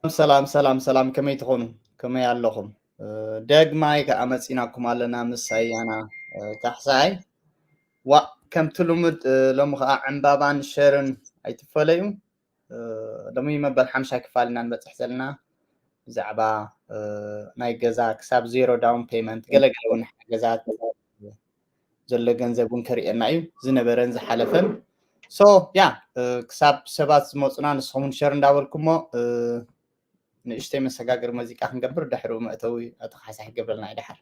ሰላም ሰላም ሰላም፣ ከመይ ትኾኑ? ከመይ ኣለኹም? እ፣ ደግማይ ከኣ መጺናኩም ኣለና ምስ ኣያና፣ እ፣ ካሕሳይ። ዋ፣ ከምቲ ልሙድ፣ እ፣ ሎሚ ከኣ ዕምባባን ሸርን ኣይትፈለዩ። እ፣ ሎሚ መበል ሓምሻይ ክፋል ኢና ንበጽሕ ዘለና። ብዛዕባ፣ እ፣ ናይ ገዛ ክሳብ ዜሮ ዳውን ፔመንት ገለገለ እውን ሓገዛት ዘሎ ገንዘብ እውን ከርእየና እዩ ዝነበረን ዝሓለፈን። ሶ ያ፣ እ፣ ክሳብ ሰባት ዝመፁና ንስኹም እውን ሸር እንዳበልኩሞ፣ እ፣ ንእሽተይ መሰጋገሪ መዚቃ ክንገብር ድሕሪኡ መእተዊ ኣቶ ካሕሳይ ክገብረልና እዩ ድሓር።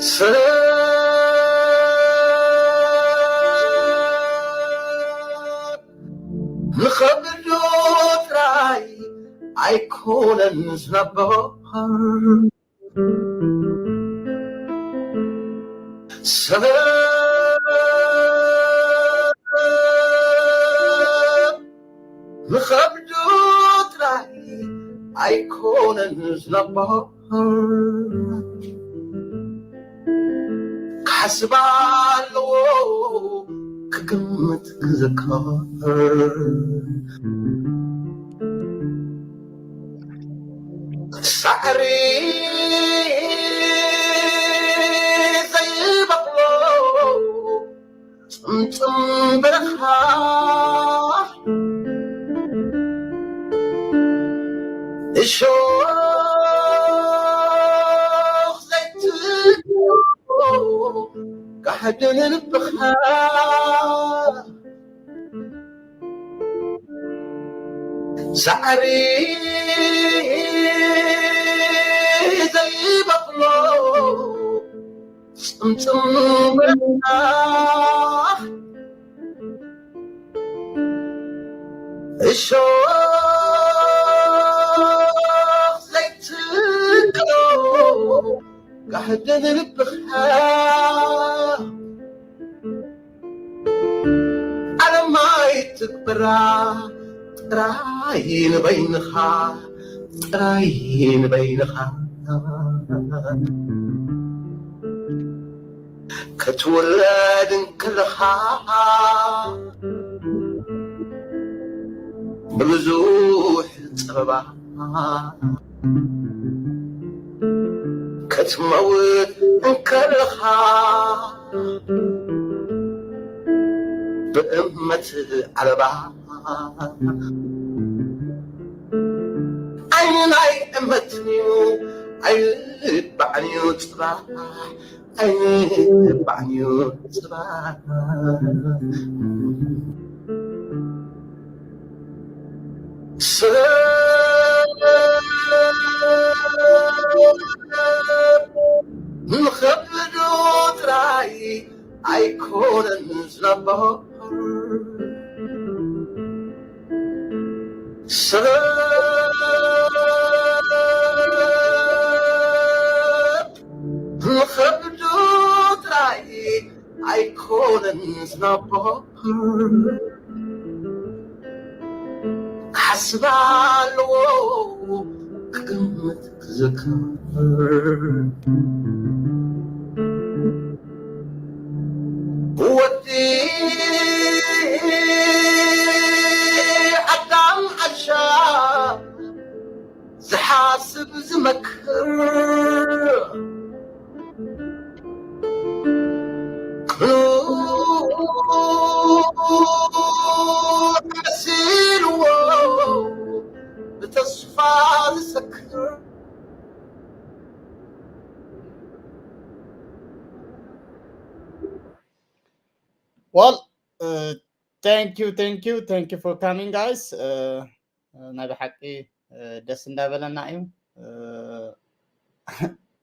ሰብ ንኸብዱ ጥራይ ኣይኮነን ዝነብር፣ ሰብ ንኸብዱ ጥራይ ኣይኮነን ዝነብር፣ ክሓስብ ኣለዎ ክግምት ክዝክር። ሳዕሪ ዘይበቕሎ ጽምጽም በረኻ፣ እሾኽ ዘይትብሎ ጋሕዲ ንልብኻ። ሳዕሪ ዘይበቕሎ ጽምጽም በረኻ፣ እሾኽ ዘይትብሎ ጋሕዲ ንልብኻ። ዓለም ኣይትግበራ ጥራይ ንበይንኻ፣ ጥራይ ንበይንኻ። ክትውለድ እንከለኻ ብብዙሕ ጸበባ፣ ክትመውት እንከለኻ ብእመት ዓለባ። ዓይኒ ናይ እመትን'ዩ ኣይልባዕን'ዩ ጽባሕ፣ ኣይልባዕን'ዩ ጽባሕ። ሰብ ንኸብዱ ጥራይ ኣይኮነን ዝነብር፣ ሰብ ንኸብዱ ጥራይ ኣይኮነን ዝነብር። ክሓስብ ኣለዎ ክግምት ክዝክር። ወዲ ኣዳም ዓሻ ዝሓስብ ዝመክር፣ ቅኑዕ መሲልዎ ብተስፋ ዝሰክር። Well, uh, thank you, thank you, thank you for coming, guys. Uh, ናይ ብሓቂ ደስ እንዳበለና እዩ።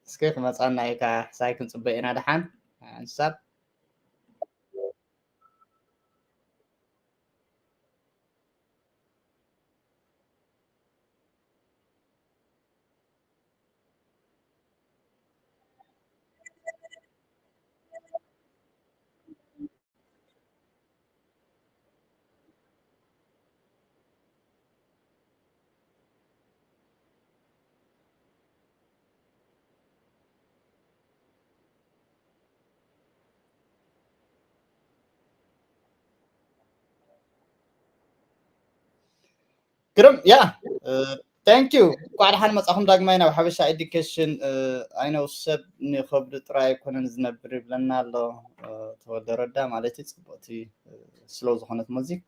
እስከ ክመፃና እዩ፣ ካሕሳይ ክንፅበ ኢና ደሓን። ሓንሳብ ግርም። ያ፣ thank you። እንኳዕ ደሓን መጻኹም ዳግማይ ናብ ሓበሻ ኤዱኬሽን። I know ሰብ ንኸብዱ ጥራይ ኣይኮነን ዝነብር ይብለና ኣሎ ተወልደ ረዳ ማለት እዩ። ጽቡቕቲ ስሎ ዝኾነት ሙዚክ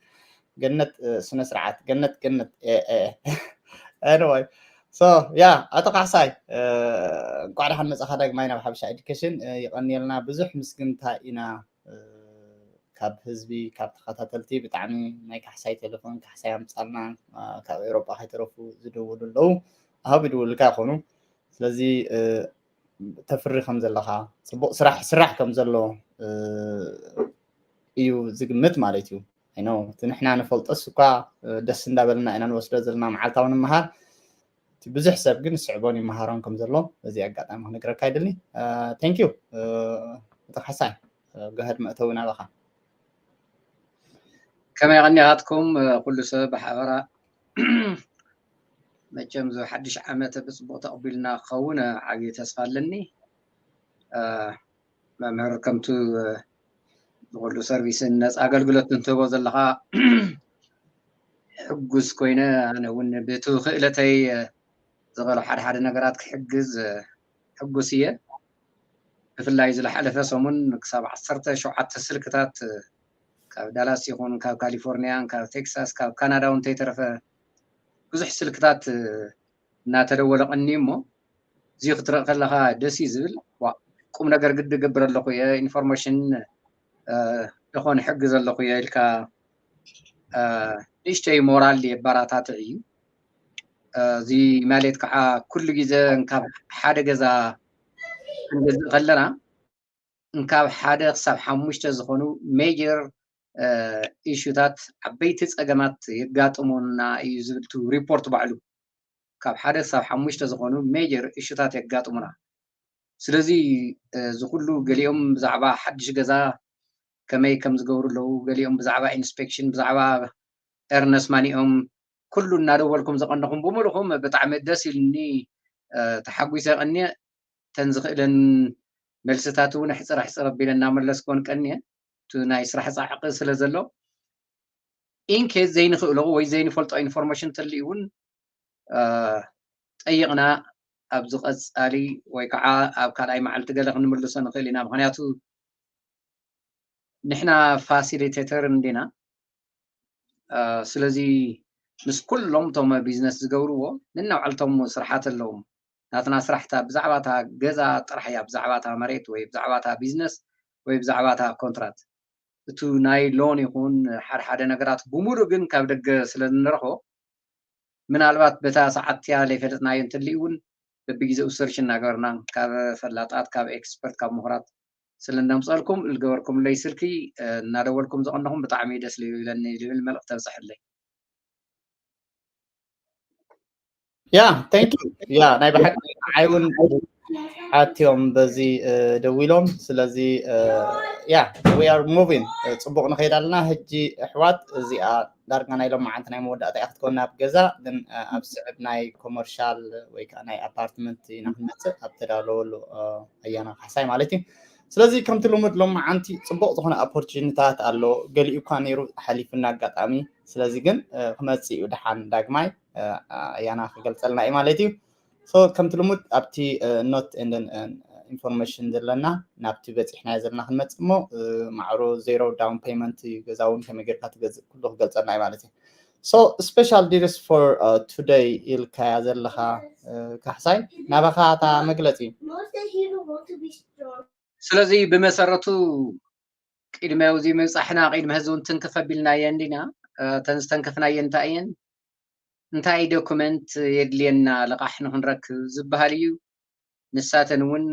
ገነት፣ ስነ ስርዓት ገነት ገነት። Anyway, so ያ፣ ኣቶ ካሕሳይ እንኳዕ ደሓን መጻኻ ዳግማይ ናብ ሓበሻ ኤዱኬሽን። የቐንየልና፣ ብዙሕ ምስግንታ ኢና ካብ ህዝቢ፣ ካብ ተኸታተልቲ። ብጣዕሚ ናይ ካሕሳይ ቴሌፎን፣ ካሕሳይ ኣምጻልና፣ ካብ ኤውሮጳ ከይተረፉ ዝድውሉ ኣለዉ። ኣሃብ ይድውልካ ይኾኑ። ስለዚ ተፍሪ ከም ዘለኻ፣ ጽቡቕ ስራሕ ስራሕ ከም ዘሎ እዩ ዝግምት ማለት እዩ። I know እቲ ንሕና ንፈልጦስ እኳ ደስ እንዳበልና ኢና ንወስዶ ዘለና መዓልታዊ ንምሃር። እቲ ብዙሕ ሰብ ግን ስዕቦን ይመሃሮን ከም ዘሎ በዚ ኣጋጣሚ ክነግረካ ይደሊ። Thank you። እቲ ካሕሳይ፣ go ahead፣ መእተዊ ናባኻ። ከመይ ቀኒኻትኩም ኩሉ ሰብ ብሓበራ? መቸም እዚ ሓድሽ ዓመት ብጽቡቕ ተቐቢልና ክኸውን ዓብዪ ተስፋ ኣለኒ። መምህር፣ ከምቱ ንኩሉ ሰርቪስን ነፃ ኣገልግሎት እንትህቦ ዘለኻ ሕጉስ ኮይነ፣ ኣነ እውን ብቲ ክእለተይ ዝኽእሎ ሓደ ሓደ ነገራት ክሕግዝ ሕጉስ እየ። ብፍላይ ዝለሓለፈ ሰሙን ክሳብ ዓሰርተ ሸውዓተ ስልክታት ካብ ዳላስ ይኹን ካብ ካሊፎርኒያን ካብ ቴክሳስ ካብ ካናዳ እውን እንተይተረፈ ብዙሕ ስልክታት እናተደወለ ቀኒ እሞ እዚ ክትርኢ ከለኻ ደስ እዩ ዝብል። ቁም ነገር ግዲ ገብር ኣለኹ እየ፣ ኢንፎርሜሽን ዝኾነ ሕግዝ ኣለኹ እየ ኢልካ ንእሽተይ ሞራል የባራታትዕ እዩ። እዚ ማለት ከዓ ኩሉ ግዜ እንካብ ሓደ ገዛ ክንገዝእ ከለና እንካብ ሓደ ክሳብ ሓሙሽተ ዝኾኑ ሜጀር ኢሹታት፣ ዓበይቲ ፀገማት የጋጥሙና እዩ ዝብል እቲ ሪፖርት ባዕሉ። ካብ ሓደ ክሳብ ሓሙሽተ ዝኾኑ ሜጀር ኢሹታት የጋጥሙና። ስለዚ እዚ ኩሉ ገሊኦም ብዛዕባ ሓድሽ ገዛ ከመይ ከም ዝገብሩ ኣለዉ፣ ገሊኦም ብዛዕባ ኢንስፔክሽን፣ ብዛዕባ ኤርነስ ማኒኦም ኩሉ እናደወልኩም ዘቐነኹም ብምሉኹም ብጣዕሚ ደስ ኢሉኒ፣ ተሓጒሰ ቀኒየ። ተን ዝኽእለን መልስታት እውን ሕፅር ሕፅር ኣቢለ እናመለስኩ እውን ቀኒየ። እቲ ናይ ስራሕ ፃዕቂ ስለ ዘሎ ኢንኬስ ዘይንኽእሎ ወይ ዘይንፈልጦ ኢንፎርሜሽን ተልዩ እውን ጠይቕና ኣብዚ ቀፃሊ ወይ ከዓ ኣብ ካልኣይ መዓልቲ ገለ ክንምልሶ ንኽእል ኢና። ምክንያቱ ንሕና ፋሲሊቴተር እንዲና። ስለዚ ምስ ኩሎም እቶም ቢዝነስ ዝገብርዎ ነናባዕልቶም ስራሓት ኣለዎም። ናትና ስራሕታ ብዛዕባ እታ ገዛ ጥራሕ እያ፣ ብዛዕባ እታ መሬት ወይ ብዛዕባ እታ ቢዝነስ ወይ ብዛዕባ እታ ኮንትራት። እቱ ናይ ሎን ይኹን ሓደ ሓደ ነገራት ብሙሉእ ግን ካብ ደገ ስለ እንረኽቦ፣ ምናልባት በታ ሰዓት እቲኣ ዘይፈለጥናዮ እንተልዩ እውን በብግዜኡ ሰርች እናገበርና ካብ ፈላጣት፣ ካብ ኤክስፐርት፣ ካብ ምሁራት ስለ እነምፀልኩም ዝገበርኩምለይ ስልኪ እናደወልኩም ዘቐነኹም ብጣዕሚ ደስ ኢለኒ ዝብል መልእኽቲ ተብፅሐለይ። ያ፣ thank you። ያ፣ ናይ ብሓቂ ንዓይ እውን ሓትዮም በዚ ደዊሎም። ስለዚ ያ፣ we are moving፣ ፅቡቕ ንኸይድ ኣለና። ሕጂ ኣሕዋት፣ እዚኣ ዳርጋ ናይ ሎማዓንቲ ናይ መወዳእታ እያ ክትኮን ኣብ ገዛ፣ ግን ኣብ ስዕብ ናይ ኮመርሻል ወይ ከዓ ናይ ኣፓርትመንት ኢና ክንመፅእ ኣብ ተዳለወሉ፣ ኣያና ካሕሳይ ማለት እዩ። ስለዚ ከምቲ ልሙድ ሎማዓንቲ ፅቡቕ ዝኾነ ኦፖርቹኒታት ኣሎ። ገሊኡ እኳ ነይሩ ሓሊፉና ኣጋጣሚ። ስለዚ ግን ክመፅእ እዩ ደሓን ዳግማይ፣ ኣያና ክገልፀልና እዩ ማለት እዩ። So ከምቲ ልሙድ ኣብቲ ኖት ኤንድ ኢንፎርሜሽን ዘለና ናብቲ በፂሕናዮ ዘለና ክንመፅእ እሞ፣ ማዕሮ ዜሮ ዳውን ፔመንት እዩ፣ ገዛ እውን ከመይ ጌርካ ትገዝእ ኩሉ ክገልፀልና እዩ ማለት እዩ። So special deals for today ኢልካያ ዘለኻ ካሕሳይ፣ ናባኻ እታ መግለፂ። ስለዚ ብመሰረቱ ቅድሚ ኣብዚ ምብፃሕና ቅድሚ ሕዚ እውን ትንክፍ ኣቢልናየን ዲና? እተን ዝተንከፍናየን እንታይ እየን? እንታይ ዶኩመንት የድልየና ልቓሕ ንክንረክብ ዝበሃል እዩ። ንሳተን እውን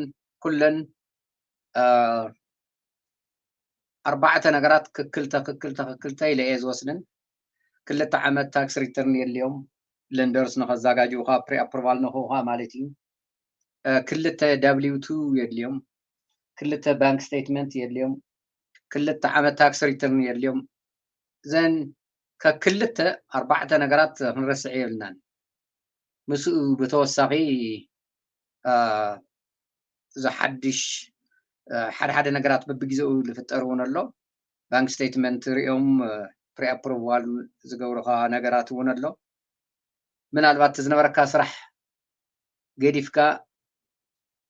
ኩለን ኣርባዕተ ነገራት ክክልተ ክክልተ ክክልተ ኢለ እየ ዝወስደን። ክልተ ዓመት ታክስ ሪተርን የድልዮም፣ ለንደርስ ንኸዘጋጅውካ፣ ፕሪ ኣፕሩቫል ንክውካ ማለት እዩ። ክልተ ዳብሊው ቱ የድልዮም፣ ክልተ ባንክ ስቴትመንት የድልዮም፣ ክልተ ዓመት ታክስ ሪተርን የድልዮም። ዘን ከክልተ ኣርባዕተ ነገራት ክንረስዕ የብልናን። ምስኡ ብተወሳኺ እዚ ሓድሽ ሓደ ሓደ ነገራት በብግዜኡ ዝፍጠር እውን ኣሎ። ባንክ ስቴትመንት ሪኦም ፕሪ ኣፕሩቫል ዝገብሩኻ ነገራት እውን ኣሎ። ምናልባት ዝነበረካ ስራሕ ገዲፍካ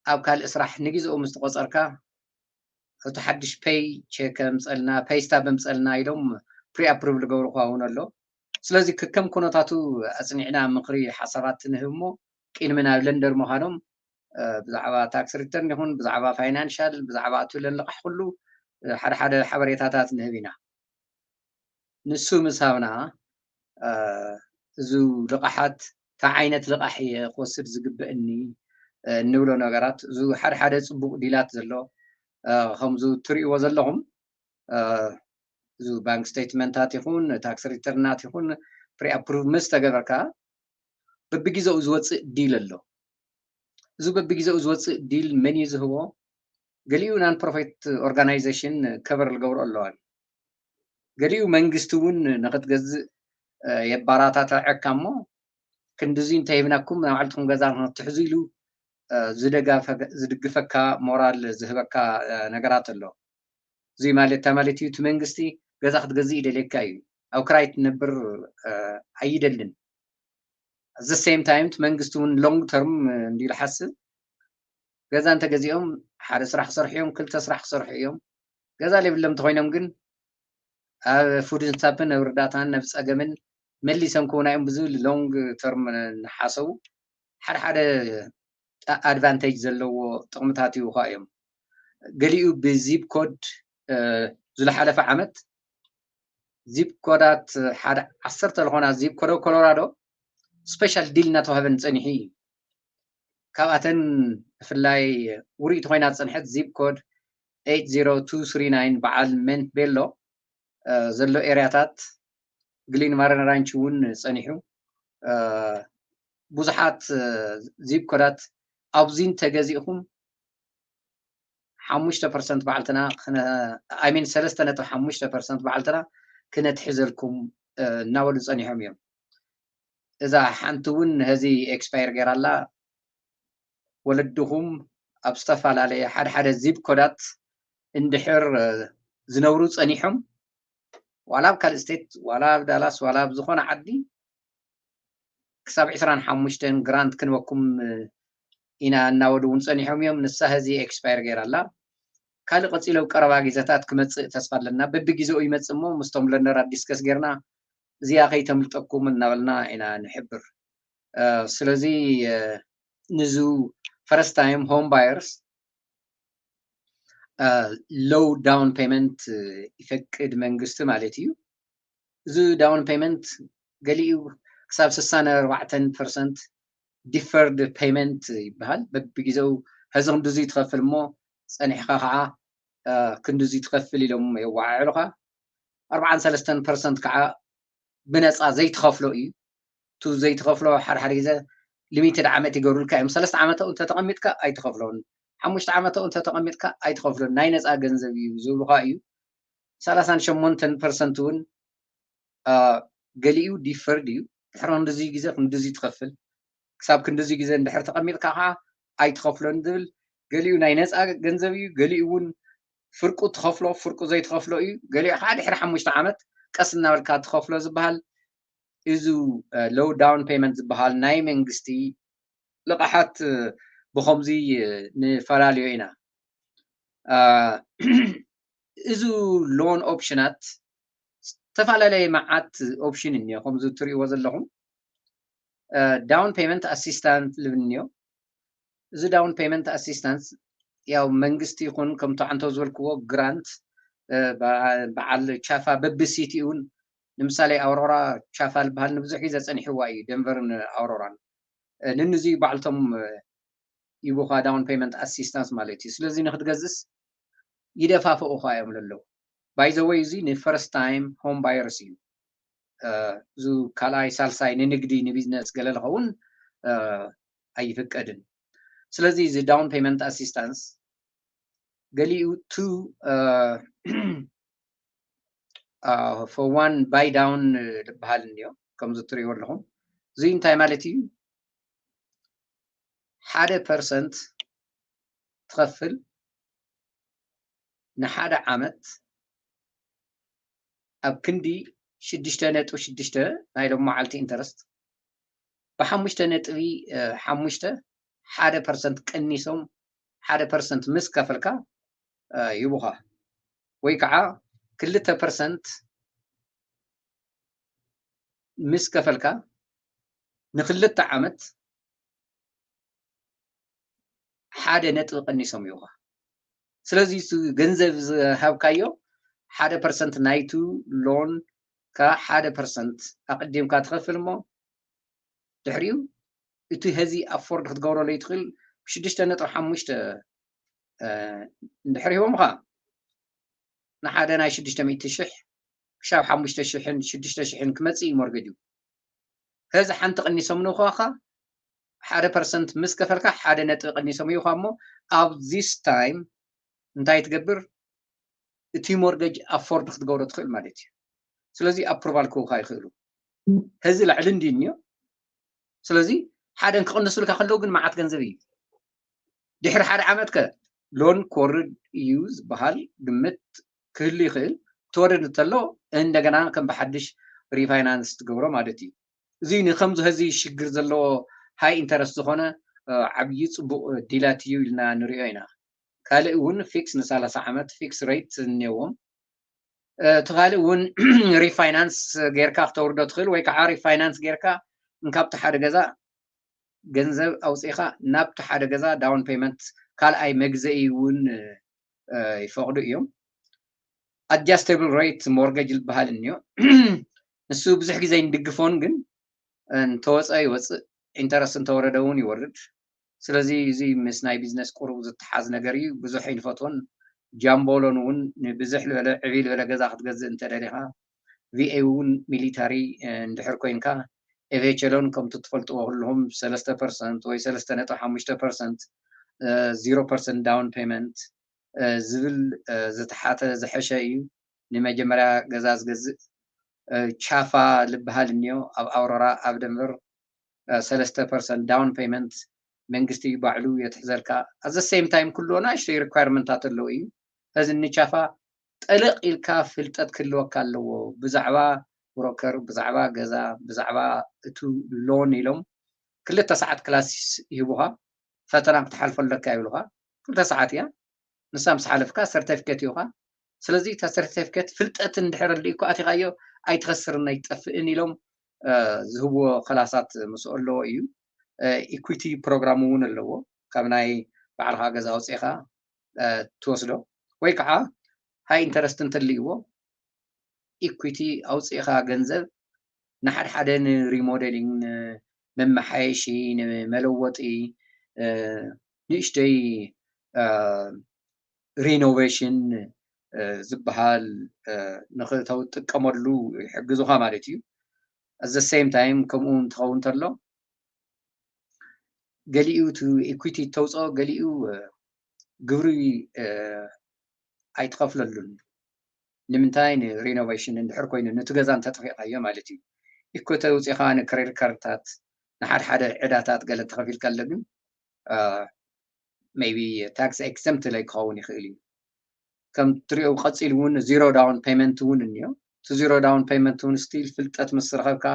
ኣብ ካልእ ስራሕ ንግዜኡ ምስ ተቆጸርካ፣ እቲ ሓድሽ ፔይ ቼክ ኣምጸልና፣ ፔይ ስታብ ኣምጸልና ኢሎም ፕሪ ኣፕሩቭ ዝገብሩ ክኸውን ኣሎ። ስለዚ ከከም ኩነታቱ ኣጽኒዕና ምኽሪ ሓሳባት ንህብ እሞ፣ ቅድሚ ናብ ለንደር ምዃኖም፣ እ፣ ብዛዕባ ታክስ ሪተርን ይኹን ብዛዕባ ፋይናንሻል፣ ብዛዕባ እትብለን ልቓሕ ኩሉ፣ እ፣ ሓደ ሓደ ሓበሬታታት ንህብ ኢና። ንሱ ምስ ሃብና፣ እ፣ እዚ ልቓሓት፣ እንታይ ዓይነት ልቓሕ እየ ክወስድ ዝግበእኒ፣ እ፣ እንብሎ ነገራት፣ እዚ ሓደ ሓደ ጽቡቕ ዲላት ዘሎ፣ እ፣ ከምዚ እትርእይዎ ዘለኹም፣ እ፣ እዚ ባንክ ስቴትመንታት ይኹን፣ ታክስ ሪተርናት ይኹን፣ ፕሪ ኣፕሩቭ ምስ ተገበርካ፣ በብግዜኡ ዝወጽእ ዲል ኣሎ። እዚ በብግዜኡ ዝወጽእ ዲል መን እዩ ዝህቦ? ገሊኡ ናን ፕሮፊት ኦርጋናይዜሽን ከቨር ዝገብሩ ኣለዋን። ገሊኡ መንግስቲ እውን ንኽትገዝእ፣ እ፣ የባራታትዐካ እሞ፣ ክንድዚ እንተሂብናኩም ንባዕልትኹም ገዛ ንኽትሕዙ ኢሉ፣ እ፣ ዝደጋፈ-፣ ዝድግፈካ ሞራል ዝህበካ፣ እ፣ ነገራት ኣሎ። እዚ ማለት፣ እንታይ ማለት እዩ? እቲ መንግስቲ ገዛ ክትገዝእ ይደልየካ እዩ። ኣብ ክራይ ክትነብር፣ እ፣ ኣይደልን። At the same time፣ እቲ መንግስቲ እውን ሎንግ ተርም፣ እ፣ እንዲሉ ሓስብ፣ ገዛ እንተገዚኦም ሓደ ስራሕ ክሰርሑ እዮም፣ ክልተ ስራሕ ክሰርሑ እዮም። ገዛ ዘይብሎም እንተኾይኖም ግን ኣብ ፉድን ስታምፕን፣ ኣብ ርዳእታን፣ ኣብ ጸገምን መሊሶም ክውና እዮም ብዝብል ሎንግ ተርም እናሓሰቡ ሓደ ሓደ ጣ-፣ ኣድቫንቴጅ ዘለዎ ጥቕምታት ይህቡኻ እዮም። ገሊኡ ብዚፕ ኮድ፣ እ፣ ዝለሓለፈ ዓመት ዚፕ ኮዳት ሓደ ዓሰርተ ዝኾና ዚፕ ኮዶ ኮሎራዶ ስፔሻል ዲል እናተዋህበን ጸኒሑ እዩ። ካብኣተን ብፍላይ ውርይቲ ኮይና ዝጸንሐት ዚፕ ኮድ ኤይት ዜሮ ቱ ስሪ ናይን በዓል ሜንት ቤሎ፣ እ፣ ዘሎ ኤርያታት ግሊን ማረን ራንች እውን ጸኒሑ፣ እ፣ ብዙሓት፣ እ፣ ዚፕ ኮዳት ኣብዚ እንተገዚእኹም ሓሙሽተ ፐርሰንት በዓልትና ክነ-፣ I mean ሰለስተ ነጥቢ ሓሙሽተ ፐርሰንት በዓልትና ክነትሕዘልኩም፣ እ፣ እናበሉ ጸኒሖም እዮም። እዛ ሓንቲ እውን ነዚ ኤክስፓየር ገይራ ኣላ። ወለድኹም ኣብ ዝተፈላለየ ሓደ ሓደ ዚፕ ኮዳት እንድሕር፣ እ፣ ዝነብሩ ጸኒሖም፣ ዋላ ኣብ ካልእ ስቴት፣ ዋላ ኣብ ዳላስ፣ ዋላ ኣብ ዝኾነ ዓዲ፣ ክሳብ ዕስራን ሓሙሽተን ግራንት ክንበኩም ኢና እናበሉ እውን ጸኒሖም እዮም። ንሳ ሕዚ ኤክስፓየር ገይራ ኣላ። ካልእ ቀጺሉ ኣብ ቀረባ ግዜታት ክመጽእ ተስፋ ኣለና። በብግዜኡ ይመጽእ እሞ ምስቶም ለንደራት ዲስከስ ጌርና እዚኣ ከይተምልጠኩም እናበልና ኢና ንሕብር። እ፣ ስለዚ፣ እ፣ ንዙ ፈረስት ታይም ሆም ባየርስ፣ እ፣ ሎው ዳውን ፔመንት ይፈቅድ መንግስቲ ማለት እዩ። እዚ ዳውን ፔመንት ገሊኡ ክሳብ ስሳን ኣርባዕተን ፐርሰንት ዲፈርድ ፔመንት ይበሃል። በብግዜኡ ሕዚ ክንድዚ ትኸፍል እሞ ጸኒሕካ ከዓ፣ እ፣ ክንድዚ ትኸፍል ኢሎም የወዓዕሉኻ። ኣርባዓን ሰለስተን ፐርሰንት ከዓ ብነፃ ዘይትኸፍሎ እዩ። እቲ ዘይትኸፍሎ ሓደ ሓደ ግዜ ሊሚትድ ዓመት ይገብሩልካ እዮም። ሰለስተ ዓመት እንተተቐሚጥካ ኣይትኸፍሎን፣ ሓሙሽተ ዓመት እንተተቐሚጥካ ኣይትኸፍሎን፣ ናይ ነፃ ገንዘብ እዩ ዝብሉኻ እዩ። ሰላሳን ሸሞንተን ፐርሰንት እውን፣ አ፣ ገሊኡ ዲፈርድ እዩ። ድሕሪ ክንድዚ ግዜ ክንድዚ ትኸፍል፣ ክሳብ ክንድዚ ግዜ እንድሕር ተቐሚጥካ ከዓ ኣይትኸፍሎን ዝብል፣ ገሊኡ ናይ ነፃ ገንዘብ እዩ፣ ገሊኡ እውን ፍርቁ ትኸፍሎ፣ ፍርቁ ዘይትኸፍሎ እዩ፣ ገሊኡ ከዓ ድሕሪ ሓሙሽተ ዓመት ቀስ እናበልካ ትኸፍሎ ዝበሃል። እዚ፣ እ፣ ሎው ዳውን ፔመንት ዝበሃል ናይ መንግስቲ ልቓሓት፣ እ፣ ብኸምዚ፣ እ፣ ንፈላለዮ ኢና። እ፣ እዚ ሎን ኦፕሽናት ዝተፈላለየ መዓት ኦፕሽን እኒኦ፣ ከምዚ እትርእይዎ ዘለኹም። እ፣ ዳውን ፔመንት ኣሲስታንት ልብል እኒኦ። እዚ ዳውን ፔመንት ኣሲስታንስ ያው መንግስቲ ይኹን ከምቲ ዓንቶ ዝበልክዎ ግራንት፣ እ፣ በዓ-፣ በዓል ቻፋ በብሲቲኡ እውን፣ ንምሳሌ ኣውሮራ ቻፋ ዝበሃል ንብዙሕ ግዜ ጸኒሕዋ እዩ፣ ደንቨርን ኣውሮራን። እ፣ ንንዚ ባዕልቶም፣ እ፣ ይቡኻ ዳውን ፔመንት ኣሲስታንስ ማለት እዩ። ስለዚ ንክትገዝእስ ይደፋፍኡኻ እዮም ለለዉ። ባይ ዘ ወይ እዚ ንፈርስት ታይም ሆም ባየርስ እዩ። እ፣ እዚ ካልኣይ ሳልሳይ ንንግዲ ንቢዝነስ ገለ ዝኸውን፣ እ፣ ኣይፍቀድን። ስለዚ እዚ ዳውን ፔመንት ኣሲስታንስ ገሊኡ ቱ፣ እ፣ እ፣ ፎር ዋን ባይ ዳውን ዝበሃል እኒኦ፣ ከምዚ እትርእይዎ ኣለኹም። እዚ እንታይ ማለት እዩ? ሓደ ፐርሰንት ትኸፍል ንሓደ ዓመት ኣብ ክንዲ ሽዱሽተ ነጥቢ ሽዱሽተ ናይ ሎም መዓልቲ ኢንተረስት፣ ብሓሙሽተ ነጥቢ ሓሙሽተ ሓደ ፐርሰንት ቀኒሶም ሓደ ፐርሰንት ምስ ከፈልካ ይቡኻ፣ ወይ ከዓ ክልተ ፐርሰንት ምስ ከፈልካ ንክልተ ዓመት ሓደ ነጥቢ ቀኒሶም ይብኻ። ስለዚ እቲ ገንዘብ ዝሃብካዮ ሓደ ፐርሰንት ናይቱ ሎን ካ ሓደ ፐርሰንት ኣቐዲምካ ትኸፍል እሞ ድሕሪኡ እቲ ሀዚ ኣፎርድ ክትገብሮ ለይትኽእል ሽዱሽተ ነጥቢ ሓሙሽተ እንድሕር ሂቦምኻ ንሓደ ናይ ሽዱሽተ ሚእቲ ሽሕ ክሻብ ሓሙሽተ ሽሕን ሽዱሽተ ሽሕን ክመፅእ እዩ ሞርገጅ እዩ። ከዚ ሓንቲ ቀኒሶም ንኳኻ ሓደ ፐርሰንት ምስ ከፈልካ ሓደ ነጥቢ ቀኒሶም ይኳ እሞ ኣብ this time እንታይ ትገብር እቲ ሞርገጅ ኣፎርድ ክትገብሮ ትኽእል ማለት እዩ። ስለዚ ኣፕሩቫል ክህቡካ ይኽእሉ። ከዚ ላዕሊ እንዲ እኒዮ ስለዚ ሓደ ክቕንሱልካ ከለዉ ግን መዓት ገንዘብ እዩ። ድሕሪ ሓደ ዓመት ከ ሎን ክወርድ እዩ ዝበሃል ግምት ክህሉ ይኽእል። ትወርድ እንተሎ እንደገና ከም ብሓድሽ ሪፋይናንስ ትገብሮ ማለት እዩ። እዚ ንከምዚ ሀዚ ሽግር ዘለዎ ሃይ ኢንተረስት ዝኾነ ዓብዪ ፅቡቕ ዲላት እዩ ኢልና ንሪኦ ኢና። ካልእ እውን ፊክስ ንሳላሳ ዓመት ፊክስ ሬት እኒዎም እቲ ካልእ እውን ሪፋይናንስ ጌርካ ክተውርዶ ትኽእል ወይ ከዓ ሪፋይናንስ ጌርካ እንካብቲ ሓደ ገዛ ገንዘብ ኣውፂእኻ ናብቲ ሓደ ገዛ ዳውን ፔመንት ካልኣይ መግዘኢ እውን ይፈቕዱ እዮም። ኣጃስተብል ሬት ሞርገጅ ዝበሃል እኒዮ። ንሱ ብዙሕ ግዜ ንድግፎን ግን እንተወፀ ይወፅእ ኢንተረስት እንተወረደ እውን ይወርድ። ስለዚ እዚ ምስ ናይ ቢዝነስ ቁሩብ ዝተሓዝ ነገር እዩ። ብዙሕ ኣይንፈትዎን። ጃምቦሎን እውን ንብዝሕ ዝበለ ዕብይ ዝበለ ገዛ ክትገዝእ እንተደሊኻ ቪኤ እውን ሚሊታሪ እንድሕር ኮይንካ ኤቬቸሎን ከምቲ ትፈልጥዎ ኩልኹም ሰለስተ ፐርሰንት ወይ ሰለስተ ነጥቢ ሓሙሽተ ፐርሰንት ዚሮ ፐርሰንት ዳውን ፔመንት ዝብል ዝተሓተ ዝሐሸ እዩ። ንመጀመርያ ገዛ ዝገዝእ ቻፋ ዝበሃል እኒኦ ኣብ ኣውሮራ ኣብ ደንቨር ሰለስተ ፐርሰንት ዳውን ፔመንት መንግስቲ ባዕሉ የትሕዘልካ። ኣዘ ሴም ታይም ኩሉ ናሽተይ ሪኳርመንታት ኣለዉ እዩ። እዚ ንቻፋ ጠለቕ ኢልካ ፍልጠት ክህልወካ ኣለዎ ብዛዕባ ብሮከር፣ ብዛዕባ ገዛ፣ ብዛዕባ እቱ ሎን ኢሎም ክልተ ሰዓት ክላስ ይህቡኻ። ፈተና ክትሓልፎ ኣለካ ይብሉኻ። ክልተ ሰዓት እያ። ንሳ ምስ ሓለፍካ ሰርተፊኬት ይሁኻ። ስለዚ እታ ሰርተፊኬት ፍልጠት እንድሕር ኣልኢኩ ኣቲኻዮ ኣይትኸስርን ኣይትጠፍእን ኢሎም ዝህብዎ ክላሳት ምስኡ ኣለዎ እዩ። ኢኩዊቲ ፕሮግራም እውን ኣለዎ። ካብ ናይ ባዕልኻ ገዛ ኣውፂእኻ ትወስዶ ወይ ከዓ ሃይ ኢንተረስት እንተልይዎ ኢኩዊቲ ኣውፂእኻ ገንዘብ ንሓደ ሓደ ንሪሞዴሊንግ ንመመሓየሺ ንመለወጢ ንእሽተይ ሪኖቬሽን ዝበሃል ንክትጥቀመሉ ይሕግዙኻ ማለት እዩ። ኣዘ ሴም ታይም ከምኡ እንትኸውን ተሎ ገሊኡ እቲ ኢኩዊቲ ተውፅኦ ገሊኡ ግብሪ ኣይትኸፍለሉን። ንምንታይ ንሪኖቬሽን እንድሕር ኮይኑ ነቲ ገዛ እንተጠፊእካዮ ማለት እዩ። ኢኮ ተውፂኻ ንክሬዲት ካርድታት ንሓደ ሓደ ዕዳታት ገለ ተኸፊልካ ኣሎ ግን ሜይቢ ታክስ ኤክዘምት ለይ ክኸውን ይኽእል እዩ። ከም ትሪኦ ቀፂሉ እውን ዚሮ ዳውን ፔመንት እውን እኒኦ። እቲ ዚሮ ዳውን ፔመንት እውን ስቲል ፍልጠት ምስ ረኸብካ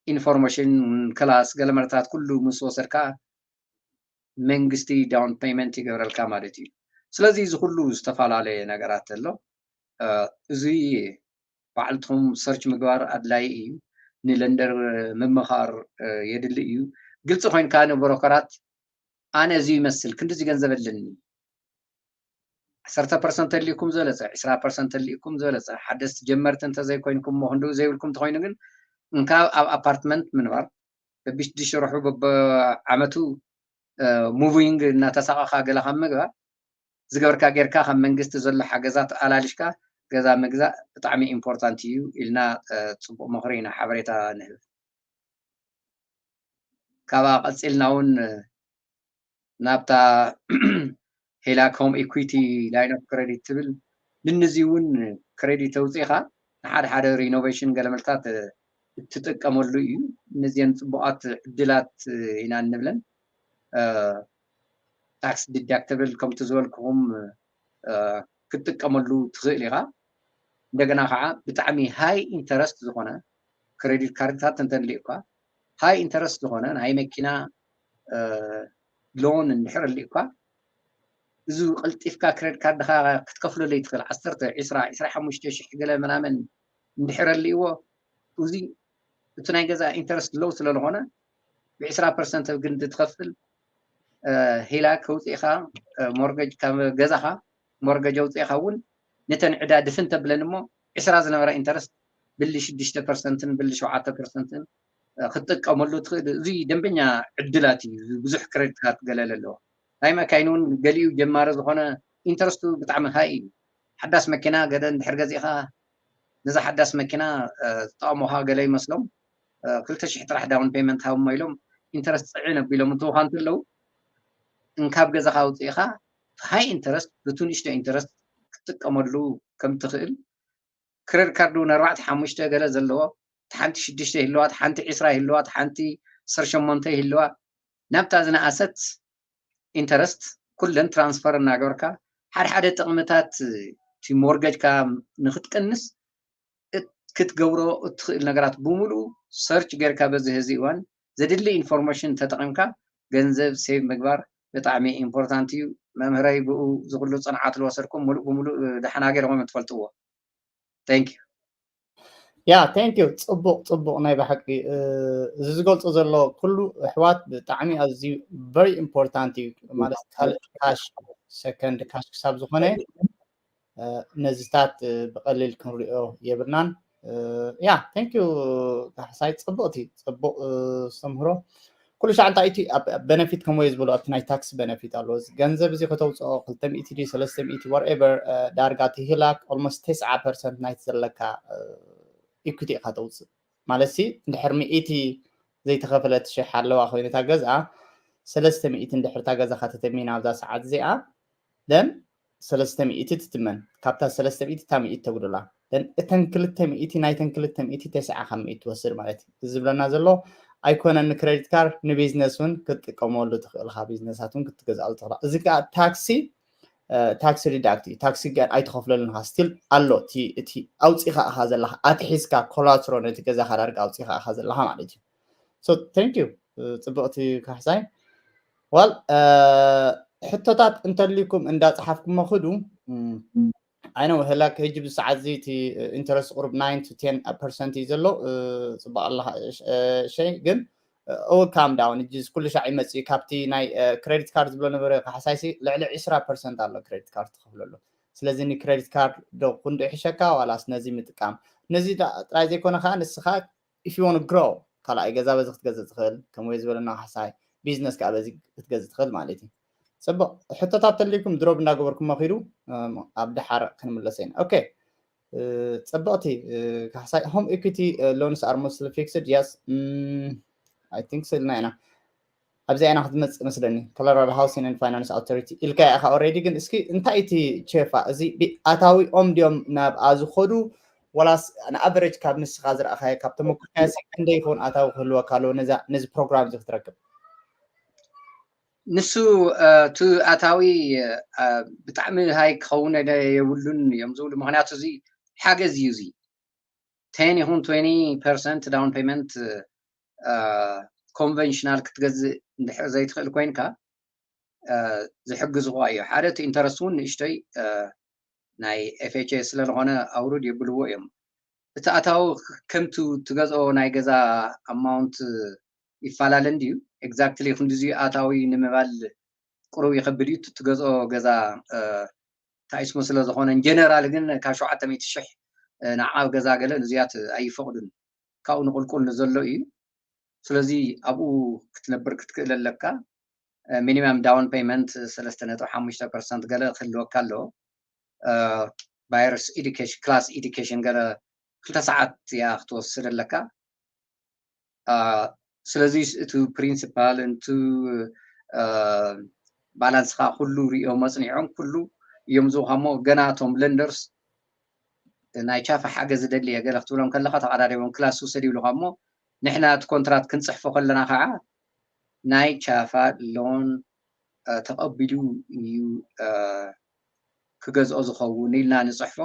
ኢንፎርሜሽን ክላስ ገለመለታት ኩሉ ምስ ወሰድካ መንግስቲ ዳውን ፔመንት ይገብረልካ ማለት እዩ። ስለዚ እዚ ኩሉ ዝተፈላለየ ነገራት ኣሎ። እዚ ባዕልትኹም ሰርች ምግባር ኣድላይ እዩ። ንለንደር ምምኻር የድሊ እዩ። ግልፂ ኮይንካ ንብሮከራት ኣነ እዚ ይመስል ክንዲዚ ገንዘብ ኣለኒ ዓሰርተ ፐርሰንት ተልእኩም ዝበለፀ ዕስራ ፐርሰንት ተልእኩም ዝበለፀ ሓደስቲ ጀመርቲ እንተዘይኮይንኩም እሞ ክንድኡ ዘይብልኩም እንተኮይኑ ግን እንካብ ኣብ ኣፓርትመንት ምንባር በቢሽዱሽተ ወርሑ በብዓመቱ ሙቪንግ እናተሳቐኻ ገለ ካብ ምግባር ዝገበርካ ጌርካ ካብ መንግስቲ ዘሎ ሓገዛት ኣላልሽካ ገዛ ምግዛእ ብጣዕሚ ኢምፖርታንት እዩ ኢልና ፅቡቅ ምኽሪ ኢና ሓበሬታ ንህብ። ካብኣ ቀፂልና እውን ናብታ ሄላክ ሆም ኢኩዊቲ ላይን ኦፍ ክሬዲት ትብል ንንዚ እውን ክሬዲት ተውፂእካ ንሓደ ሓደ ሪኖቬሽን ገለመልታት እትጥቀመሉ እዩ። እነዚአን ፅቡቃት ዕድላት ኢና እንብለን። ታክስ ዲዳክተብል ከምቲ ዝበልኩኹም ክትጥቀመሉ ትኽእል ኢኻ። እንደገና ከዓ ብጣዕሚ ሃይ ኢንተረስት ዝኾነ credit card ታት እንተንልእኳ high interest ዝኾነ ናይ መኪና loan እንድሕር እልእኳ እዚ ቀልጢፍካ credit card ኻ ክትከፍለሉ ይትኽእል ዓሰርተ ዒስራ ዒስራ ሓሙሽተ ሽሕ ገለ ምናምን እንድሕር እልእዎ እዚ እቲ ናይ ገዛ interest low ስለ ዝኾነ ብዒስራ percent ግንዲ ትኸፍል ሂላክ ከውፅእኻ mortgage ካብ ገዛኻ mortgage ኣውፅእኻ እውን ነተን ዕዳ ድፍን ተብለን እሞ ዒስራ ዝነበረ interest ብሊ ሽዱሽተ percent ን ብሊ ሸውዓተ percent ን ክትጥቀመሉ ትኽእል እዚ ደንበኛ ዕድላት እዩ ብዙሕ credit card ገለ ኣለዎ ናይ መካይን እውን ገሊኡ ጀማሪ ዝኾነ interest ኡ ብጣዕሚ high እዩ ሓዳስ መኪና ገለ እንድሕር ገዚእኻ ነዛ ሓዳስ መኪና ዝጠቐሙኻ ገለ ይመስሎም ክልተ ሽሕ ጥራሕ down payment ሃብሞ ኢሎም interest ፅዕን ኣቢሎም እንትውኻ እንተለዉ እንካብ ገዛኻ ኣውፅእኻ high interest ብቱ ንእሽቶ interest ክትጥቀመሉ ከም ትኽእል credit card ን ኣርባዕተ ሓሙሽተ ገለ ዘለዎ ሓንቲ ሽዱሽተ ይህልዋ ሓንቲ ዒስራ ይህልዋ ሓንቲ ዓሰርተ ሸሞንተ ይህልዋ ናብታ ዝነኣሰት interest ኩለን transfer እናገበርካ ሓደ ሓደ ጥቕምታት እቲ mortgage ካ ንክትቀንስ ክትገብሮ እትኽእል ነገራት ብምሉኡ search ጌርካ በዚ ህዚ እዋን ዘድሊ information ተጠቒምካ ገንዘብ save ምግባር ብጣዕሚ important እዩ መምህረይ ብኡ ዝኩሉ ፅንዓት ዝወሰድኩም ሙሉእ ብምሉእ ደሓና ገይርኩም ትፈልጥዎ thank you yeah thank you ፅቡቅ ፅቡቅ ናይ ብሓቂ እዚ ዝገልፆ ዘሎ ኩሉ ኣሕዋት ብጣዕሚ ኣዝዩ very important እዩ ማለት ካልእ cash second cash ክሳብ ዝኾነ ነዚታት ብቐሊል ክንሪኦ የብልናን yeah thank you ካሕሳይ ፅቡቅቲ ፅቡቅ ኣስተምህሮ ኩሉ ሻዕ እንታይ እቲ benefit ከምኡ ዝብሉ ኣብቲ ናይ tax benefit ኣሎ ገንዘብ እዚ ከተውፅኦ ክልተ ሚእቲ ድዩ ሰለስተ ሚእቲ whatever ዳርጋ እቲ ሂላክ almost ተስዓ percent ናይቲ ዘለካ equity ኢኻ ተውፅእ ማለት ሲ እንድሕር ሚእቲ ዘይተኸፈለት ሽሕ ኣለዋ ኮይነታ ገዝኣ ሰለስተ ሚእቲ እንድሕር እታ ገዛኻ ተተሚና ኣብዛ ሰዓት እዚኣ then ሰለስተ ሚእቲ ትትመን ካብታ ሰለስተ ሚእቲ እታ ሚእቲ ተጉድላ then እተን ክልተ ሚእቲ ናይተን ክልተ ሚእቲ ተስዓ ካብ ሚእቲ ትወስድ ማለት እዩ እዚ ዝብለና ዘሎ ኣይኮነን ን credit card ን business እውን ክትጥቀመሉ ትኽእል ኢኻ business ታት እውን ክትገዝኣሉ ትኽእል እዚ ከዓ tax tax deduct እዩ tax ኣይትኸፍለሉን ኢኻ still ኣሎ እቲ ኣውፂኻ ኢኻ ዘለኻ ኣትሒዝካ collateral ነቲ ገዛኻ ዳርጋ ኣውፂኻ ኢኻ ዘለኻ ማለት እዩ so thank you ፅብቕቲ ካሕሳይ well ሕቶታት እንተልይኩም እንዳፀሓፍኩሞ ክዱ ኣይነ ወህላክ ህጂ ብሰዓት እዚ እቲ interest ቁሩብ nine to ten percent እዩ ዘሎ ፅቡቅ ኣለካ ሸይ ግን እው calm down እጅ ኩሉ ሻዕ ይመፅእ ካብቲ ናይ credit card ዝብሎ ነበረ ካሕሳይሲ ልዕሊ ዕስራ percent ኣሎ credit card ትኸፍለሉ ስለዚ ን credit card ዶ ክንዶ ይሕሸካ ዋላስ ነዚ ምጥቃም ነዚ ጥራይ ዘይኮነ ከዓ ንስኻ if you want grow ካልኣይ ገዛ በዚ ክትገዝእ ትኽእል ከምኡ ዝበለና ካሕሳይ business ከዓ በዚ ክትገዝእ ትኽእል ማለት እዩ ፅቡቅ ሕቶታት ተልይኩም drop እንዳገበርኩም መኪዱ ኣብ ድሓር ክንምለሰ ኢና okay ፅብቕቲ ካሕሳይ home equity loans are mostly fixed yes I think ስልና ኢና ኣብዚኣ ኢና ክትመፅእ መስለኒ Colorado Housing and Finance Authority ኢልካ ኢኻ already ግን እስኪ እንታይ እቲ ቸፋ እዚ ኣታዊኦም ድዮም ናብኣ ዝኸዱ ወላስ ንኣቨሬጅ ካብ ንስኻ ዝረእኻዮ ካብ ተመኩርካዮ ክንደይ ይኸውን ኣታዊ ክህልወካ ኣለዎ ነዚ ፕሮግራም እዚ ክትረክብ ንሱ እቲ ኣታዊ ብጣዕሚ ሃይ ክኸውን የብሉን እዮም ዝብሉ ምክንያቱ እዚ ሓገዝ እዩ እዚ ten ይኹን twenty percent down payment conventional ክትገዝእ እንድሕር ዘይትኽእል ኮይንካ ዝሕግዝኻ እዩ ሓደ እቲ interest እውን ንእሽተይ ናይ FHA ስለ ዝኾነ ኣውርድ የብልዎ እዮም እቲ ኣታዊ ከምቲ ትገዝኦ ናይ ገዛ amount ይፈላለ እንድዩ exactly ክንድዚ ኣታዊ ንምባል ቁሩብ ይኸብድ እዩ ትገዝኦ ገዛ ታይስሙ ስለ ዝኾነ general ግን ካብ ሸውዓተ ሚእቲ ሽሕ ንዓብ ገዛ ገለ ንዝያት ኣይፈቕዱን ካብኡ ንቁልቁል ንዘሎ እዩ ስለዚ ኣብኡ ክትነብር ክትክእል ኣለካ minimum down payment ሰለስተ ነጥቢ ሓሙሽተ percent ገለ ክህልወካ ኣለዎ buyers education class education ገለ ክልተ ሰዓት እያ ክትወስድ ኣለካ ስለዚ እቲ principal እንቲ balance ኻ ኩሉ ሪኦም ኣፅኒዖም ኩሉ እዮም ዝውሃሞ ገና እቶም lenders ናይ ቻፋ ሓገዝ ደሊ እየ ገለ ክትብሎም ከለካ ተቀዳዲቦም class ውሰድ ይብሉካ እሞ ንሕና እቲ contract ክንፅሕፎ ከለና ከዓ ናይ ቻፋ loan ተቐቢሉ እዩ ክገዝኦ ዝኸውን ኢልና ንፅሕፎ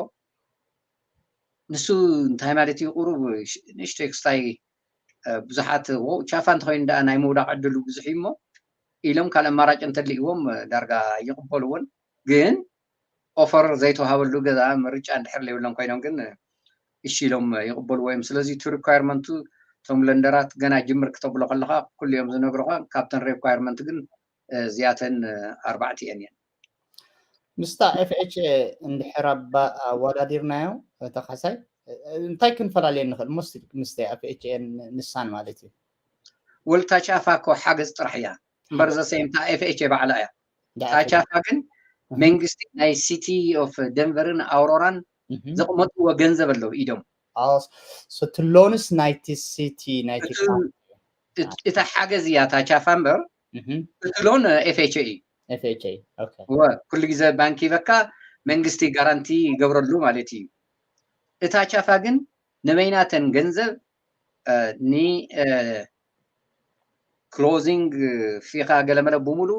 ንሱ እንታይ ማለት እዩ? ቁሩብ ንእሽተይ ክስታይ ብዙሓት ቻፋ እንተኮይኑ ደኣ ናይ ምውዳቕ ዕድሉ ብዙሕ እዩ እሞ ኢሎም ካልእ ኣማራጭ እንተልእዎም ዳርጋ ይቕበልዎን። ግን ኦፈር ዘይተዋሃበሉ ገዛ ምርጫ እንድሕር ዘይብሎም ኮይኖም ግን እሺ ኢሎም ይቕበልዎ እዮም። ስለዚ እቲ ሪኳየርመንቱ እቶም ለንደራት ገና ጅምር ክተብሎ ከለኻ ኩሉ እዮም ዝነግሩኻ። ካብተን ሪኳየርመንት ግን እዚኣተን ኣርባዕቲኤን እየን። ምስታ ኤፍ ኤች ኤ እንድሕር ኣወዳዲርናዮ ተካሳይ እንታይ ክንፈላለየ ንኽእል? ሞስት ምስ ኤፍ ኤች ኤ ንሳን ማለት እዩ። ወልታ ቻፋ እኮ ሓገዝ ጥራሕ እያ እምበር ዘሰይምታ ኤፍ ኤች ኤ ባዕላ እያ። ታቻፋ ግን መንግስቲ ናይ ሲቲ ኦፍ ደንቨርን ኣውሮራን ዘቕመጥዎ ገንዘብ ኣለዉ ኢዶም። እቲ ሎንስ ናይቲ ሲቲ ናይቲ እታ ሓገዝ እያ ታቻፋ እምበር እቲ ሎን ኤፍ ኤች ኤ እዩ። ኤፍ ኤች ኤ ኩሉ ግዜ ባንክ ይበካ መንግስቲ ጋራንቲ ይገብረሉ ማለት እዩ። እታ ቻፋ ግን ንበይናተን ገንዘብ ኒ ክሎዚንግ ፊኻ ገለመለ ብምሉ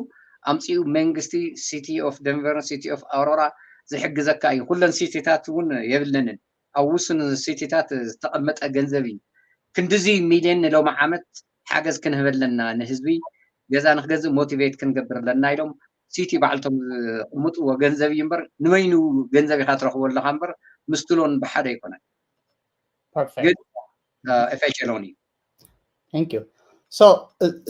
ኣምፅኡ መንግስቲ ሲቲ ኦፍ ደንቨር ሲቲ ኦፍ ኣውሮራ ዝሕግዘካ እዩ። ኩለን ሲቲታት እውን የብለንን። ኣብ ውሱን ሲቲታት ዝተቐመጠ ገንዘብ እዩ። ክንድዚ ሚልዮን ንሎሚ ዓመት ሓገዝ ክንህብ ኣለና ንህዝቢ ገዛ ንክገዝእ ሞቲቬት ክንገብር ኣለና ኢሎም ሲቲ ባዕልቶም ዝቕምጥዎ ገንዘብ እዩ እምበር ንበይኑ ገንዘብ ኢኻ ትረኽቦ ኣለኻ እምበር ምስ ሎን ብሓደ ኣይኮነን። ግን ኤፍ ኤች ኤ ሎን እዩ። Thank you። So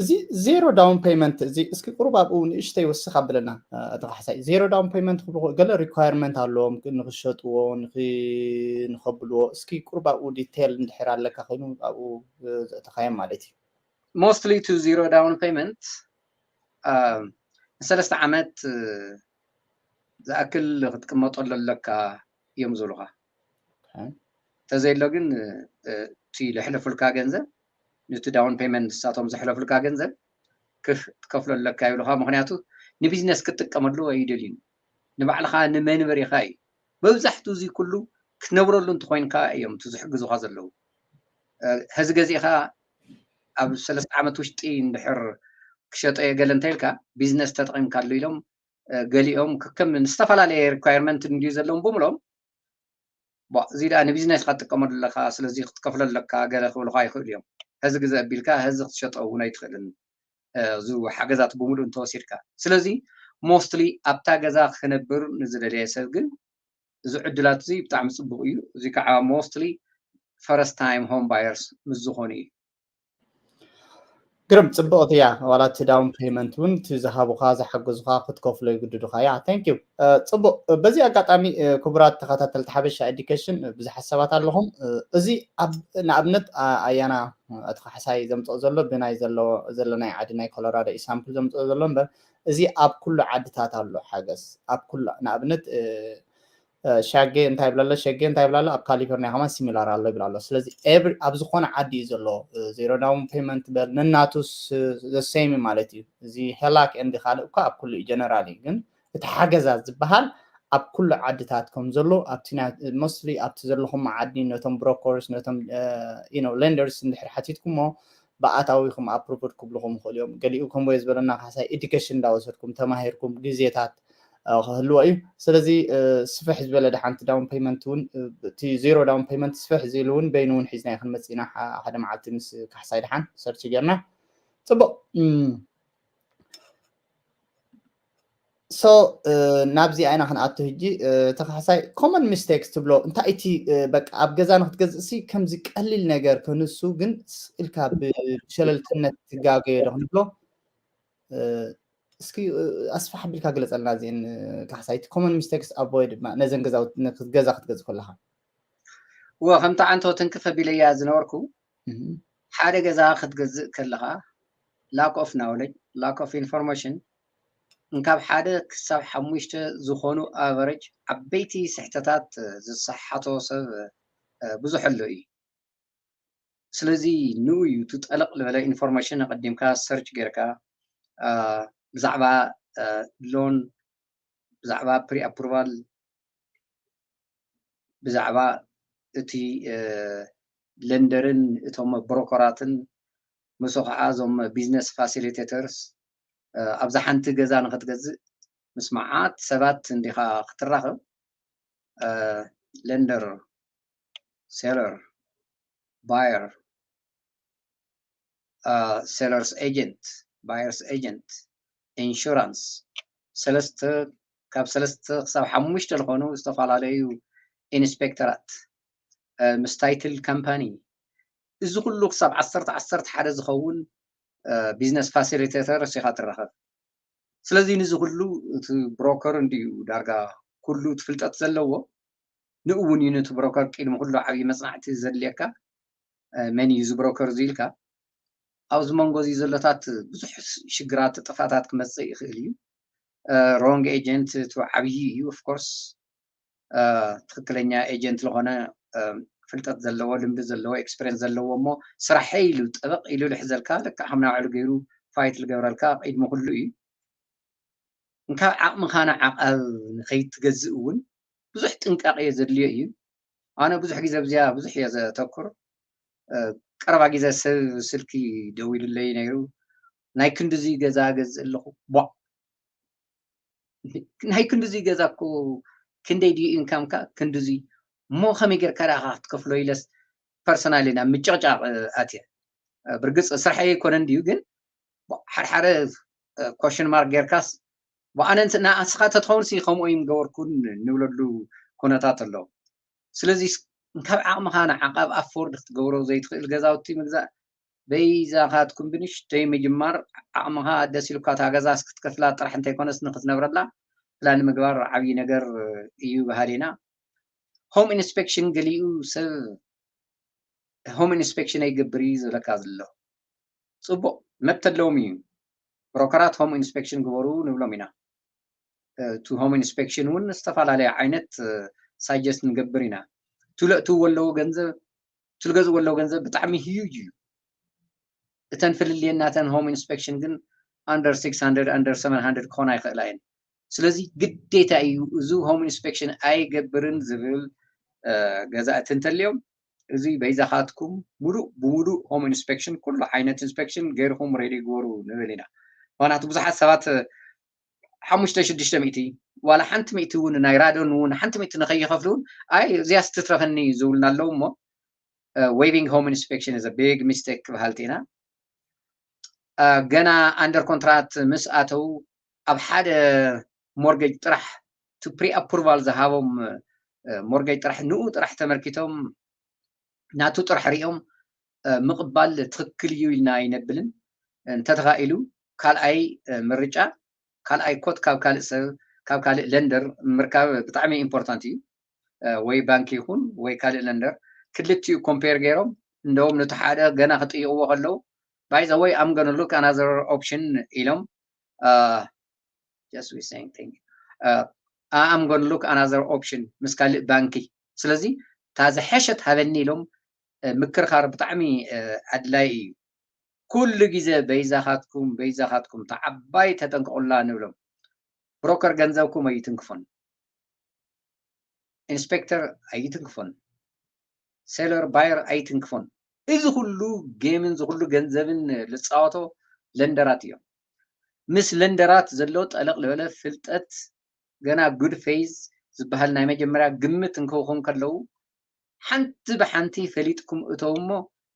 እዚ ዜሮ ዳውን ፔመንት እዚ እስኪ ቁሩብ ኣብኡ ንእሽተይ ወስኽ ኣብለና እቲ ካሕሳይ። ዜሮ ዳውን ፔመንት ክብሉ ገለ ሪኳየርመንት ኣለዎም ንክሸጥዎ ንኸብልዎ። እስኪ ቁሩብ ኣብኡ ዲቴል እንድሕር ኣለካ ኮይኑ ኣብኡ ዘእተኻዮም ማለት እዩ። Mostly to zero down payment ንሰለስተ ዓመት ዝኣክል ክትቅመጠሉ ኣለካ እዮም ዝብሉካ። እንተዘየሎ ግን እቲ ዘሕለፉልካ ገንዘብ፣ ነቲ ዳውን ፔመንት ንሳቶም ዘሕለፉልካ ገንዘብ ክትከፍሎ ኣለካ ይብሉካ። ምክንያቱ ንቢዝነስ ክትጥቀመሉ ኣይደልዩን፣ ንባዕልካ ንመንበሪካ እዩ። መብዛሕትኡ እዚ ኩሉ ክትነብረሉ እንተኮይንካ እዮም እቲ ዝሕግዙካ ዘለዉ። ሕዚ ገዚእካ ኣብ ሰለስተ ዓመት ውሽጢ እንድሕር ክሸጦ እየ ገለ እንተኢልካ ቢዝነስ ተጠቂምካሉ ኢሎም ገሊኦም ከከም ዝተፈላለየ ሪኳየርመንት እንድዩ ዘለዎም ብምሎም እዚ ደኣ ንቢዝነስካ ትጥቀመሉ ኣለካ ስለዚ ክትከፍሎ ኣለካ ገለ ክብሉካ ይኽእሉ እዮም። ሕዚ ግዘ ኣቢልካ ሕዚ ክትሸጦ እውን ኣይትኽእልን። እዚ ሓገዛት ብምሉእ እንተወሲድካ ስለዚ ሞስትሊ ኣብታ ገዛ ክነብር ንዝደለየ ሰብ ግን እዚ ዕድላት እዚ ብጣዕሚ ፅቡቅ እዩ። እዚ ከዓ ሞስትሊ ፈረስት ታይም ሆም ባየርስ ምስ ዝኾኑ እዩ። ግርም ፅብቕቲ እያ። ዋላ እቲ ዳውን ፔመንት እውን እቲ ዝሃቡካ ዝሓገዙካ ክትከፍሎ ይግድዱካ እያ። Thank you። ፅቡቅ። በዚ ኣጋጣሚ ክቡራት ተኸታተልቲ ሓበሻ ኤዱኬሽን ብዙሓት ሰባት ኣለኹም። እዚ ንኣብነት ኣያና እቲ ካሕሳይ ዘምፅኦ ዘሎ ብናይ ዘሎ ናይ ዓዲ ናይ ኮሎራዶ ኢሳምፕል ዘምፅኦ ዘሎ እምበር እዚ ኣብ ኩሉ ዓድታት ኣሎ ሓገዝ ኣብ ኩሉ ንኣብነት ሻጌ እንታይ ይብላ ኣሎ ሸጌ እንታይ ይብላ ኣሎ ኣብ ካሊፎርኒያ ከማን ሲሚላር ኣሎ ይብላ ኣሎ። ስለዚ ኣብ ዝኾነ ዓዲ እዩ ዘሎ ዜሮ ዳውን ፔመንት በል ነናቱ ዘሰይሚ ማለት እዩ። እዚ ሄላክ እንዲ ካልእ እኳ ኣብ ኩሉ እዩ ጀነራል እዩ ግን እቲ ሓገዛት ዝበሃል ኣብ ኩሉ ዓድታት ከም ዘሎ ኣብቲ ሞስትሊ ኣብቲ ዘለኹም ዓዲ ነቶም ብሮከርስ ነቶም ሌንደርስ እንድሕር ሓቲትኩሞ ብኣታዊኹም ኣፕሩቭድ ክብልኹም ይኽእሉ እዮም። ገሊኡ ከምቦየ ዝበለና ካሕሳይ ኤዱኬሽን እንዳወሰድኩም ተማሂርኩም ግዜታት ክህልዎ እዩ። ስለዚ ስፍሕ ዝበለ ደሓንቲ ዳውን ፔመንት እውን እቲ ዜሮ ዳውን ፔመንት ስፍሕ ዝኢሉ እውን በይኑ እውን ሒዝናዮ ክንመፅእ ኢና። ሓደ መዓልቲ ምስ ካሕሳይ ደሓን ሰርች ጌርና ፅቡቅ። ሶ ናብዚ ኣይና ክንኣቱ ሕጂ ተካሕሳይ ኮመን ሚስቴክስ ትብሎ እንታይ እቲ በቃ ኣብ ገዛ ንክትገዝእ ሲ ከምዚ ቀሊል ነገር ከንሱ ግን ኢልካ ብሸለልትነት ትጋገዮ ዶ ክንብሎ እስኪ ኣስፋሕ ኣቢልካ ግለፀልና እዚአን ካሕሳይ እቲ ኮመን ሚስቴክስ ኣቮይድ ነዘን ገዛ ክትገዝእ ከለካ እወ ከምቲ ዓንቶ ትንክፍ ኣቢለያ ዝነበርኩ ሓደ ገዛ ክትገዝእ ከለካ lack of knowledge lack of information እንካብ ሓደ ክሳብ ሓሙሽተ ዝኾኑ ኣቨረጅ ዓበይቲ ስሕተታት ዝሰሓቶ ሰብ ብዙሕ ኣሎ እዩ። ስለዚ ንኡ እዩ እቲ ጠለቕ ዝበለ ኢንፎርሜሽን ኣቐዲምካ ሰርች ጌርካ ብዛዕባ ሎን ብዛዕባ ፕሪ ኣፕሩቫል ብዛዕባ እቲ ለንደርን እቶም ብሮኮራትን ምስ ከዓ እዞም ቢዝነስ ፋሲሊቴተርስ ኣብዛ ሓንቲ ገዛ ንክትገዝእ ምስ መዓት ሰባት እንዲካ ክትራኸብ ለንደር seller, buyer, seller's agent, buyer's agent፣ insurance፣ ሰለስተ፣ ካብ ሰለስተ ክሳብ ሓሙሽተ ዝኾኑ ዝተፈላለዩ ኢንስፔክተራት፣ ምስ ታይትል ካምፓኒ፣ እዚ ኩሉ ክሳብ ዓሰርተ ዓሰርተ ሓደ ዝኸውን ቢዝነስ ፋሲሊቴተር ኢኻ ትራኸብ። ስለዚ ንዚ ኩሉ እቲ ብሮከር እንድዩ ዳርጋ ኩሉ እቲ ፍልጠት ዘለዎ፣ ንኡ እውን እዩ ነቲ ብሮከር ቅድሚ ኩሉ ዓብዪ መፅናዕቲ ዘድልየካ። መን እዩ እዚ ብሮከር እዚ ኢልካ ኣብዚ መንጎ እዚ ዘሎታት ብዙሕ ሽግራት ጥፋታት ክመፅእ ይኽእል እዩ። ሮንግ ኤጀንት እቲ ዓብዪ እዩ። ኦፍኮርስ ትክክለኛ ኤጀንት ዝኾነ ፍልጠት ዘለዎ፣ ልምዲ ዘለዎ፣ ኤክስፔሪንስ ዘለዎ እሞ ስራሐይ ኢሉ ጠበቕ ኢሉ ልሕዘልካ፣ ልክዕ ከም ናባዕሉ ገይሩ ፋይት ዝገብረልካ ቅድሚ ኩሉ እዩ። እንካብ ዓቕምኻ ንዓቓብ ንኸይትገዝእ እውን ብዙሕ ጥንቃቄ ዘድልዮ እዩ። ኣነ ብዙሕ ግዜ ኣብዚኣ ብዙሕ እየ ዘተኩር። ቀረባ ግዜ ሰብ ስልኪ ደዊሉለይ ነይሩ፣ ናይ ክንድዚ ገዛ ገዝእ ኣለኹ። ቧ፣ ናይ ክንድዚ ገዛ እኮ ክንደይ ድዩ ኢንካምካ? ክንድዚ እሞ ከመይ ጌርካ ደኣ ክትከፍሎ ኢለስ ፐርሰናሊ ናብ ምጭቕጫቕ ኣትየ። ብርግፅ ስራሕ ኣይኮነን ድዩ ግን ሓድሓደ ኮሽን ማርክ ጌርካስ ብኣነ ንስኻ ተትኸውን ሲ ከምኡ እዮም ገበርኩን ንብለሉ ኩነታት ኣሎ። ስለዚ እንካብ ዓቕምኻ ንዓቓብ ኣፎርድ ክትገብሮ ዘይትኽእል ገዛውቲ ምግዛእ በይዛኻትኩም ብንሽተይ ምጅማር ዓቕምኻ ደስ ኢሉካ እታ ገዛስ ክትከፍላ ጥራሕ እንተይኮነስ ንክትነብረላ ፕላን ምግባር ዓብዪ ነገር እዩ በሃሊና። ሆም ኢንስፔክሽን ገሊኡ ሰብ ሆም ኢንስፔክሽን ኣይገብር እዩ ዝብለካ ዘሎ። ፅቡቕ መብት ኣለዎም እዩ። ብሮከራት ሆም ኢንስፔክሽን ግበሩ ንብሎም ኢና። እቲ ሆም ኢንስፔክሽን እውን ዝተፈላለየ ዓይነት ሳጀስት ንገብር ኢና። ትለእትዎ ኣለዎ ገንዘብ ትልገዝዎ ኣለዎ ገንዘብ ብጣዕሚ ሂዩጅ እዩ። እተን ፍልልየናተን ሆም ኢንስፔክሽን ግን ኣንደር ሲክስ ሃንድረድ ኣንደር ሰቨን ሃንድረድ ክኾና ይኽእላ እየን። ስለዚ ግዴታ እዩ እዚ ሆም ኢንስፔክሽን ኣይገብርን ዝብል ገዛእቲ እንተልዮም እዚ በይዛኻትኩም ሙሉእ ብሙሉእ ሆም ኢንስፔክሽን ኩሉ ዓይነት ኢንስፔክሽን ገይርኹም ሬዲ ግበሩ ንብል ኢና። ምክንያቱ ብዙሓት ሰባት ሓሙሽተ ሽዱሽተ ሚእቲ ዋላ ሓንቲ ሚእቲ እውን ናይ ራዶን እውን ሓንቲ ሚእቲ ንኸይኸፍሉ እውን ኣይ እዚያስ ትትረፈኒ ዝብሉና ኣለዉ እሞ waiving home inspection is a big mistake ክበሃልቲ ኢና። ገና ኣንደር ኮንትራት ምስ ኣተው ኣብ ሓደ ሞርጌጅ ጥራሕ ቱ ፕሪ ኣፕሩቫል ዝሃቦም ሞርጌጅ ጥራሕ ንኡ ጥራሕ ተመልኪቶም ናቱ ጥራሕ ሪኦም ምቕባል ትኽክል እዩ ኢልና ኣይነብልን። እንተተኻኢሉ ካልኣይ ምርጫ ካልኣይ ኮት ካብ ካልእ ሰብ ካብ ካልእ ለንደር ምርካብ ብጣዕሚ ኢምፖርታንት እዩ። ወይ ባንክ ይኹን ወይ ካልእ ለንደር ክልቲኡ ኮምፔር ገይሮም እንደውም ነቲ ሓደ ገና ክጥይቕዎ ከለዉ by the way I'm gonna look another option ኢሎም just we same thing I'm gonna look another option ምስ ካልእ ባንኪ ስለዚ እታ ዝሐሸት ሃበኒ ኢሎም ምክርኻር ብጣዕሚ ኣድላይ እዩ። ኩሉ ግዜ በይዛኻትኩም በይዛኻትኩም እታ ዓባይ ተጠንቀቑላ ንብሎም። ብሮከር ገንዘብኩም ኣይትንክፉን። ኢንስፔክተር ኣይትንክፉን። ሴለር ባየር ኣይትንክፉን። እዚ ኩሉ ጌምን እዚ ኩሉ ገንዘብን ዝፃወቶ ለንደራት እዮም። ምስ ለንደራት ዘሎ ጠለቕ ዝበለ ፍልጠት ገና ጉድ ፌዝ ዝበሃል ናይ መጀመርያ ግምት እንክኹም ከለዉ ሓንቲ ብሓንቲ ፈሊጥኩም እተው እሞ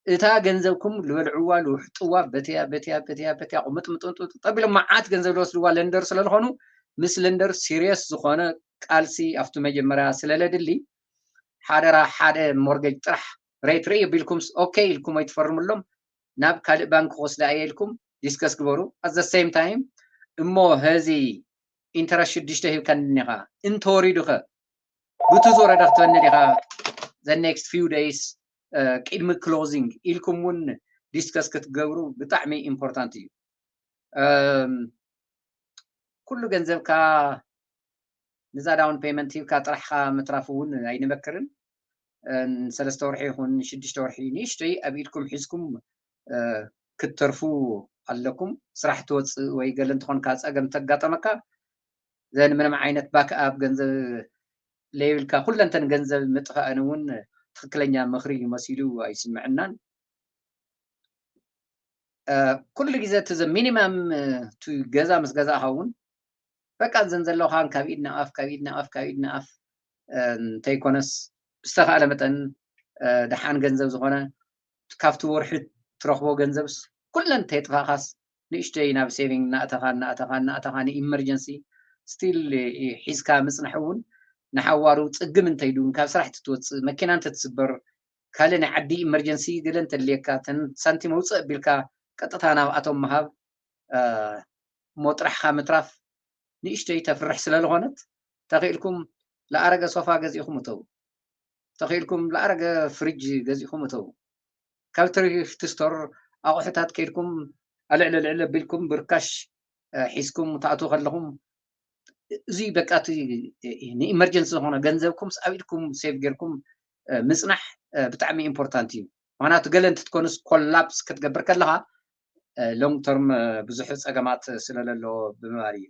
እታ ገንዘብኩም ዝበልዕዋ ዝውሕጥዋ በትያ በትያ በትያ በትያ ቁምጥምጥምጥምጥ ጠቢሎም መዓት ገንዘብ ዝወስድዋ ለንደር ስለዝኾኑ ምስ ለንደር ሲሪየስ ዝኾነ ቃልሲ ኣብቲ መጀመርያ ስለለድሊ ሓደራ ሓደ ሞርጌጅ ጥራሕ ሬት ርኢ ቢልኩምስ ኦኬ ኢልኩም ኣይትፈርምሎም ናብ ካልእ ባንክ ክወስዳ እየ ኢልኩም ዲስከስ ግበሩ። ኣት ዘ ሴም ታይም እሞ ሀዚ ኢንተረስት ሽዱሽተ ሂብካኒ ዲኻ እንተወሪዱኸ ብቲ ዝወረደ ክትበኒ ዲኻ the next few days ቅድሚ ክሎዚንግ ኢልኩም እውን ዲስከስ ክትገብሩ ብጣዕሚ ኢምፖርታንት እዩ። ኩሉ ገንዘብካ ንዛ ዳውን ፔመንት ሂብካ ጥራሕካ ምትራፍ እውን ኣይንመክርን። ንሰለስተ ወርሒ ይኹን ንሽዱሽተ ወርሒ ንእሽተይ ኣብ ኢድኩም ሒዝኩም ክትተርፉ ኣለኩም። ስራሕ ትወፅእ ወይ ገለ እንትኾንካ ፀገም ተጋጠመካ ዘን ምንም ዓይነት ባክኣፕ ገንዘብ ለይብልካ ኩለንተን ገንዘብ ምጥፋእን እውን ትክክለኛ ምክሪ እዩ መሲሉ ኣይስምዕናን። ኩሉ ግዜ እቲ ዘ ሚኒማም እቲ ገዛ ምስ ገዛእኻ እውን በቃ እዘን ዘለኻን ካብ ኢድ ናብ ኣፍ ካብ ኢድ ናብ ኣፍ ካብ ኢድ ናብ ኣፍ እንተይኮነስ ብዝተኻእለ መጠን ደሓን ገንዘብ ዝኾነ ካብቲ ወርሒ ትረኽቦ ገንዘብስ ኩለን ተየጥፋእካስ ንእሽተይ ናብ ሴቪንግ እናእተኻ እናእተኻ እናእተኻ ንኢመርጀንሲ ስቲል ሒዝካ ምፅናሕ እውን ንሓዋሩ ፅግም እንተይዱ ካብ ስራሕ ትትወፅእ መኪና እንተትስበር ካልእ ናይ ዓዲ ኢመርጀንሲ ገለ እንተድልየካ ተን ሳንቲም ኣውፅእ ኣቢልካ ቀጥታ ናብኣቶም ምሃብ እሞ ጥራሕኻ ምትራፍ ንእሽተይ ተፍርሕ ስለ ዝኾነት ተኽኢልኩም ለኣረገ ሶፋ ገዚእኹም እተው ተኽኢልኩም ለኣረገ ፍሪጅ ገዚእኹም እተው ካብ ትሪፍት ስቶር ኣቑሑታት ከይድኩም ኣልዕለ ልዕለ ኣቢልኩም ብርካሽ ሒዝኩም ትኣትዉ ከለኹም እዚ በቃ እቲ ንኢመርጀንሲ ዝኾነ ገንዘብኩም ኣብ ኢድኩም ሴቭ ጌርኩም ምፅናሕ ብጣዕሚ ኢምፖርታንት እዩ። ምክንያቱ ገለ እንትትኮንስ ኮላፕስ ክትገብር ከለኻ ሎንግ ተርም ብዙሕ ፀገማት ስለለሎ ብምባል እዩ።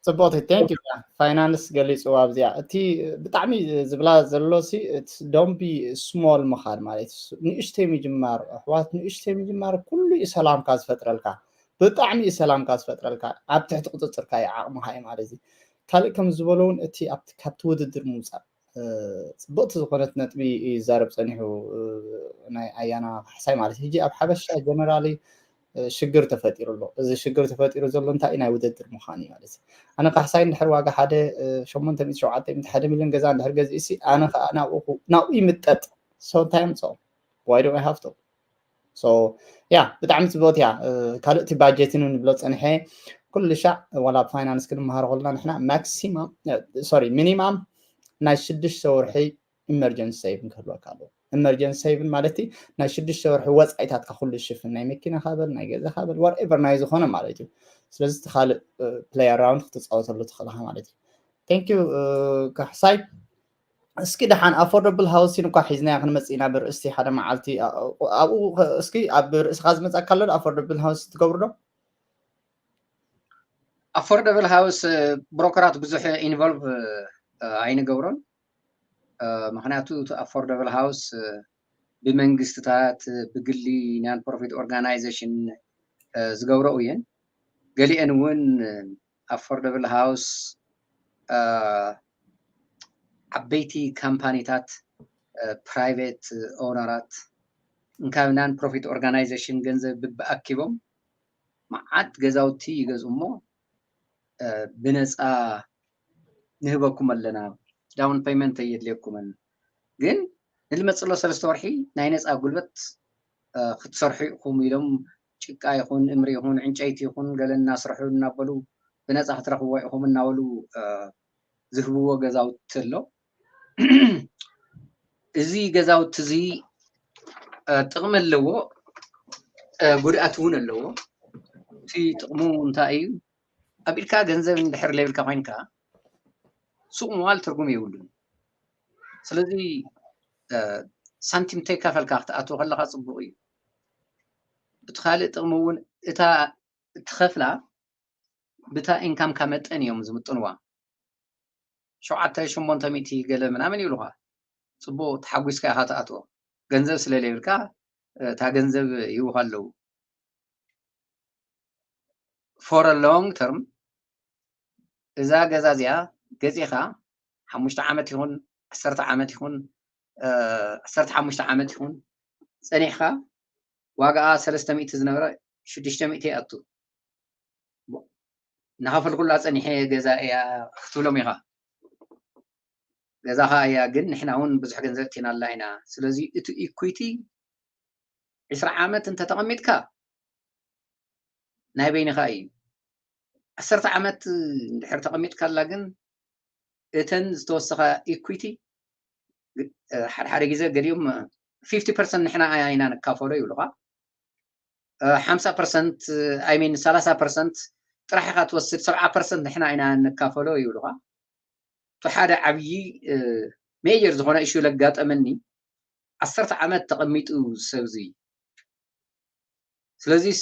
ፅቡቅቲ ቴንክ ዩ ፋይናንስ ገሊፅዋ ኣብዚኣ እቲ ብጣዕሚ ዝብላ ዘሎ ዶንቢ ስሞል ምኻድ ማለት ንእሽተይ ምጅማር ኣሕዋት ንእሽተይ ምጅማር ኩሉ እዩ ሰላምካ ዝፈጥረልካ ብጣዕሚ እዩ ሰላምካ ዝፈጥረልካ ኣብ ትሕቲ ቁፅፅርካ እዩ ዓቕምካ እዩ ማለት እዩ ካልእ ከም ዝበሎ እውን እቲ ካብቲ ውድድር ምውፃእ ፅብቕቲ ዝኾነት ነጥቢ ይዛረብ ፀኒሑ ናይ ኣያና ካሕሳይ ማለት ሕጂ ኣብ ሓበሻ ጀነራሊ ሽግር ተፈጢሩ ኣሎ እዚ ሽግር ተፈጢሩ ዘሎ እንታይ ናይ ውድድር ምዃን እዩ ማለት ኣነ ካሕሳይ እንድሕር ዋጋ ሓደ ሸሞንተ ሚእቲ ሸውዓተ ሚእቲ ሓደ ሚሊዮን ገዛ እንድሕር ገዚኡ ሲ ኣነ ከዓ ናብኡ ይምጠጥ so እንታይ ኣምፅኦ why do I have to so yeah ብጣዕሚ ፅብቕቲ እያ ካልእ እቲ ባጀትን ንብሎ ፀንሐ ኩሉ ሻዕ ዋላ ፋይናንስ ክንመሃሮ ከለና ንሕና ማክሲማም ሶሪ ሚኒማም ናይ ሽዱሽተ ወርሒ ኢመርጀንሲ ሴቪንግ ክህልወካ ኣለዎ ኢመርጀንሲ ሴቪንግ ማለት ናይ ሽዱሽተ ወርሒ ወፃኢታትካ ኩሉ ሽፍን ናይ መኪና ካበል ናይ ገዛ ካበል ዋትኤቨር ናይ ዝኾነ ማለት እዩ ስለዚ እቲ ካልእ ፕሌይ ኣራውንድ ክትፃወተሉ ትኽእልካ ማለት እዩ thank you ካሕሳይ እስኪ ደሓን ኣፎርደብል ሃውሲን እኳ ሒዝናያ ክንመፅእ ኢና ብርእስቲ ሓደ መዓልቲ ኣብኡ እስኪ ኣብ ርእስኻ ዝመፅኣካ ኣሎ ኣፎርደብል ሃውስ ትገብሩ ዶ ኣፎርደብል ሃውስ ብሮከራት ብዙሕ ኢንቮልቭ ኣይንገብሮን ምክንያቱ እቲ ኣፎርደብል ሃውስ ብመንግስትታት ብግሊ ናን ፕሮፊት ኦርጋናይዜሽን ዝገብረኡ እየን ገሊአን እውን ኣፎርደብል ሃውስ ዓበይቲ ካምፓኒታት ፕራይቬት ኦነራት እንካብ ናን ፕሮፊት ኦርጋናይዜሽን ገንዘብ ብኣኪቦም መዓት ገዛውቲ ይገዝኡ እሞ ብነፃ ንህበኩም ኣለና ዳውን ፔመንት የድልየኩምን ግን ንልመፅሎ ሰለስተ ወርሒ ናይ ነፃ ጉልበት ክትሰርሑ ኢኹም ኢሎም ጭቃ ይኹን እምሪ ይኹን ዕንጨይቲ ይኹን ገለ እናስርሑ እናበሉ ብነፃ ክትረኽብዎ ኢኹም እናበሉ ዝህብዎ ገዛውቲ ኣሎ እዚ ገዛውቲ እዚ ጥቕሚ ኣለዎ ጉድኣት እውን ኣለዎ እቲ ጥቕሙ እንታይ እዩ ኣብ ኢድካ ገንዘብ እንድሕር ለይብልካ ኮይንካ ሱቕ ምዋል ትርጉም የብሉን ስለዚ ሳንቲም ተይከፈልካ ክትኣትዎ ከለካ ፅቡቅ እዩ እቲ ካልእ ጥቕሚ እውን እታ እትኸፍላ ብታ ኢንካምካ መጠን እዮም ዝምጥንዋ ሸውዓተ ሸሞንተ ሚእቲ ገለ ምናምን ይብሉኻ ፅቡቅ ተሓጒስካ ኢኻ ትኣትዎ ገንዘብ ስለለይብልካ እታ ገንዘብ ይህቡኻ ኣለዉ for a long term እዛ ገዛ እዚኣ ገዚእኻ ሓሙሽተ ዓመት ይኹን ዓሰርተ ዓመት ይኹን ዓሰርተ ሓሙሽተ ዓመት ይኹን ፀኒሕኻ ዋጋኣ ሰለስተ ሚእቲ ዝነበረ ሽዱሽተ ሚእቲ ይኣቱ እናኸፈልኩላ ፀኒሐ ገዛ እያ ክትብሎም ኢኻ ገዛኻ እያ ግን ንሕና እውን ብዙሕ ገንዘብ እቲናላ ኢና ስለዚ እቲ ኢኩዊቲ ዕስራ ዓመት እንተተቐሚጥካ ናይ በይንኻ እዩ ዓሰርተ ዓመት እንድሕር ተቐሚጥካላ ግን እተን ዝተወሰኻ ኢኩዊቲ ሓደ ሓደ ግዜ ገሊኦም ፊፍቲ ፐርሰንት ንሕና ኢና ንካፈሎ ይብሉኻ ሓምሳ ፐርሰንት ኣይሚን ሰላሳ ፐርሰንት ጥራሕ ኢኻ ትወስድ ሰብዓ ፐርሰንት ንሕና ኢና ንካፈሎ ይብሉኻ እቲ ሓደ ዓብዪ ሜጀር ዝኾነ እሹ ለጋጠመኒ ዓሰርተ ዓመት ተቐሚጡ ሰብዚ ስለዚስ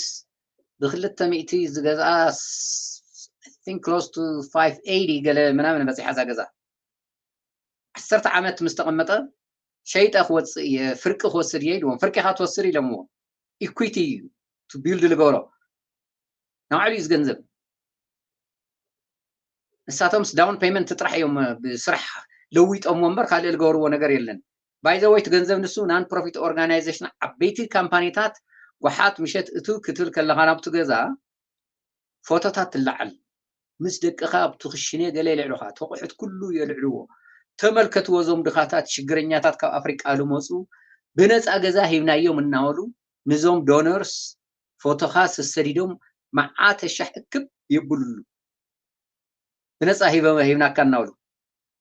ብክልተ ሚእቲ ዝገዝኣ think close to five eighty ገለ ምናምን በፂሓ እዛ ገዛ ዓሰርተ ዓመት ምስ ተቐመጠ ሸይጠ ክወፅእ እየ ፍርቂ ክወስድ እየ ኢልዎም ፍርቂኻ ትወስድ ኢሎምዎ ኢኩዊቲ እዩ ቱ ቢልድ ዝገብሮ ንባዕሉ እዩ ዝገንዘብ ንሳቶምስ ዳውን ፔመንት ጥራሕ እዮም ብስራሕ ለዊጦሞ እምበር ካልእ ዝገበርዎ ነገር የለን። ባይዘወይ እቲ ገንዘብ ንሱ ናን ፕሮፊት ኦርጋናይዜሽን ዓበይቲ ካምፓኒታት ጎሓት ምሸት እቱ ክትብል ከለኻ ናብቲ ገዛ ፎቶታት ትለዓል፣ ምስ ደቅኻ ኣብቲ ክሽነ ገለ የልዕሉኻ፣ ተቑሑት ኩሉ የልዕልዎ። ተመልከትዎ፣ እዞም ድኻታት ሽግረኛታት ካብ ኣፍሪቃ ዝመፁ ብነፃ ገዛ ሂብናዮም እናበሉ ንዞም ዶነርስ ፎቶኻ ሰሰዲዶም መዓት ኣሻሕ እክብ የብሉሉ። ብነፃ ሂበ- ሂብናካ እናበሉ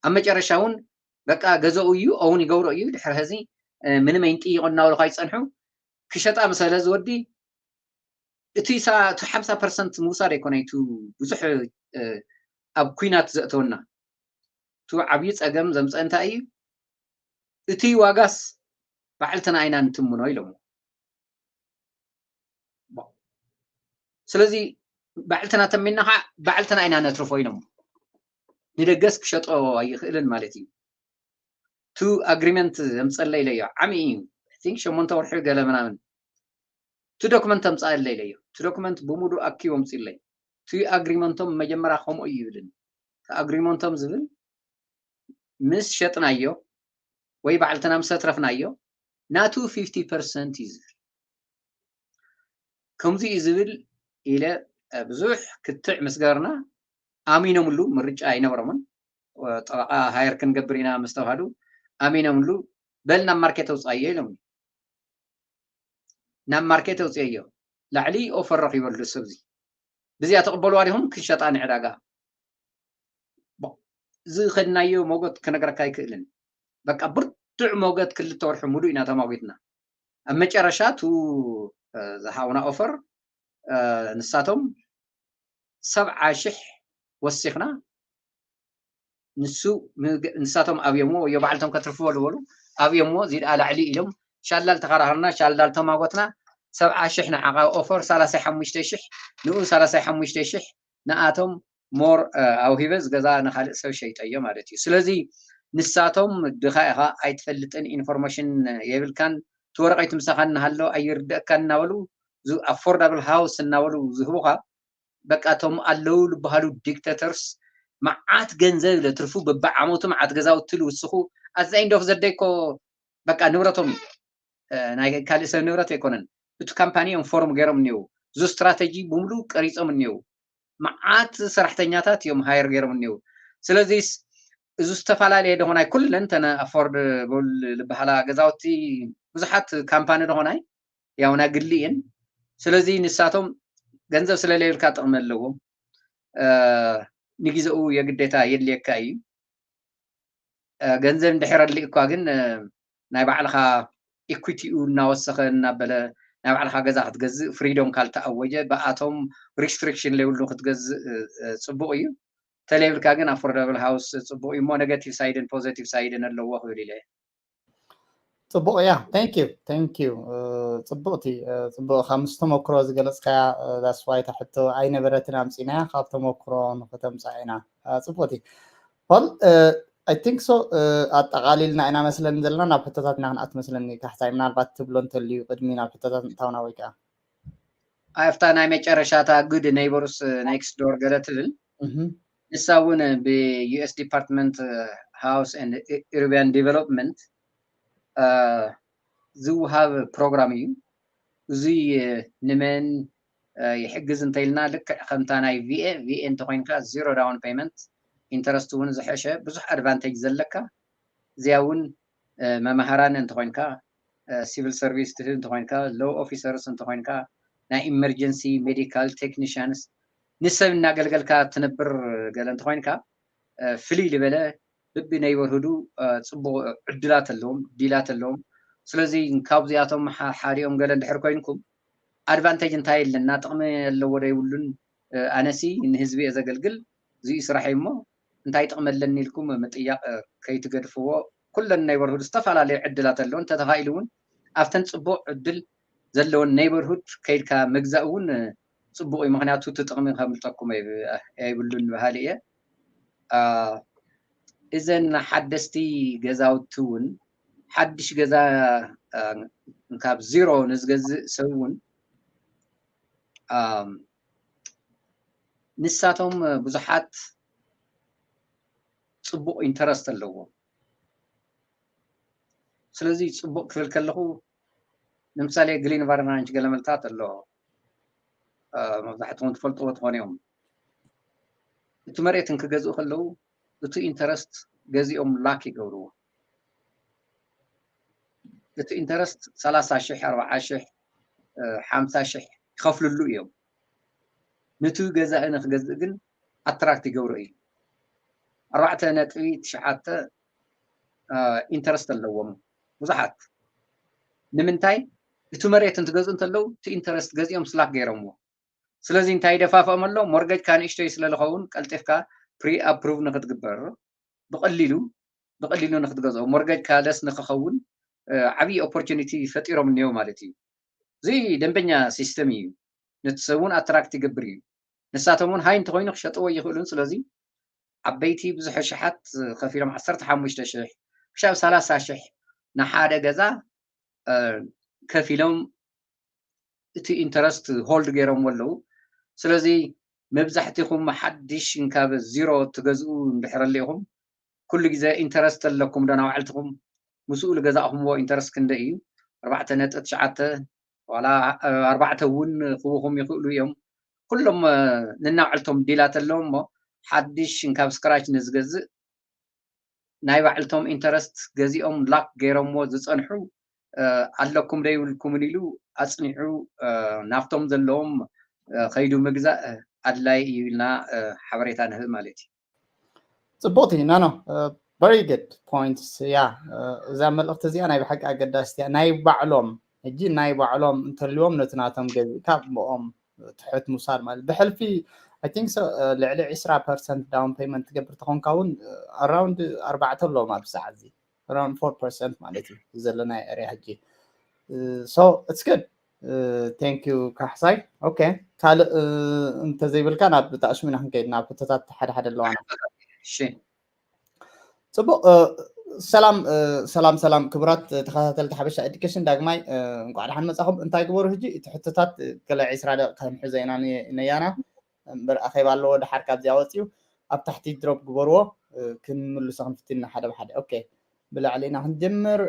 ኣብ መጨረሻ እውን በቃ ገዛኡ እዩ፣ እውን ይገብሮ እዩ። ድሕሪ ሕዚ ምንም ኣይንጥይቆ እናበሉ ከይፀንሑ ክሸጣ ምሰለ ዝወዲ እቲ ሓምሳ ፐርሰንት ምውሳድ ኣይኮነ፣ እቲ ብዙሕ ኣብ ኩናት ዘእተወና እቲ ዓብዪ ፀገም ዘምፀ እንታይ እዩ? እቲ ዋጋስ ባዕልትና ኢና እንትምኖ ኢሎም። ስለዚ ባዕልትና ተሚና ከዓ ባዕልትና ኢና ነትርፎ ኢሎም። ንደገስ ክሸጦ ኣይኽእልን ማለት እዩ። ቱ ኣግሪመንት ዘምፀለይ ኢለዮ። ዓሚ እዩ። ቲንክ ሸሞንተ ወርሒ ገለ ምናምን። ቱ ዶክመንት ኣምፃእለይ ኢለዮ። ቱ ዶክመንት ብሙሉ ኣኪቡ ኣምፅእለይ። ቱ ኣግሪመንቶም መጀመርያ ከምኡ እዩ ይብልን። ቱ ኣግሪመንቶም ዝብል ምስ ሸጥናዮ ወይ ባዕልትና ምስ ኣትረፍናዮ ናቱ ፊፍቲ ፐርሰንት እዩ ዝብል። ከምዚ እዩ ዝብል ኢለ ብዙሕ ክትዕ ምስ ገበርና ኣሚኖምሉ፣ ምርጫ ኣይነበሮምን። ጠበቃ ሃየር ክንገብር ኢና ምስ ተባሃሉ ኣሚኖምሉ፣ በል ናብ ማርኬት ኣውፅኣዮ ኢሎም። ናብ ማርኬት ኣውፅኣዮ፣ ላዕሊ ኦፈር ረኪበሉ ሰብዚ ብዚኣ ተቕበልዋ ዲኹም ክሸጣ ንዕዳጋ? ዝኸድናዮ ሞገት ክነግረካ ኣይክእልን። በቃ ብርቱዕ ሞገት ክልተ ወርሒ ሙሉእ ኢና ተማጒትና። ኣብ መጨረሻ ቱ ዝሃቡና ኦፈር ንሳቶም ሰብዓ ሽሕ ወሲኽና ንሱ ንሳቶም ኣብዮምዎ ወዮ ባዕልቶም ከትርፍዎ ዝበሉ ኣብዮምዎ። እዚ ደኣ ላዕሊ ኢሎም ሻላል ተኸራኸርና፣ ሻላል ተማጎትና። ሰብዓ ሽሕ ንዓኻ ኦፈር፣ ሰላሳ ሓሙሽተ ሽሕ ንኡ፣ ሰላሳ ሓሙሽተ ሽሕ ንኣቶም ሞር ኣውሂበ ዝገዛ ንካልእ ሰብ ሸይጠዮ ማለት እዩ። ስለዚ ንሳቶም ድኻ ኢኻ ኣይትፈልጥን፣ ኢንፎርሜሽን የብልካን፣ ትወረቀይት ምሳኻ እናሃሎ ኣይርደእካን እናበሉ ኣፎርዳብል ሃውስ እናበሉ ዝህቡኻ በቃ እቶም ኣለዉ ዝበሃሉ ዲክተተርስ መዓት ገንዘብ ለትርፉ በብዓመቱ መዓት ገዛውቲ ልውስኹ። ኣዛ ኢንድ ኦፍ ዘደይ እኮ በቃ ንብረቶም እዩ። ናይ ካልእ ሰብ ንብረት ኣይኮነን። እቲ ካምፓኒ እዮም ፎርም ገይሮም እኒው። እዚ ስትራተጂ ብምሉ ቀሪጾም እኒው። መዓት ሰራሕተኛታት እዮም ሃየር ገይሮም እኒው። ስለዚስ እዚ ዝተፈላለየ ደኾናይ ኩለን ተነ ኣፎርደብል ዝበሃላ ገዛውቲ ብዙሓት ካምፓኒ ደኾናይ ያው ናይ ግሊ እየን። ስለዚ ንሳቶም ገንዘብ ስለለይብልካ ጥቕሚ ኣለዎም። ንግዜኡ የግዴታ የድልየካ እዩ። ገንዘብ እንድሕር ኣድልዩካ ግን ናይ ባዕልኻ ኢኩዊቲኡ እናወሰኸ እናበለ ናይ ባዕልኻ ገዛ ክትገዝእ ፍሪዶም ካልተኣወጀ ብኣቶም ሪስትሪክሽን ለይብሉ ክትገዝእ ፅቡቕ እዩ። ተለይብልካ ግን ኣፎርዳብል ሃውስ ፅቡቕ እዩ እሞ ኔጋቲቭ ሳይድን ፖዘቲቭ ሳይድን ኣለዎ ክብል ኢለ። ፅቡቕ እያ። Thank you, thank you. ፅቡቕቲ፣ ፅቡቕ ካብ ምስ ተመክሮ ዝገለፅካያ። That's why እታ ሕቶ ኣይነበረትን ኣምፂናያ፣ ካብ ተመክሮ ንክተምፃ ኢና። ፅቡቕቲ። Well, I think so. ኣጠቓሊልና ኢና መስለኒ ዘለና፣ ናብ ሕቶታት ኢና ክንኣት መስለኒ። ካሕሳይ ምናልባት ትብሎ እንተልዩ ቅድሚ ናብ ሕቶታት ምእታውና ወይ ከዓ ኣብታ ናይ መጨረሻታ ጉድ ኔይበርስ ኔክስት ዶር ገለ ትብል ንሳ እውን ብ US Department House and Urban Development ዝወሃብ ፕሮግራም እዩ። እዙይ ንመን ይሕግዝ እንተኢልና ልክዕ ከምታ ናይ VA VA እንተኮይንካ ዚሮ ዳውን ፔመንት ኢንተረስት እውን ዝሐሸ ብዙሕ ኣድቫንቴጅ ዘለካ እዚኣ እውን መማህራን እንተኮይንካ ሲቪል ሰርቪስ ትህብ እንተኮይንካ ሎው ኦፊሰርስ እንተኮይንካ ናይ ኢመርጀንሲ ሜዲካል ቴክኒሽያንስ ንሰብ እናገልገልካ ትነብር ገለ እንተኮይንካ ፍልይ ዝበለ ብቢ ነይበርሁዱ ፅቡቅ ዕድላት ኣለዎም ዲላት ኣለዎም። ስለዚ ካብዚኣቶም ሓዲኦም ገለ እንድሕር ኮይንኩም ኣድቫንቴጅ እንታይ ኣለና ጥቅሚ ኣለዎ ዶ የብሉን? ኣነሲ ንህዝቢ እየ ዘገልግል እዚኡ ስራሕ እዩ እሞ እንታይ ጥቅሚ ኣለኒ ኢልኩም ምጥያቅ ከይትገድፍዎ። ኩለን ነይበርሁድ ዝተፈላለዩ ዕድላት ኣለውን ተተኻኢሉ እውን ኣብተን ፅቡቅ ዕድል ዘለውን ነይበርሁድ ከይድካ ምግዛእ እውን ፅቡቅ እዩ። ምክንያቱ እቲ ጥቅሚ ከምልጠኩም ኣይብሉን በሃሊ እየ። እዘን ሓደስቲ ገዛውቲ እውን ሓድሽ ገዛ ካብ ዚሮ ንዝገዝእ ሰብ እውን ንሳቶም ብዙሓት ፅቡቅ ኢንተረስት ኣለዎም። ስለዚ ጽቡቕ ክብል ከለኹ ንምሳሌ ግሊንቫር ራንች ገለ መልታት ኣሎ። መብዛሕትኹም ትፈልጥዎ ትኾኑ እዮም። እቲ መሬት እንክገዝኡ ከለዉ እቲ ኢንተረስት ገዚኦም ላክ ይገብርዎ። እቲ ኢንተረስት ሰላሳ ሽሕ ኣርባዓ ሽሕ ሓምሳ ሽሕ ይኸፍልሉ እዮም። ነቲ ገዛኢ ንክገዝእ ግን ኣትራክት ይገብሮ እዩ። ኣርባዕተ ነጥቢ ትሽዓተ ኢንተረስት ኣለዎም ብዙሓት። ንምንታይ? እቲ መሬት እንትገዝኡ እንተለዉ እቲ ኢንተረስት ገዚኦም ስላክ ገይሮምዎ። ስለዚ እንታይ ይደፋፍኦም ኣሎ? ሞርገጅካ ንእሽተይ ስለ ዝኸውን ቀልጢፍካ ፕሪ ኣፕሩቭ ንክትግበር ብቐሊሉ ብቐሊሉ ንክትገዝኦ ሞርገጅካ ለስ ንክኸውን ዓብዪ ኦፖርቹኒቲ ፈጢሮም እኒው ማለት እዩ። እዚ ደንበኛ ሲስተም እዩ። ነቲ ሰብ እውን ኣትራክት ይገብር እዩ። ንሳቶም እውን ሃይ እንተኮይኑ ክሸጥዎ ይኽእሉን። ስለዚ ዓበይቲ ብዙሕ ሽሓት ከፊሎም ዓሰርተ ሓሙሽተ ሽሕ ክሻብ ሰላሳ ሽሕ ንሓደ ገዛ ከፊሎም እቲ ኢንተረስት ሆልድ ገይሮምዎ ኣለዉ። ስለዚ መብዛሕትኹም ሓድሽ እንካብ ዚሮ ትገዝኡ እንድሕር ኣለኹም ኩሉ ግዜ ኢንተረስት ኣለኩም ዶ ናባዕልትኹም? ምስኡ ዝገዛእኹምዎ ኢንተረስት ክንደይ እዩ? ኣርባዕተ ነጥቢ ትሽዓተ ዋላ ኣርባዕተ እውን ክህቡኹም ይኽእሉ እዮም። ኩሎም ንናባዕልቶም ዲላት ኣለዎም እሞ ሓድሽ እንካብ ስክራች ንዝገዝእ ናይ ባዕልቶም ኢንተረስት ገዚኦም ላክ ገይሮምዎ ዝፀንሑ ኣለኩም ዶ ይብልኩምን ኢሉ ኣፅኒዑ ናብቶም ዘለዎም ከይዱ ምግዛእ ኣድላይ እዩ ኢልና ሓበሬታ ንህብ ማለት እዩ። ፅቡቕቲ ናኖ very good points። ያ እዛ መልእኽቲ እዚኣ ናይ ብሓቂ ኣገዳስቲ እያ። ናይ ባዕሎም ሕጂ ናይ ባዕሎም እንተልዎም ነቲ ናቶም ገዚእካ ብኦም ትሕት ምውሳድ ማለት ብሕልፊ I think ልዕሊ ዕስራ ፐርሰንት ዳውን ፔመንት ትገብር ተኾንካ እውን ኣራውንድ ኣርባዕተ ኣለዎም ኣብዚ ሰዓት እዚ ኣራውንድ ፎር ፐርሰንት ማለት እዩ ዘለናዮ ኤርያ ሕጂ። So it's good. Thank you ካሕሳይ። ኦኬ ካልእ እንተዘይብልካ ናብ ተኣሽሙ ኢና ክንከይድ ናብ ሕቶታት ሓደ ሓደ ኣለዋና። እሺ ፅቡቅ ሰላም ሰላም ሰላም ክቡራት ተኸታተልቲ ሓበሻ ኤዱኬሽን ዳግማይ እንኳዕ ደሓን መፃኹም። እንታይ ግበሩ ሕጂ እቲ ሕቶታት ገለ ዕስራ ደቂቕ ከንሕዞ ኢና ነያና እምበር ኣኼባ ኣለዎ ደሓር ካብዚኣ ወፂኡ ኣብ ታሕቲ ድሮፕ ግበርዎ ክንምልሶ ክንፍትን ኢና ሓደ ብሓደ። ኦኬ ብላዕሊ ኢና ክንጀምር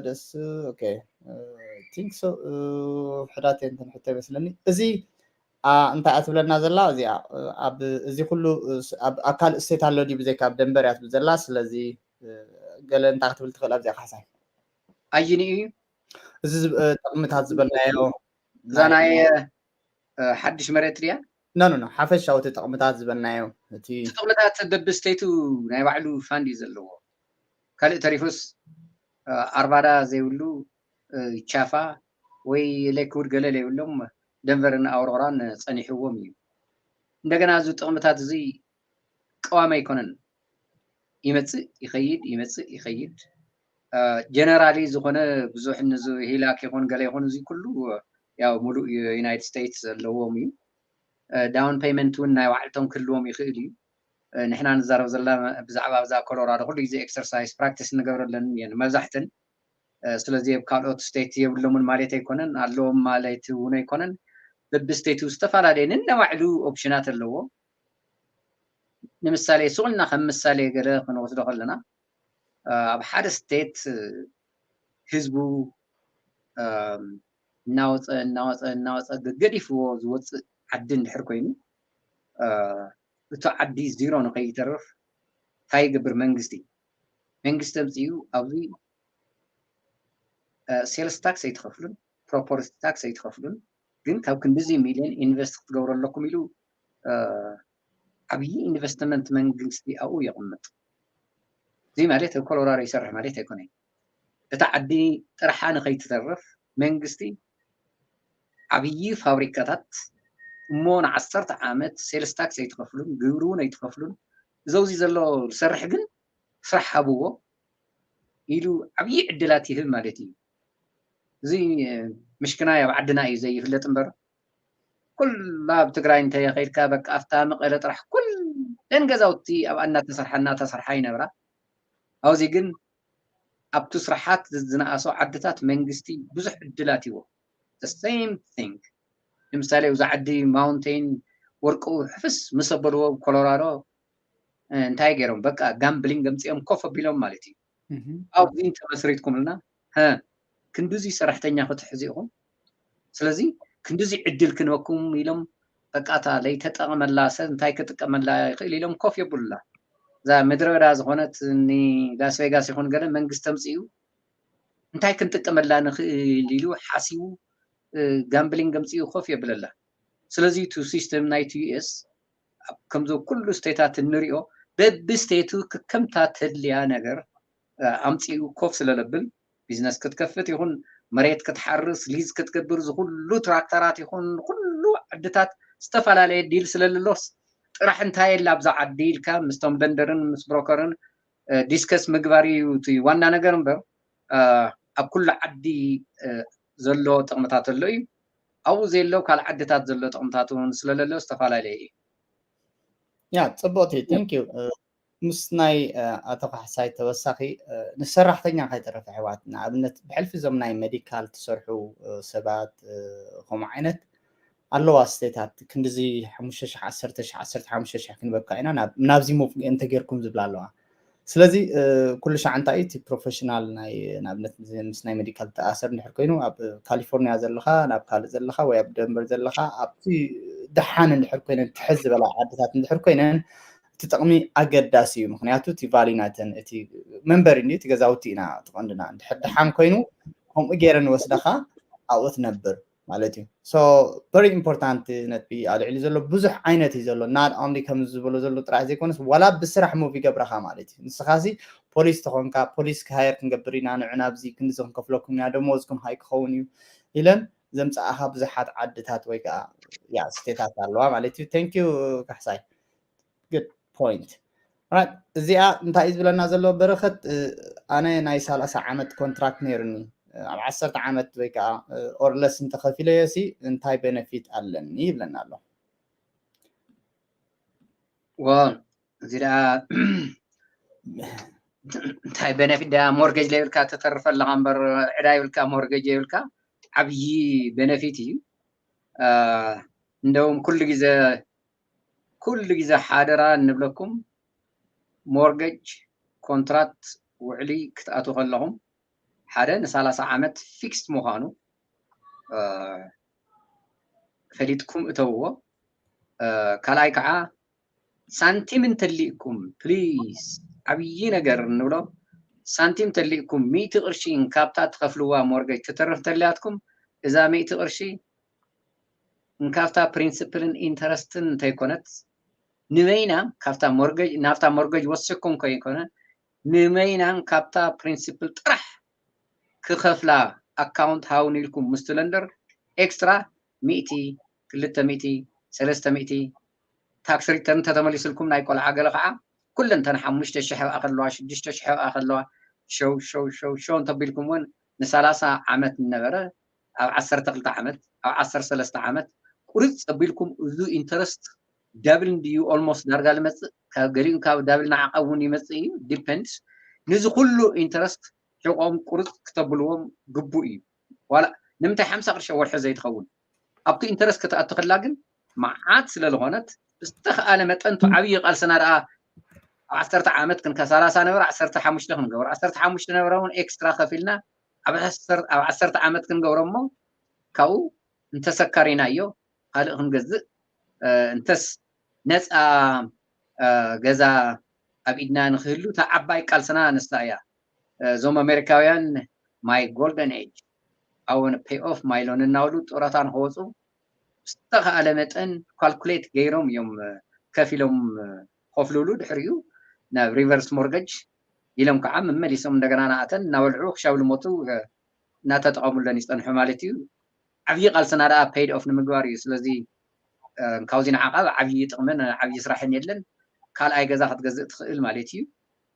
ደስ ኦኬ ቲንክ ሶ ሕዳት እንትን ሕቶ ይመስለኒ እዚ እንታይ እያ ትብለና ዘላ እዚኣ ኣብ እዚ ኩሉ ኣብ ካልእ ስቴት ኣሎ ድዩ ብዘይካ ኣብ ደንበር እያ ትብል ዘላ። ስለዚ ገለ እንታይ ክትብል ትኽእል ኣብዚኣ ካሕሳይ ኣይንኡ እዚ ጥቕምታት ዝበልናዮ እዛ ናይ ሓድሽ መሬት ድያ ኖ ኖ ሓፈሻዊ እቲ ጥቕምታት ዝበልናዮ እቲ ጥቕምታት በብስተይቱ ናይ ባዕሉ ፋንድ እዩ ዘለዎ። ካልእ ተሪፉስ ኣርባዳ ዘይብሉ ቻፋ ወይ ሌክውድ ገለ ዘይብሎም ደንቨርን ኣውሮራን ፀኒሕዎም እዩ። እንደገና እዚ ጥቕምታት እዚ ቀዋሚ ኣይኮነን። ይመፅእ ይኸይድ ይመፅእ ይኸይድ። ጀነራሊ ዝኾነ ብዙሕ ንዚ ሂላክ ይኹን ገለ ይኹን እዚ ኩሉ ያው ሙሉእ ዩናይትድ ስቴትስ ዘለዎም እዩ። ዳውን ፔመንት እውን ናይ ባዕልቶም ክህልዎም ይኽእል እዩ። ንሕና ንዛረብ ዘለና ብዛዕባ ኣብዛ ኮሎራዶ ኩሉ ግዜ ኤክሰርሳይዝ ፕራክቲስ ንገብረለን እየን መብዛሕተን። ስለዚ ኣብ ካልኦት ስቴት የብሎምን ማለት ኣይኮነን፣ ኣለዎም ማለት እውን ኣይኮነን። በብስቴቱ ዝተፈላለየ ነናባዕሉ ኦፕሽናት ኣለዎ። ንምሳሌ ስቕ ኢልና ከም ምሳሌ ገለ ክንወስዶ ከለና ኣብ ሓደ ስቴት ህዝቡ እናወፀ እናወፀ እናወፀ ገዲፍዎ ዝወፅእ ዓዲ እንድሕር ኮይኑ እቲ ዓዲ ዚሮ ንከይተርፍ እንታይ ይገብር መንግስቲ? መንግስቲ ኣምፅኡ ኣብዚ ሴልስ ታክስ ኣይትኸፍሉን፣ ፕሮፐርቲ ታክስ ኣይትኸፍሉን፣ ግን ካብ ክንድዚ ሚልዮን ኢንቨስት ክትገብሩ ኣለኩም ኢሉ ዓብዪ ኢንቨስትመንት መንግስቲ ኣብኡ የቕምጥ። እዚ ማለት ኣብ ኮሎራዶ ይሰርሕ ማለት ኣይኮነን። እታ ዓዲ ጥርሓ ንከይትተርፍ መንግስቲ ዓብዪ ፋብሪካታት እሞ ንዓሰርተ ዓመት ሴልስ ታክስ ኣይትኸፍሉን፣ ግብሪ እውን ኣይትኸፍሉን፣ እዚ ኣብዚ ዘሎ ዝሰርሕ ግን ስራሕ ሃብዎ ኢሉ ዓብዪ ዕድላት ይህብ ማለት እዩ። እዚ ምሽክናይ ኣብ ዓድና እዩ ዘይፍለጥ እምበር ኩላ ኣብ ትግራይ እንተኸይድካ በቃ ኣብታ መቐለ ጥራሕ ኩለን ገዛውቲ ኣብኣ እናተሰርሓ እናተሰርሓ ይነብራ። ኣብዚ ግን ኣብቲ ስራሓት ዝነኣሶ ዓድታት መንግስቲ ብዙሕ ዕድላት ይዎ። The same thing ንምሳሌ ኣብዚ ዓዲ ማውንቴን ወርቁ ሕፍስ ምስ ኣበልዎ ኮሎራዶ እንታይ ገይሮም በቃ ጋምብሊንግ ገምፂኦም ኮፍ ኣቢሎም ማለት እዩ። ኣብዚ እንተመስሪትኩምልና ክንድዚ ሰራሕተኛ ክትሕዙ ኢኹም። ስለዚ ክንድዚ ዕድል ክንበኩም ኢሎም በቃ እታ ለይተጠቐመላ ሰብ እንታይ ክጥቀመላ ይኽእል ኢሎም ኮፍ የብሉላ። እዛ ምድረ በዳ ዝኾነት ላስ ቬጋስ ይኹን ገለ መንግስቲ ተምፅኡ እንታይ ክንጥቀመላ ንኽእል ኢሉ ሓሲቡ ጋምብሊንግ ገምፅኡ ኮፍ የብለላ። ስለዚ እቲ ሲስተም ናይቲ ዩ ኤስ ከምዚ ኩሉ ስቴታት እንሪኦ በቢ ስቴቱ ከከምታ ተድልያ ነገር ኣምፂኡ ኮፍ ስለለብል ቢዝነስ ክትከፍት ይኹን መሬት ክትሓርስ ሊዝ ክትገብር ዝኩሉ ትራክተራት ይኹን ኩሉ ዓድታት ዝተፈላለየ ዲል ስለለሎስ ጥራሕ እንታይ የለ ኣብዛ ዓዲ ኢልካ ምስቶም ቨንደርን ምስ ብሮከርን ዲስከስ ምግባር እዩ እቲ ዋና ነገር እምበር ኣብ ኩሉ ዓዲ ዘሎ ጥቕምታት ኣሎ እዩ። ኣብኡ ዘየሎ ካልእ ዓድታት ዘሎ ጥቕምታት እውን ስለለሎ ዝተፈላለየ እዩ። ያ ጽቡቕቲ thank you። ምስ ናይ ኣቶ ካሕሳይ ተወሳኺ ንሰራሕተኛ ከይተረፈ ኣሕዋት ንኣብነት ብሕልፊ እዞም ናይ ሜዲካል ትሰርሑ ሰባት ከምኡ ዓይነት ኣለዋ ስቴታት ክንድዚ ሓሙሽተ ሽሕ ዓሰርተ ሽሕ ዓሰርተ ሓሙሽተ ሽሕ ክንበካ ኢና ናብዚ ሙቭ እንተጌርኩም ዝብላ ኣለዋ። ስለዚ ኩሉ ሻዕ እንታይ እቲ ፕሮፌሽናል ናይ ንኣብነት ምስ ናይ ሜዲካል ተኣሰር እንድሕር ኮይኑ ኣብ ካሊፎርኒያ ዘለኻ ናብ ካልእ ዘለኻ ወይ ኣብ ደንበር ዘለኻ ኣብቲ ደሓን እንድሕር ኮይነን ትሕዝ ዝበላ ዓድታት እንድሕር ኮይነን እቲ ጥቕሚ ኣገዳሲ እዩ። ምክንያቱ እቲ ቫሊ ናተን እቲ መንበሪ እንዲ እቲ ገዛውቲ ኢና ትቐንድና እንድሕር ደሓን ኮይኑ ከምኡ ገይረን ወስደኻ ኣብኡ ትነብር ማለት እዩ። So very important ነጥቢ ኣልዒሉ ዘሎ ብዙሕ ዓይነት እዩ ዘሎ not only ከም ዝበሎ ዘሎ ጥራሕ ዘይኮነስ ዋላ ብስራሕ ሙቭ ይገብረኻ ማለት እዩ። ንስኻሲ ፖሊስ ተኾንካ ፖሊስ ሃየር ክንገብር ኢና ንዑ ናብዚ ክንዚ ክንከፍለኩም ኢና ደሞዝኩም ሃይ ክኸውን እዩ ኢለን ዘምፀኣኻ ብዙሓት ዓድታት ወይ ከዓ ያ ስቴታት ኣለዋ ማለት እዩ። Thank you ካሕሳይ። Good point. Right እዚኣ እንታይ እዩ ዝብለና ዘሎ በረኸት ኣነ ናይ ሰላሳ ዓመት ኮንትራክት ነይሩኒ ኣብ ዓሰርተ ዓመት ወይ ከዓ ኦርለስ እንተኸፊለዮ ሲ እንታይ ቤነፊት ኣለኒ ይብለና ኣሎ። Well እዚ ደኣ እንታይ ቤነፊት ደኣ ሞርጌጅ ለይብልካ ተተርፈ ኣለኻ እምበር ዕዳ ይብልካ ሞርጌጅ የብልካ ዓብዪ ቤነፊት እዩ። እንደውም ኩሉ ግዜ ኩሉ ግዜ ሓደራ እንብለኩም ሞርጌጅ ኮንትራት ውዕሊ ክትኣትዉ ከለኹም ሓደ ንሳላሳ ዓመት ፊክስድ ምዃኑ ፈሊጥኩም እተውዎ። ካልኣይ ከዓ ሳንቲም እንተሊእኩም ፕሊዝ ዓብዪ ነገር እንብሎ ሳንቲም ተሊእኩም ሚእቲ ቅርሺ እንካብታ ትኸፍልዋ ሞርጌጅ ትተርፍ እንተልያትኩም እዛ ሚእቲ ቅርሺ እንካብታ ፕሪንስፕልን ኢንተረስትን እንተይኮነት ንበይና ካብታ ሞርጌጅ ናብታ ሞርጌጅ ወሲኩም ከይኮነ ንበይናን ካብታ ፕሪንስፕል ጥራሕ ክኸፍላ ኣካውንት ሃውን ኢልኩም ምስቲ ለንደር ኤክስትራ ሚእቲ ክልተ ሚእቲ ሰለስተ ሚእቲ ታክስ ሪተርን ተተመሊስልኩም ናይ ቆልዓ ገለ ከዓ ኩለን ተን ሓሙሽተ ሽሕ ኣብኣ ከለዋ ሽዱሽተ ሽሕ ኣብኣ ከለዋ ሸው ሸው ሸው ሸው እንተቢልኩም እውን ንሳላሳ ዓመት ነበረ ኣብ ዓሰርተ ክልተ ዓመት ኣብ ዓሰርተ ሰለስተ ዓመት ቁርፅ ኣቢልኩም እዚ ኢንተረስት ዳብል እንድዩ ኦልሞስት ዳርጋ ልመፅእ ካብ ገሊኡ ካብ ዳብል ንዓቐብ እውን ይመፅእ እዩ ዲፐንድስ ነዚ ኩሉ ኢንተረስት ሕቆም ቁርፅ ክተብልዎም ግቡእ እዩ ዋላ ንምንታይ ሓምሳ ቅርሺ ወርሒ ዘይትኸውን ኣብቲ ኢንተረስት ክትኣትኽላ ግን መዓት ስለ ዝኾነት ዝተኽኣለ መጠን ቱ ዓብዪ ቃልስና ደኣ ኣብ ዓሰርተ ዓመት ክንከ ሰላሳ ነበረ ዓሰርተ ሓሙሽተ ክንገብር ዓሰርተ ሓሙሽተ ነበረ እውን ኤክስትራ ከፊልና ኣብ ዓሰርተ ዓመት ክንገብሮ እሞ ካብኡ እንተሰካሪናዮ ካልእ ክንገዝእ እንተስ ነፃ ገዛ ኣብ ኢድና ንክህሉ እታ ዓባይ ቃልስና ንሳ እያ እዞም ኣሜሪካውያን my golden age I wanna pay off my loan እናበሉ ጡረታ ንክወፁ ዝተኽኣለ መጠን ካልኩሌት ገይሮም እዮም ከፊሎም ከፍልሉ ድሕሪኡ ናብ ሪቨርስ ሞርገጅ ኢሎም ከዓ መመሊሶም እንደገና ንኣተን እናበልዑ ክሻብ ልሞቱ እናተጠቐሙለን ይፀንሑ ማለት እዩ ዓብዪ ቃልስና ደኣ paid off ንምግባር እዩ ስለዚ ካብዚ ንዓኻ ዓብዪ ጥቕምን ዓብዪ ስራሕን የለን ካልኣይ ገዛ ክትገዝእ ትኽእል ማለት እዩ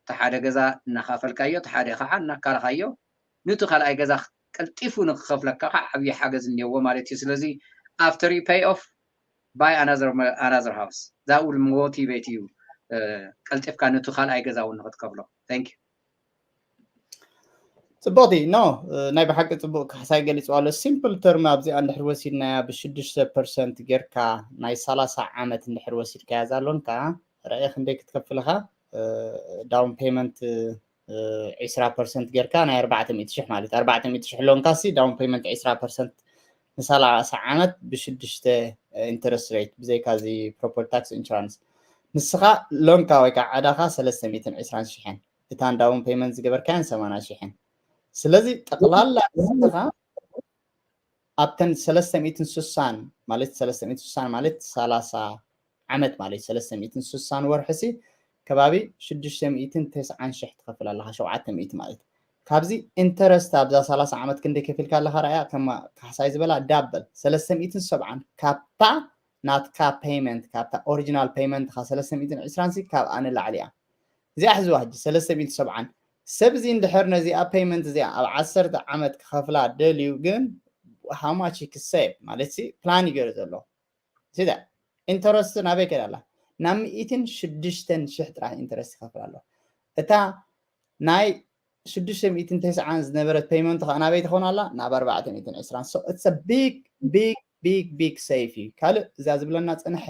እቲ ሓደ ገዛ እናኻፈልካዮ እቲ ሓደ ከዓ እናካልኻዮ ንቲ ካልኣይ ገዛ ቀልጢፉ ንክኸፍለካ ከዓ ዓብዪ ሓገዝ እኒአዎ ማለት እዩ ስለዚ after you pay off buy another another house that will motivate you ቀልጢፍካ ንቲ ካልኣይ ገዛ እውን ንክትከፍሎ thank you ፅቡቕቲ no ናይ ብሓቂ ፅቡቅ ካሕሳይ ገሊፅዋ ኣሎ simple term ኣብዚኣ እንድሕር ወሲድናያ ብሽዱሽተ ፐርሰንት ጌርካ ናይ ሰላሳ ዓመት እንድሕር ወሲድካያ ዛሎንካ ርኣየ ክንደይ ክትከፍልኻ down payment ዒስራ ፐርሰንት ጌርካ ናይ ኣርባዕተ ሚእቲ ሽሕ ማለት ኣርባዕተ ሚእቲ ሽሕ ሎንካ ሲ down payment ዒስራ ፐርሰንት ንሰላሳ ዓመት ብሽዱሽተ interest rate ብዘይካ እዚ property tax insurance ንስኻ ሎንካ ወይ ከዓ ዕዳኻ ሰለስተ ሚእትን ዕስራን ሽሕን እታን down payment ዝገበርካያን ሰማንያ ሽሕን ስለዚ ጠቕላላ ንስኻ ኣብተን ሰለስተ ሚእትን ስሳን ማለት ሰለስተ ሚእትን ስሳን ማለት ሰላሳ ዓመት ማለት ሰለስተ ሚእትን ስሳን ወርሒ ሲ ከባቢ ሽዱሽተ ሚእትን ተስዓን ሽሕ ትኸፍል ኣለኻ ሸውዓተ ሚእቲ ማለት ካብዚ interest ኣብዛ ሰላሳ ዓመት ክንደይ ከፊልካ ኣለኻ ራእያ ከማ ካሕሳይ ዝበላ double ሰለስተ ሚእትን ሰብዓን ካብታ ናትካ payment ካብታ original payment ኻ ሰለስተ ሚእትን ዕስራን ሲ ካብ ኣነ ላዕሊ እያ እዚኣ ሕዝዋ ሕጂ ሰለስተ ሚእትን ሰብዓን ሰብ እዚ እንድሕር ነዚኣ payment እዚኣ ኣብ ዓሰርተ ዓመት ክኸፍላ ደልዩ ግን how much he could save ማለት ሲ plan እዩ ገይሩ ዘሎ ሲዳ interest ናበይ ከይዳ ኣላ ናብ ሚእትን ሽዱሽተን ሽሕ ጥራሕ interest ይኸፍል ኣሎ እታ ናይ ሽዱሽተ ሚእትን ተስዓን ዝነበረት payment ኸዓ ናበይ ትኾን ኣላ ናብ ኣርባዕተ ሚእትን ዕስራን so it's a big big big big save እዩ ካልእ እዛ ዝብለና ፅንሐ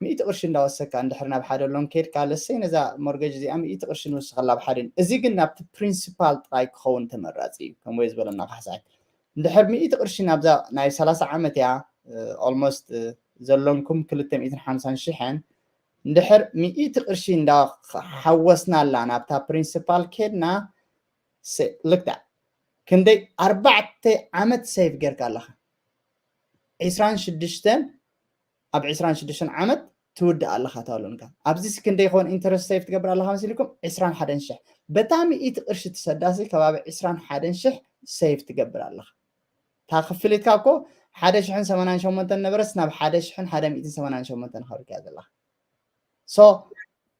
ሚእቲ ቅርሺ እንዳወሰካ እንድሕር ናብ ሓደ ሎን ከድካ ለሰይ ነዛ mortgage እዚኣ ሚእቲ ቅርሺ ንውስኸላ ኣብ ሓደን እዚ ግን ናብቲ principal ጥራይ ክኸውን ተመራፂ እዩ ከም ወይ ዝበለና ካሕሳይ እንድሕር ሚእቲ ቅርሺ ናብዛ ናይ ሰላሳ ዓመት እያ almost ዘሎንኩም ክልተ ሚእትን ሓምሳን ሽሕን እንድሕር ሚእቲ ቅርሺ እንዳሓወስናላ ናብታ principal ከድና ልክታ ክንደይ ኣርባዕተ ዓመት save ጌርካ ኣለኻ ዕስራን ሽዱሽተን ኣብ ዕስራን ሽዱሽተን ዓመት ትውድእ ኣለኻ እታ ሎንካ ኣብዚ ሲ ክንደይ ይኸውን interest save ትገብር ኣለኻ መሲልኩም ዕስራን ሓደን ሽሕ በታ ሚእቲ ቅርሺ ትሰዳ ሲ ከባቢ ዕስራን ሓደን ሽሕ save ትገብር ኣለኻ እታ ክፍሊትካ እኮ ሓደ ሽሕን ሰማንያን ሸሞንተን ነበረስ ናብ ሓደ ሽሕን ሓደ ሚእትን ሰማንያን ሸሞንተን ከብርካ ዘለኻ so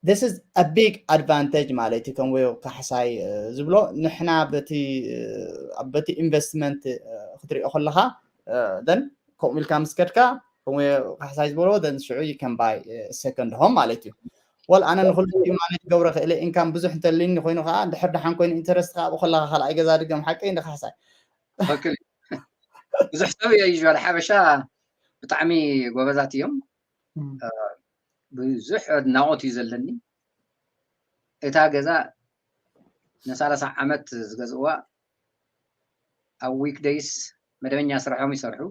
this is a big advantage ማለት እዩ ከም ወይ ካሕሳይ ዝብሎ ንሕና በቲ በቲ investment ክትሪኦ ከለኻ then ከምኡ ኢልካ ምስ ከድካ ከምኡ ካሕሳይ ዝበሎ then ሽዑ you can buy second home ማለት እዩ well ኣነ ንክሉ manage ገብረ ክእለ income ብዙሕ እንተልኒ ኮይኑ ከዓ እንድሕር ደሓን ኮይኑ interest ከዓ ኣብኡ ከለካ ካልኣይ ገዛ ድገም ሓቀይ እንደ ካሕሳይ ብዙሕ ሰብ እየ usual ሓበሻ ብጣዕሚ ጎበዛት እዮም ብዙሕ ኣድናቆት እዩ ዘለኒ እታ ገዛ ንሳላሳ ዓመት ዝገዝእዋ ኣብ weekdays መደበኛ ስርሖም ይሰርሑ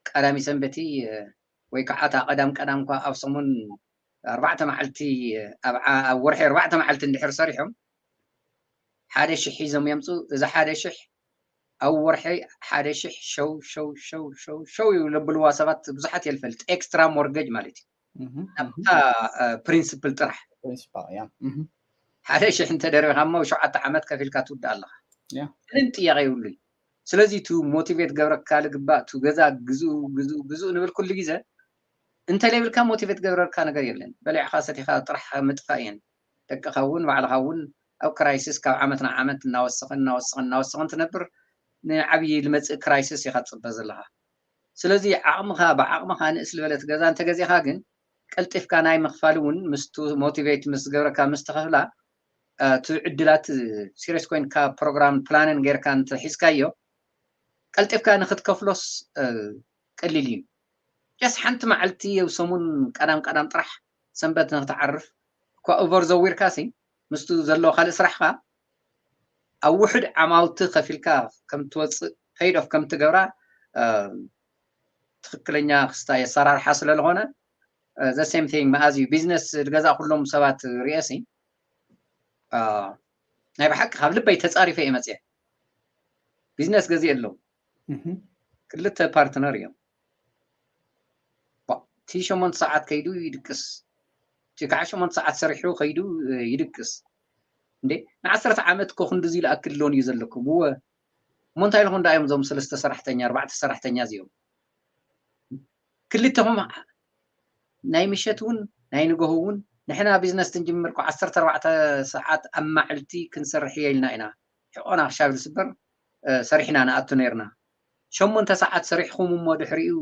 ቀዳሚ ሰንበቲ ወይ ከዓ እታ ቀዳም ቀዳም እኳ ኣብ ሰሙን ኣርባዕተ መዓልቲ ኣብ ወርሒ ኣርባዕተ መዓልቲ እንድሕር ሰሪሖም ሓደ ሽሕ ሒዞም የምፁ እዚ ሓደ ሽሕ ኣብ ወርሒ ሓደ ሽሕ ሸው ሸው ሸው ሸው ሸው ለብልዋ ሰባት ብዙሓት የልፈልጥ extra mortgage ማለት እዩ ናብታ principal ጥራሕ ሓደ ሽሕ እንተደሪብካሞ ሸውዓተ ዓመት ከፊልካ ትውድእ ኣለካ ምንም ጥያቄ ይብሉይ ስለዚ ቱ motivate ገብረካ ልግባእ ቱ ገዛ ግዝኡ ግዝኡ ግዝኡ ንብል ኩሉ ግዜ እንተለይብልካ motivate ገብረካ ነገር የለን በሊዕካ ሰቲካ ጥራሕ ምጥፋእ እየን ደቅኻ እውን ባዕልኻ እውን ኣብ crisis ካብ ዓመት ናብ ዓመት እናወሰኸን እናወሰኸን እናወሰኸን ትነብር ንዓብዪ ልመፅእ crisis ኢኻ ትፅበ ዘለኻ ስለዚ ዓቕምኻ ብዓቕምኻ ንእስ ዝበለት ገዛ እንተገዚእኻ ግን ቀልጢፍካ ናይ ምኽፋል እውን ምስቱ motivate ምስ ገብረካ ምስ ተኸፍላ እቲ ዕድላት serious ኮይንካ program planን ጌርካ እንተሒዝካዮ ቀልጢፍካ ንክትከፍሎስ ቀሊል እዩ just ሓንቲ መዓልቲ ኣብ ሰሙን ቀዳም ቀዳም ጥራሕ ሰንበት ንክትዓርፍ እኳ over ዘዊርካ ሲ ምስቱ ዘሎ ካልእ ስራሕካ ኣብ ውሕድ ዓማውቲ ከፊልካ ከም ትወፅእ paid off ከም ትገብራ ትኽክለኛ ክስታይ ኣሰራርሓ ስለዝኾነ the same thing መኣዝ እዩ business ዝገዛእ ኩሎም ሰባት ርእየ ሲ ናይ ብሓቂ ካብ ልበይ ተፃሪፈ እየ መፅየ business ገዚእ ኣለዉ ክልተ partner እዮም እቲ ሸሞንተ ሰዓት ከይዱ ይድቅስ እቲ ከዓ ሸሞንተ ሰዓት ሰሪሑ ከይዱ ይድቅስ እንዴ ንዓሰርተ ዓመት እኮ ክንድዚ ዝኣክል ሎን እዩ ዘለኩም እወ እሞ እንታይ ኢልኩም ዳ እዮም እዞም ሰለስተ ሰራሕተኛ ኣርባዕተ ሰራሕተኛ እዚኦም ክልተኹም ናይ ምሸት እውን ናይ ንግሆ እውን ንሕና ቢዝነስ ክንጅምር እኮ ዓሰርተ ኣርባዕተ ሰዓት ኣብ ማዕልቲ ክንሰርሕ እየ ኢልና ኢና ሕቆና ክሻብ ዝስበር ሰሪሕና ንኣቱ ነርና ሸሞንተ ሰዓት ሰሪሕኹም እሞ ድሕሪኡ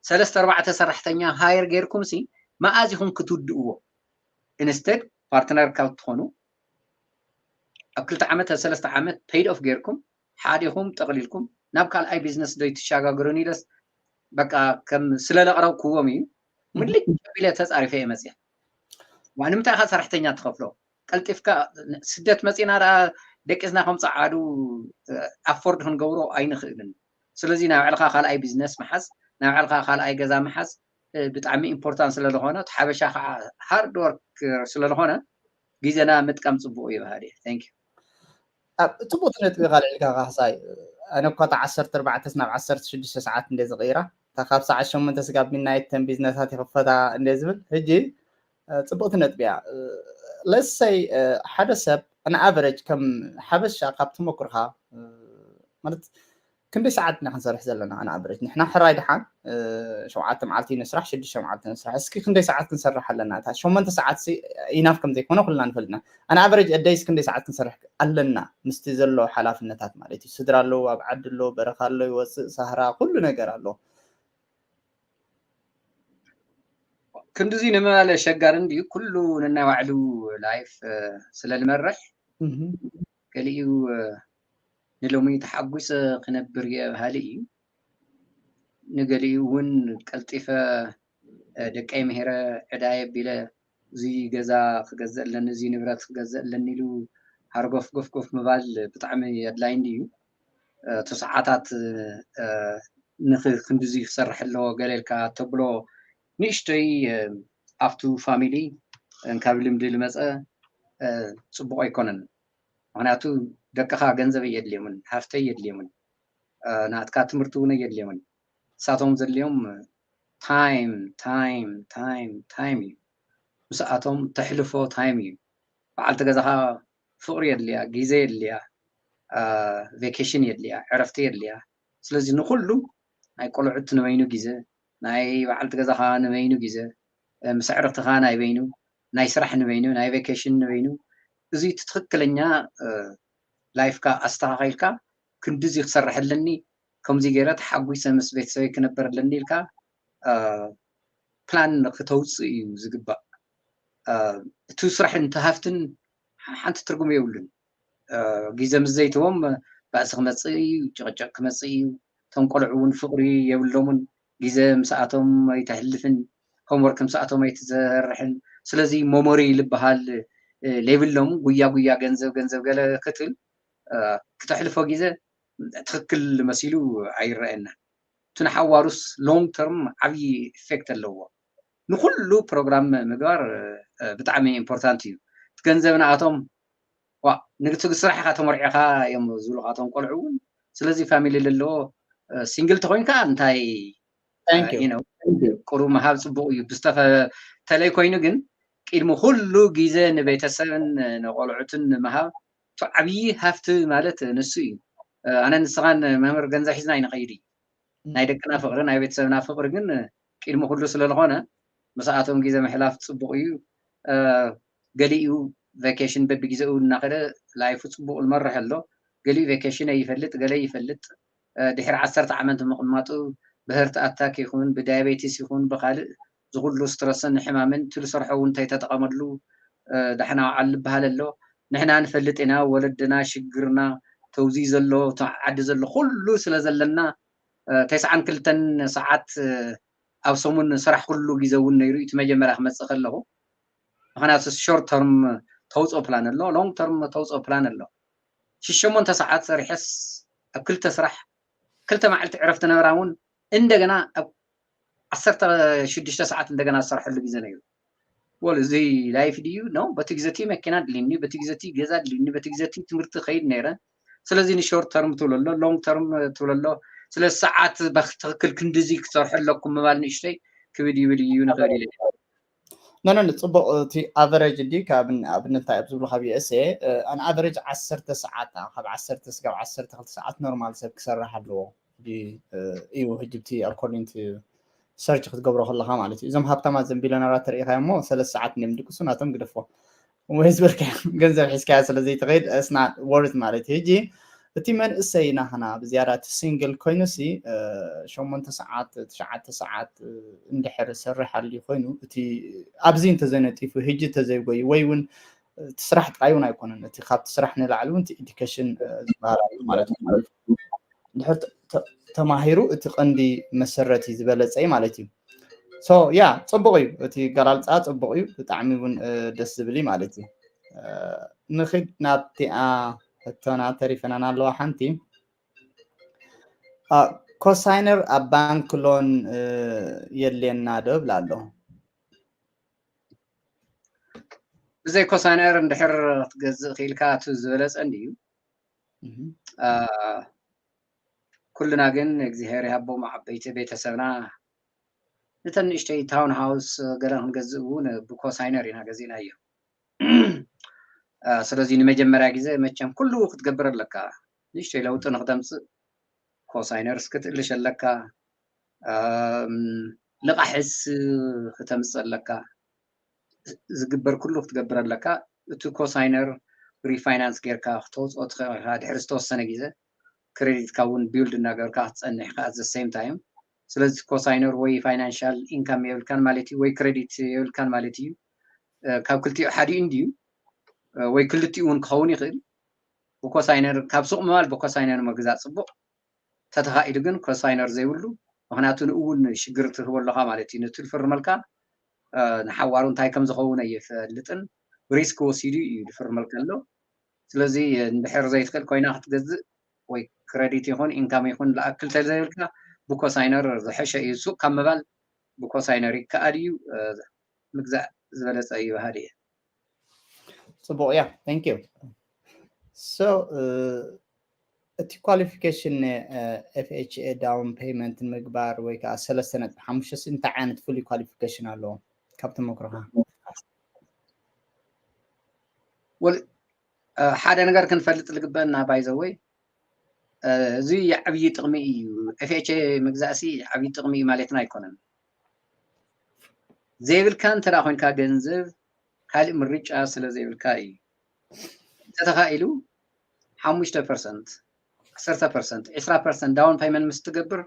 ሰለስተ ኣርባዕተ ሰራሕተኛ ሃየር ጌርኩም ሲ መኣዝ ኢኹም ክትውድእዎ ኢንስተድ ፓርትነር ካብ ትኾኑ ኣብ ክልተ ዓመት ሰለስተ ዓመት paid off ጌርኩም ሓዲኹም ጠቕሊልኩም ናብ ካልኣይ ቢዝነስ ዶ ይትሻጋግሩን ኢለስ በቃ ከም ስለ ለቕረብክዎም እዩ ምልጭ ቢለ ተፃሪፈ እየ መፅያ ዋ ንምንታይ ኢኻ ሰራሕተኛ ትኸፍሎ ቀልጢፍካ ስደት መፂና ደኣ ደቂስና ከም ጸዓዱ ኣፎርድ ክንገብሮ ኣይንኽእልን። ስለዚ ናይ ባዕልኻ ካልኣይ ቢዝነስ ምሓዝ፣ ናይ ባዕልኻ ካልኣይ ገዛ ምሓዝ ብጣዕሚ ኢምፖርታንት ስለ ዝኾነ፣ እቲ ሓበሻ ከዓ ሃርድ ወርክ ስለ ዝኾነ ግዜና ምጥቃም ጽቡቕ እዩ በሃሊ። Thank you። ኣብ ጽቡቅ ነጥቢ ካልዕ ኢልካ ካሕሳይ። ኣነ እኳ እታ ዓሰርተ ኣርባዕተ ናብ ዓሰርተ ሽዱሽተ ሰዓት እንደ ዝቕይራ፣ እታ ካብ ሰዓት ሸሞንተ ስጋብ ሚድናይት ተን ቢዝነሳት ይኽፈታ እንደ ዝብል፣ ሕጂ ጽቡቅቲ ነጥቢ እያ። ለሰይ ሓደ ሰብ ን ኣቨሬጅ ከም ሓበሻ ካብ ተመኩርካ ማለት ክንደይ ሰዓት ኢና ክንሰርሕ ዘለና? ን ኣቨሬጅ ንሕና ሕራይ ድሓን ሸውዓተ መዓልቲ ንስራሕ፣ ሽዱሽተ መዓልቲ ንስራሕ። እስኪ ክንደይ ሰዓት ክንሰርሕ ኣለና? እታ ሸሞንተ ሰዓት ኢናፍ ከም ዘይኮነ ኩልና ንፈልጥና። ን ኣቨሬጅ ኣደይስ ክንደይ ሰዓት ክንሰርሕ ኣለና? ምስቲ ዘሎ ሓላፍነታት ማለት እዩ። ስድራ ኣለዉ፣ ኣብ ዓዲ ኣለዉ፣ በረኻ ኣሎ፣ ይወፅእ፣ ሳህራ፣ ኩሉ ነገር ኣሎ። ክንድዚ ንምባል ኣሸጋሪ እንድዩ፣ ኩሉ ነናይ ባዕሉ ላይፍ ስለ ዝመርሕ፣ ገሊኡ ንሎሚ ተሓጒሰ ክነብር እየ በሃሊ እዩ። ንገሊኡ እውን ቀልጢፈ ደቀይ ምሂረ ዕዳየ ኣቢለ እዚ ገዛ ክገዝእ ኣለኒ፣ እዚ ንብረት ክገዝእ ኣለኒ ኢሉ ሃርጎፍ ጎፍ ጎፍ ምባል ብጣዕሚ ኣድላይ እንድዩ። እቲ ሰዓታት ክንድዚ ክሰርሕ ኣለዎ ገለ ኢልካ ተብሎ ንእሽተይ ኣብቱ ፋሚሊ ካብ ልምዲ ዝመፀ ፅቡቕ ኣይኮነን። ምክንያቱ ደቅኻ ገንዘበይ የድልዮምን፣ ሃፍተይ የድልዮምን፣ ናትካ ትምህርቲ እውን የድልዮምን። ንሳቶም ዘድልዮም ታይም ታይም ታይም ታይም እዩ። ምስኣቶም ተሕልፎ ታይም እዩ። በዓልቲ ገዛኻ ፍቕሪ የድልያ፣ ግዜ የድልያ፣ ቬኬሽን የድልያ፣ ዕረፍቲ የድልያ። ስለዚ ንኩሉ ናይ ቆልዑት ንበይኑ ግዜ፣ ናይ በዓልቲ ገዛኻ ንበይኑ ግዜ፣ ምስ ኣዕርኽትኻ ናይ በይኑ፣ ናይ ስራሕ ንበይኑ፣ ናይ ቬኬሽን ንበይኑ። እዚ እቲ ትኽክለኛ ላይፍካ ኣስተኻኺልካ ክንድዚ ክሰርሕ ኣለኒ፣ ከምዚ ገይረ ተሓጒሰ ምስ ቤተሰበይ ክነብር ኣለኒ ኢልካ ፕላን ክተውፅእ እዩ ዝግባእ። እቲ ስራሕን እቲ ሃፍትን ሓንቲ ትርጉም የብሉን። ግዜ ምስ ዘይትዎም ባእሲ ክመፅእ እዩ፣ ጭቕጭቕ ክመፅእ እዩ። እቶም ቆልዑ እውን ፍቕሪ የብሎምን። ግዜ ምስኣቶም ኣይተሕልፍን፣ ሆምወርክ ምስኣቶም ኣይትሰርሕን። ስለዚ ሞሞሪ ዝበሃል ለይብሎም ጉያ ጉያ ገንዘብ ገንዘብ ገለ ክትብል ክተሕልፎ ግዜ ትኽክል መሲሉ ኣይረኣየና። እቲ ንሓዋሩስ ሎንግ ተርም ዓብዪ ኢፌክት ኣለዎ። ንኩሉ ፕሮግራም ምግባር ብጣዕሚ ኢምፖርታንት እዩ። እቲ ገንዘብ ንኣቶም ዋ ንግቲ ስራሕ ኢኻ ተመርዒኻ እዮም ዝብሉኻ እቶም ቆልዑ እውን። ስለዚ ፋሚሊ ለለዎ ሲንግል ተኮይንካ እንታይ ነው ቁሩብ ምሃብ ፅቡቅ እዩ። ብዝተፈተለይ ኮይኑ ግን ቅድሚ ኩሉ ግዜ ንቤተሰብን ንቆልዑትን ንምሃብ እቲ ዓብዪ ሃፍቲ ማለት ንሱ እዩ። ኣነ ንስኻን መምህር ገንዘብ ሒዝና ኣይንኸይድ እዩ። ናይ ደቅና ፍቅሪ ናይ ቤተሰብና ፍቅሪ ግን ቅድሚ ኩሉ ስለዝኾነ ምስኣቶም ግዜ ምሕላፍ ፅቡቅ እዩ። ገሊኡ ቬኬሽን በቢግዜኡ እናኸደ ላይፉ ፅቡቅ ዝመርሕ ኣሎ። ገሊኡ ቬኬሽን ኣይፈልጥ ገለ ይፈልጥ። ድሕሪ ዓሰርተ ዓመት ምቕማጡ ብህርት ኣታክ ይኹን ብዳያቤቲስ ይኹን ብካልእ ዝኩሉ ስትረስን ሕማምን እቲ ዝሰርሖ እውን እንተይተጠቐመሉ ዳሕና ውዓል ዝበሃል ኣሎ። ንሕና ንፈልጥ ኢና ወለድና ሽግርና ተውዚ ዘሎ ዓዲ ዘሎ ኩሉ ስለ ዘለና ተስዓን ክልተን ሰዓት ኣብ ሰሙን ስራሕ ኩሉ ግዜ እውን ነይሩ እቲ መጀመርያ ክመፅእ ከለኹ። ምክንያቱ ሾርት ተርም ተውፅኦ ፕላን ኣሎ፣ ሎንግ ተርም ተውፅኦ ፕላን ኣሎ። ሽሸሞንተ ሰዓት ሰሪሐስ ኣብ ክልተ ስራሕ ክልተ መዓልቲ ዕረፍቲ ነበራ እውን እንደገና ኣብ ዓሰርተ ሽዱሽተ ሰዓት እንደገና ዝሰርሐሉ ግዜ ነይሩ። ወል እዚ ላይፍ ድዩ ነው? በቲ ግዜ እቲ መኪና ድልኒ፣ በቲ ግዜ እቲ ገዛ ድልኒ፣ በቲ ግዜ እቲ ትምህርቲ ከይድ ነይረ። ስለዚ ንሾርት ተርም ትብሎ ኣሎ፣ ሎንግ ተርም ትብሎ ኣሎ። ስለ ሰዓት ብትኽክል ክንድዚ ክሰርሑ ኣለኩም ምባል ንእሽተይ ክብድ ይብል እዩ ንኽእል ኢለ። ነነ ጽቡቕ። እቲ ኣቨሬጅ እንዲ ካብ ኣብነት እንታይ ኣብ ዝብሉ ካብ ዩኤስኤ ኣን ኣቨሬጅ ዓሰርተ ሰዓት ካብ ዓሰርተ ስጋብ ዓሰርተ ክልተ ሰዓት ኖርማል ሰብ ክሰርሕ ኣለዎ እዩ። ሕጂ እቲ ኣኮርዲንግ ሰርች ክትገብሮ ከለካ ማለት እዩ። እዞም ሃብታማት ዘም ቢሊዮነራት ተርእኻ እሞ ሰለስተ ሰዓት እዮም ድቅሱ ናቶም ግደፎ ወይ ዝበልካ ገንዘብ ሒዝካያ ስለ ዘይትኸይድ እስና ወርት ማለት እዩ። ሕጂ እቲ መንእሰይ ናህና ብዝያዳ እቲ ሲንግል ኮይኑ ሲ ሸሞንተ ሰዓት ትሽዓተ ሰዓት እንድሕር ሰርሕ ኣልዩ ኮይኑ እቲ ኣብዚ እንተዘይነጢፉ ሕጂ እንተዘይጎዩ ወይ እውን እቲ ስራሕ ጥራይ እውን ኣይኮነን እቲ ካብቲ ስራሕ ንላዕሊ እውን እቲ ኤዱኬሽን ዝበሃል ኣሎ ማለት እዩ። እንድሕር ተማሂሩ እቲ ቀንዲ መሰረት እዩ ዝበለፀ ማለት እዩ። ሶ ያ ፅቡቅ እዩ እቲ ገላልፃ ፅቡቅ እዩ ብጣዕሚ እውን ደስ ዝብል እዩ ማለት እዩ። ንክድ ናብቲኣ ሕቶና ተሪፈናን ኣለዋ ሓንቲ። አ፣ ኮሳይነር ኣብ ባንክ ሎን፣ እ፣ የድልየና ዶ እብላ ኣሎ። ብዘይ ኮሳይነር እንድሕር ክትገዝእ ክኢልካ እቲ ዝበለጸ እንድዩ። እህ። አ፣ ኩልና ግን እግዚኣብሔር ይሃቦም ዓበይቲ ቤተሰብና ነተን ንእሽተይ ታውን ሃውስ ገለ ክንገዝእ እውን ብኮሳይነር ኢና ገዚእናዮ። አ፣ ስለዚ ንመጀመርያ ግዜ መቸም ኩሉ ክትገብር ኣለካ። ንእሽተይ ለውጢ ንክተምፅእ ኮሳይነርስ ክትእልሽ ኣለካ። ኣም፣ ልቓሕስ ክተምፅእ ኣለካ። ዝግበር ኩሉ ክትገብር ኣለካ። እቲ ኮሳይነር ሪፋይናንስ ጌርካ ክተውፅኦ ትኽእል ኢኻ ድሕሪ ዝተወሰነ ግዜ። ክሬዲትካ እውን ቢውልድ እናገበርካ ክትፀንሕ ኢኻ። At the same time፣ ስለዚ ኮሳይነር ወይ ፋይናንሻል ኢንካም የብልካን ማለት እዩ፣ ወይ ክሬዲት የብልካን ማለት እዩ። እ፣ ካብ ክልቲኡ ሓዲኡ እንድዩ፣ እ፣ ወይ ክልቲኡ እውን ክኸውን ይኽእል። ብኮሳይነር፣ ካብ ሱቕ ምባል ብኮሳይነር ምግዛእ ፅቡቕ። ተተኻኢሉ ግን ኮሳይነር ዘይብሉ፣ ምኽንያቱ ንእውን ሽግር ትህቦ ኣለኻ ማለት እዩ። ነቲ ዝፍርመልካ፣ እ፣ ንሓዋሩ እንታይ ከም ዝኸውን ኣይፈልጥን። ሪስክ ወሲዱ እዩ ዝፍርመልካ ኣሎ። ስለዚ እንድሕር ዘይትኽእል ኮይና ክትገዝእ ወይ ክረዲት ይኹን ኢንካም ይኹን ዝኣክል ተዘይብልካ ብኮሳይነር ዝሐሸ እዩ። ሱቕ ካብ ምባል ብኮሳይነር ይከኣል እዩ። እ፣ ምግዛእ ዝበለጸ እዩ በሃሊ እየ። ጽቡቕ እያ። Thank you። So፣ እ፣ እቲ ኳሊፊኬሽን፣ እ፣ ኤፍ ኤች ኤ ዳውን ፔይመንት ንምግባር ወይ ከዓ ሰለስተ ነጥቢ ሓሙሽተ እንታይ ዓይነት ፍሉይ ኳሊፊኬሽን ኣለዎ ካብ ተመክሮኻ? ወል-፣ እ፣ ሓደ ነገር ክንፈልጥ ዝግበአና፣ ባይ ዘ ወይ፣ እ፣ እዚ ዓብዪ ጥቕሚ እዩ። ኤፍ ኤች ኤ ምግዛእሲ ዓብዪ ጥቕሚ እዩ ማለትና ኣይኮነን። ዘይብልካ እንተ ደኣ ኮይንካ ገንዘብ፣ ካልእ ምርጫ ስለ ዘይብልካ እዩ። እንተተኻኢሉ ሓሙሽተ ፐርሰንት፣ ዓሰርተ ፐርሰንት፣ ዕስራ ፐርሰንት ዳውን ፔይመንት ምስ ትገብር፣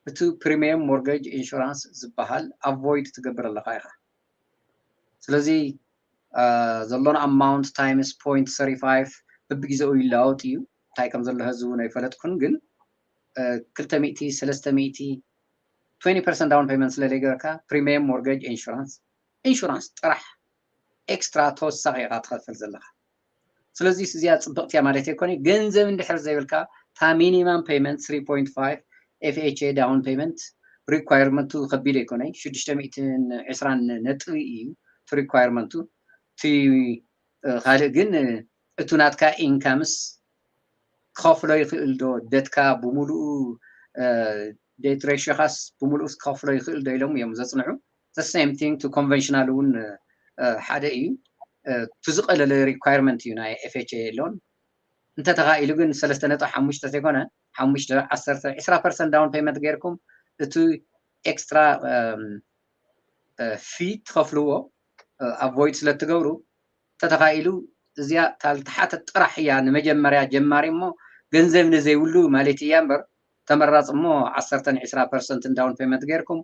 እቲ ፕሪሚየም ሞርጌጅ ኢንሹራንስ ዝበሃል ኣቮይድ ትገብር ኣለኻ ኢኻ። ስለዚ፣ አ፣ ዘሎና ኣማውንት ታይምስ ፖይንት ሰርቲ ፋይቭ በብግዜኡ ይለዋወጥ እዩ። እንታይ ከም ዘሎ ሕዚ እውን ኣይፈለጥኩን፣ ግን፣ አ፣ ክልተ ሚእቲ፣ ሰለስተ ሚእቲ፣ ትዌንቲ ፐርሰንት ዳውን ፔይመንት ስለ ዘይገበርካ፣ ፕሪሚየም ሞርጌጅ ኢንሹራንስ፣ ኢንሹራንስ ጥራሕ ኤክስትራ ተወሳኺ ኢኻ ትኸፍል ዘለኻ። ስለዚ እዚኣ ጽብቕቲ እያ ማለት ኣይኮነይ። ገንዘብ እንድሕር ዘይብልካ፣ እታ ሚኒማም ፔይመንት ስሪ ፖይንት ፋይቭ ኤፍ ኤች ኤ ዳውን ፔይመንት ሪኳየርመንቱ ከቢድ ኣይኮነይ። ሽዱሽተ ሚእትን ዕስራን ነጥቢ እዩ እቲ ሪኳየርመንቱ። እቲ፣ እ፣ ካልእ ግን፣ እ፣ እቲ ናትካ ኢንካምስ ክኸፍሎ ይኽእል ዶ? ደትካ ብምሉኡ፣ እ፣ ዴት ሬሽዮኻስ ብምሉኡስ ክኸፍሎ ይኽእል ዶ ኢሎም እዮም ዘጽንዑ። The same thing to ኮንቨንሽናል እውን፣ እ፣ ሓደ እዩ። እ፣ እቲ ዝቐለለ ሪኳየርመንት እዩ ናይ ኤፍ ኤች ኤ ሎን። እንተተኻኢሉ ግን ሰለስተ ነጥቢ ሓሙሽተ ዘይኮነ፣ ሓሙሽተ፣ ዓሰርተ፣ ዕስራ ፐርሰንት ዳውን ፔይመንት ጌርኩም እቲ ኤክስትራ፣ እም፣ እ፣ ፊ ትኸፍልዎ፣ እ፣ ኣቮይድ ስለ ትገብሩ፣ ተተኻኢሉ እዚኣ እታ ዝተሓተት ጥራሕ እያ ንመጀመርያ ጀማሪ እሞ ገንዘብ ንዘይብሉ ማለት እያ እምበር፣ ተመራፂ እሞ ዓሰርተን ዕስራ ፐርሰንት ዳውን ፔይመንት ጌርኩም፣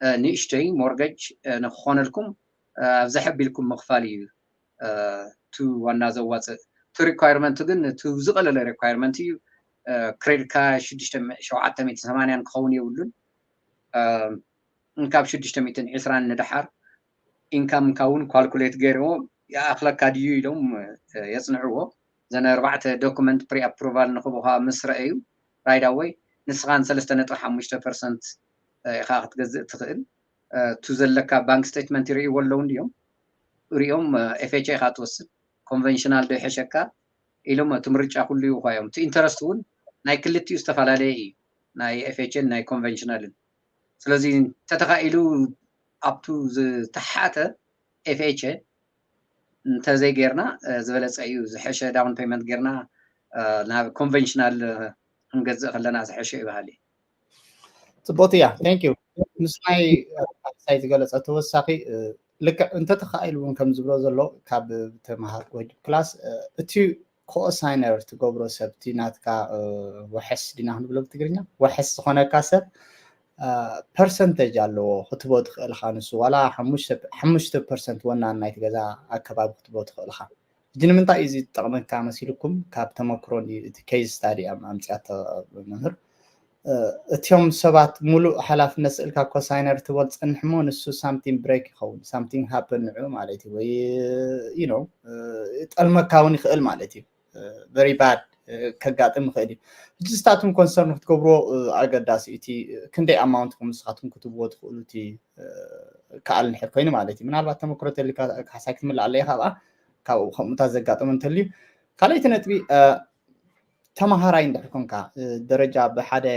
እ፣ ንእሽተይ ሞርጌጅ፣ እ፣ ንክኾነልኩም፣ እ፣ ኣብዛ ሕቢልኩም ምኽፋል እዩ፣ እ፣ እቲ ዋና ዘዋፅእ። እቲ ሪኳየርመንት ግን እቲ ዝቐለለ ሪኳየርመንት እዩ። እ፣ ክሬዲትካ ሽዱሽተ፣ ሸውዓተ ሚእቲ ሰማንያን ክኸውን የብሉን። እ፣ ካብ ሽዱሽተ ሚእትን ዕስራን ንደሓር ኢንካምካ እውን ኳልኩሌት ገይርዎ ይኣኽለካ ድዩ ኢሎም፣ እ፣ የጽንዕዎ። ዘን ኣርባዕተ ዶኩመንት ፕሪ ኣፕሩቫል ንክቡኻ ምስ ረኣዩ፣ ራይት ኣወይ ንስኻን ሰለስተ ነጥቢ ሓሙሽተ ፐርሰንት ኢኻ ክትገዝእ ትኽእል። እ፣ እቱ ዘለካ ባንክ ስቴትመንት ይርእይዎ ኣለዉ እንድዮም። ሪኦም፣ እ፣ ኤፍ ኤች ኤ ኢኻ ትወስድ፣ ኮንቨንሽናል ዶ ይሐሸካ ኢሎም፣ እቲ ምርጫ ኩሉ ይውሃዮም። እቲ ኢንተረስት እውን ናይ ክልቲኡ ዝተፈላለየ እዩ፣ ናይ ኤፍ ኤች ኤን ናይ ኮንቨንሽናልን። ስለዚ እንተተኻኢሉ ኣብቱ ዝተሓተ ኤፍ ኤች ኤ እንተዘይጌርና፣ እ፣ ዝበለጸ እዩ። ዝሐሸ ዳውን ፔይመንት ጌርና፣ እ፣ ናብ ኮንቨንሽናል፣ እ፣ ክንገዝእ ከለና ዝሐሸ እዩ በሃሊ። ጽቡቕቲ እያ። Thank you። ምስ ናይ፣ እ፣ ሳይ ዝገለጸ ተወሳኺ፣ እ፣ ልክዕ እንተተኻኢሉ እውን ከም ዝብሎ ዘሎ ካብ ተመሃርኩ ሕጂ ክላስ፣ እ፣ እቲ ኮሳይነር ትገብሮ ሰብ፣ እቲ ናትካ፣ እ፣ ወሐስ ዲና ክንብሎ ብትግርኛ፣ ወሐስ ዝኾነካ ሰብ፣ እ፣ ፐርሰንቴጅ ኣለዎ ክትቦ ትኽእል ኢኻ። ንሱ ዋላ ሓሙሽተ፣ ሓሙሽተ ፐርሰንት ወናን ናይቲ ገዛ ኣከባቢ ክትቦ ትኽእል ኢኻ። ሕጂ ንምንታይ እዩ እዚ ዝጠቕመካ መሲልኩም? ካብ ተመክሮ እንድዩ፣ እቲ ኬዝ ስታዲ ኣም-፣ ኣምጺኣቶ መምህር። እ፣ እቲኦም ሰባት ሙሉእ ሓላፍነት ስእልካ ኮሳይነር ትበል ጸንሕ እሞ ንሱ ሳምቲንግ ብሬክ ይኸውን፣ ሳምቲንግ ሃፕን ንዑ ማለት እዩ፣ ወይ፣ ዩ ኖ፣ እ፣ ጠልመካ እውን ይኽእል ማለት እዩ። very bad ከጋጥም ይኽእል እዩ። ሕጂ ስታቱም ኮንሰርን ክትገብርዎ ኣገዳሲ እቲ ክንደይ ኣማውንት ንስኻትኩም ክትብዎ ትኽእሉ እቲ ከኣል እንድሕር ኮይኑ ማለት እዩ። ምናልባት ተመክሮ ተልካ ካሕሳይ ክትምልእ ኣለየ ካብኣ ካብኡ ከምኡታት ዘጋጠመ እንተልዩ ካልኣይቲ ነጥቢ ተማሃራይ እንድሕር ኮንካ ደረጃ ብሓደ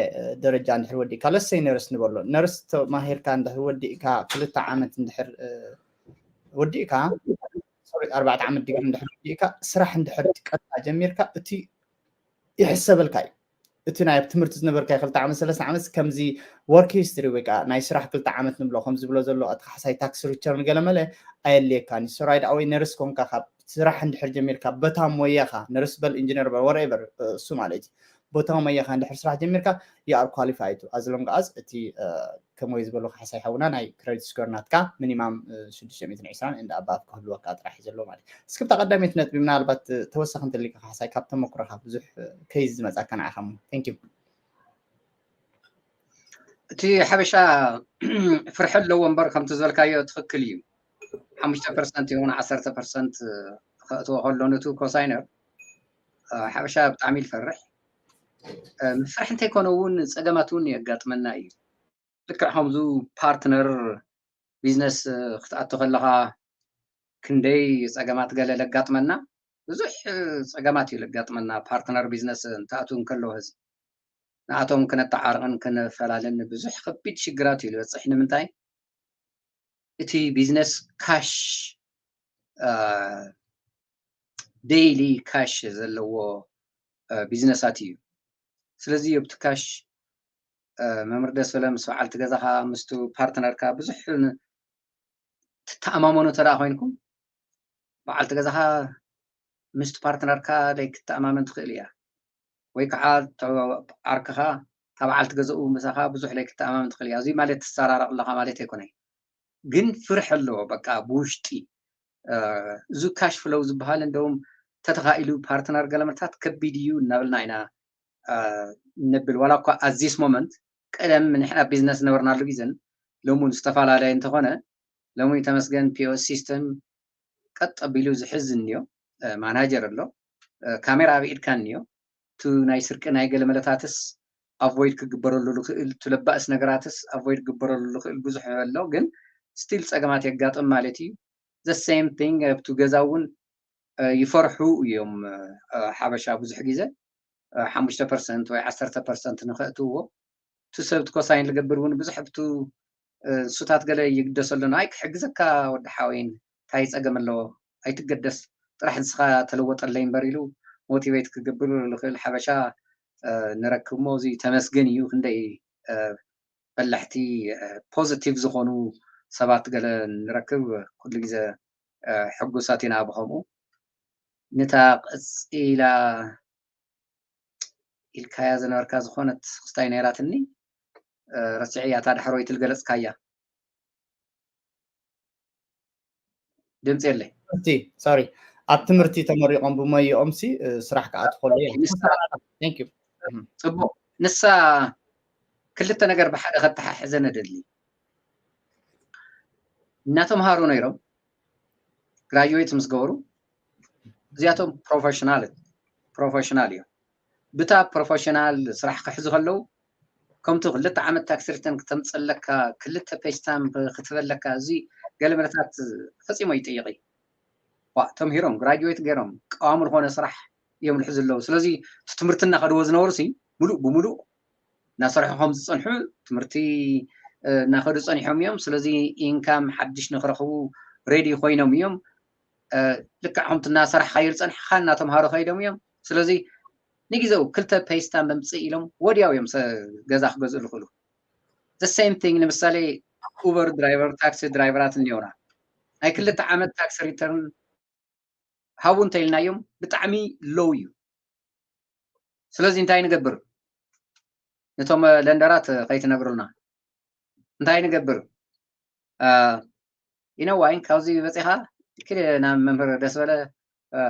ደረጃ እንድሕር ወዲእካ ለሰይ ነርስ ንበሎ ነርስ ተማሂርካ እንድሕር ወዲእካ ክልተ ዓመት እንድሕር ወዲእካ ኣርባዕተ ዓመት ዲግሪ እንድሕር ወዲእካ ስራሕ እንድሕር ቀጥታ ጀሚርካ እቲ ይሕሰበልካ እዩ። እቲ ናይ ኣብ ትምህርቲ ዝነበርካ ክልተ ዓመት ሰለስተ ዓመት ከምዚ ወርክ ሂስትሪ ወይ ከዓ ናይ ስራሕ ክልተ ዓመት ንብሎ ከም ዝብሎ ዘሎ እቲ ካሕሳይ ታክስ ሪተርን ገለመለ ኣየድልየካን እዩ። ሰራይ ደኣ ወይ ነርስ ኮንካ ካብ ስራሕ እንድሕር ጀሚርካ በታ ሞያኻ ነርስ በል ኢንጂነር በል ወረቨር እሱ ማለት እዩ በታ ሞያኻ እንድሕር ስራሕ ጀሚርካ you are qualified to as long as እቲ ከመይ ዝበሉ ካሕሳይ ሓውና ናይ ክሬዲት ስኮር ናትካ ሚኒማም ሽዱሽተ ሚእትን ዕስራን and above ክህልወካ ጥራሕ እዩ ዘሎ ማለት እዩ። እስክብታ ቀዳሚት ነጥቢ ምናልባት ተወሳኺ እንተልካ ካሕሳይ ካብ ተመክሮኻ ብዙሕ ከይዝ ዝመፃካ ንዓኻ ሞ thank you እቲ ሓበሻ ፍርሒ ኣለዎ እምበር ከምቲ ዝበልካዮ ትኽክል እዩ። ሓሙሽተ ፐርሰንት ይኹን ዓሰርተ ፐርሰንት ከእትዎ ከሎ ነቱ ኮሳይነር ሓበሻ ብጣዕሚ ይፈርሕ። ምፍራሕ እንተይኮነ እውን ፀገማት እውን የጋጥመና እዩ። ልክዕ ከምዙ ፓርትነር ቢዝነስ ክትኣቱ ከለኻ ክንደይ ፀገማት ገለ ለጋጥመና ብዙሕ ፀገማት እዩ ለጋጥመና ፓርትነር ቢዝነስ እንትኣቱ እንከሎ ህዚ ንኣቶም ክነተዓርቕን ክነፈላለን ብዙሕ ከቢድ ሽግራት እዩ ዝበፅሕ ንምንታይ እቲ ቢዝነስ ካሽ ዴይሊ ካሽ ዘለዎ ቢዝነሳት እዩ ስለዚ ኣብቲ ካሽ መምህር ደስ በለ ምስ በዓልቲ ገዛኻ ምስቱ ፓርትነርካ ብዙሕ ትተኣማመኑ ተደኣ ኮይንኩም በዓልቲ ገዛኻ ምስቲ ፓርትነርካ ለይክተኣማመን ትኽእል እያ ወይ ከዓ ዓርክኻ እታ በዓልቲ ገዛኡ ምሳኻ ብዙሕ ለይክተኣማመን ትኽእል እያ እዚ ማለት ትሰራረቕ ኣለኻ ማለት ኣይኮነ ግን ፍርሕ ኣለዎ በቃ ብውሽጢ እዚ ካሽ ፍለው ዝበሃል እንደውም ተተኻኢሉ ፓርትነር ገለመታት ከቢድ እዩ እናበልና ኢና ነብል ዋላ እኳ ኣዚስ ሞመንት ቀደም ንሕና ቢዝነስ ነበርናሉ ግዜን ሎሙን ዝተፈላለየ እንተኾነ ሎሚ ተመስገን ፒኦስ ሲስተም ቀጥ ኣቢሉ ዝሕዝ እንዮ ማናጀር ኣሎ ካሜራ ኣብ ኢድካ እንዮ ቱ ናይ ስርቂ ናይ ገለ መለታትስ ኣቮይድ ክግበረሉ ዝኽእል ቱ ለባእስ ነገራትስ ኣቮይድ ክግበረሉ ዝኽእል ብዙሕ ኣሎ ግን ስቲል ፀገማት የጋጥም ማለት እዩ the same thing ኣብቱ ገዛ እውን ይፈርሑ እዮም ሓበሻ ብዙሕ ግዜ ሓሙሽተ ፐርሰንት ወይ ዓሰርተ ፐርሰንት ንኸእትዎ እቲ ሰብ ኮሳይን ዝገብር እውን ብዙሕ ኣብቱ ንሱታት ገለ ይግደሰሉ ኣይ ክሕግዘካ ወዲ ሓወይን እንታይ ፀገም ኣለዎ ኣይትገደስ ጥራሕ ንስኻ ተለወጠለይ እምበር ኢሉ ሞቲቬት ክገብር ዝኽእል ሓበሻ ንረክብ ሞ እዚ ተመስገን እዩ ክንደይ በላሕቲ ፖዚቲቭ ዝኾኑ ሰባት ገለ ንረክብ ኩሉ ግዜ ሕጉሳት ኢና ብኸምኡ ንታ ቀፂላ ኢልካያ ዝነበርካ ዝኾነት ክስታይ ነይራትኒ ረስዕያ እታ ዳሕሮይ ትልገለፅካያ ድምፂ የለይ ሶሪ ኣብ ትምህርቲ ተመሪቖም ብመይኦም ሲ ስራሕ ከዓ ትኸሉ ፅቡቅ ንሳ ክልተ ነገር ብሓደ ከተሓሕዘ ነደሊ እናተምሃሩ ነይሮም ግራጅዌት ምስ ገበሩ እዚኣቶም ፕሮፌሽናል ፕሮፌሽናል እዮም ብታ ፕሮፌሽናል ስራሕ ክሕዙ ከለዉ ከምቲ ክልተ ዓመት ታክስ ሪተርን ክተምፀለካ ክልተ ፔስታም ክትበለካ እዚ ገለመለታት ፈፂሞ ይጥይቕ እዩ ተምሂሮም ግራጅዌት ገይሮም ቀዋሚ ዝኾነ ስራሕ እዮም ልሕዙ ኣለዉ ስለዚ ትምህርቲ እናኸድዎ ዝነበሩ ሲ ሙሉእ ብሙሉእ እናሰርሑ ከም ዝፀንሑ ትምህርቲ እናኸዱ ፀኒሖም እዮም ስለዚ ኢንካም ሓድሽ ንክረኽቡ ሬዲ ኮይኖም እዮም ልክዕ ከምቲ እናሰራሕካዮ ዝፀንሕካ እናተምሃሩ ከይዶም እዮም ስለዚ ንግዜኡ ክልተ ፔስታም ምምፅእ ኢሎም ወዲያው እዮም ገዛ ክገዝኡ ዝኽእሉ the same thing ንምሳሌ ኡበር ድራይቨር ታክሲ ድራይቨራት እኒኦና ናይ ክልተ ዓመት ታክሲ ሪተርን ሃቡ እንተኢልናዮም ብጣዕሚ ሎው እዩ ስለዚ እንታይ ንገብር ነቶም ለንደራት ከይትነግሩልና እንታይ ንገብር ኢነዋይ ካብዚ በፂኻ ክል ናብ መምህር ደስ በለ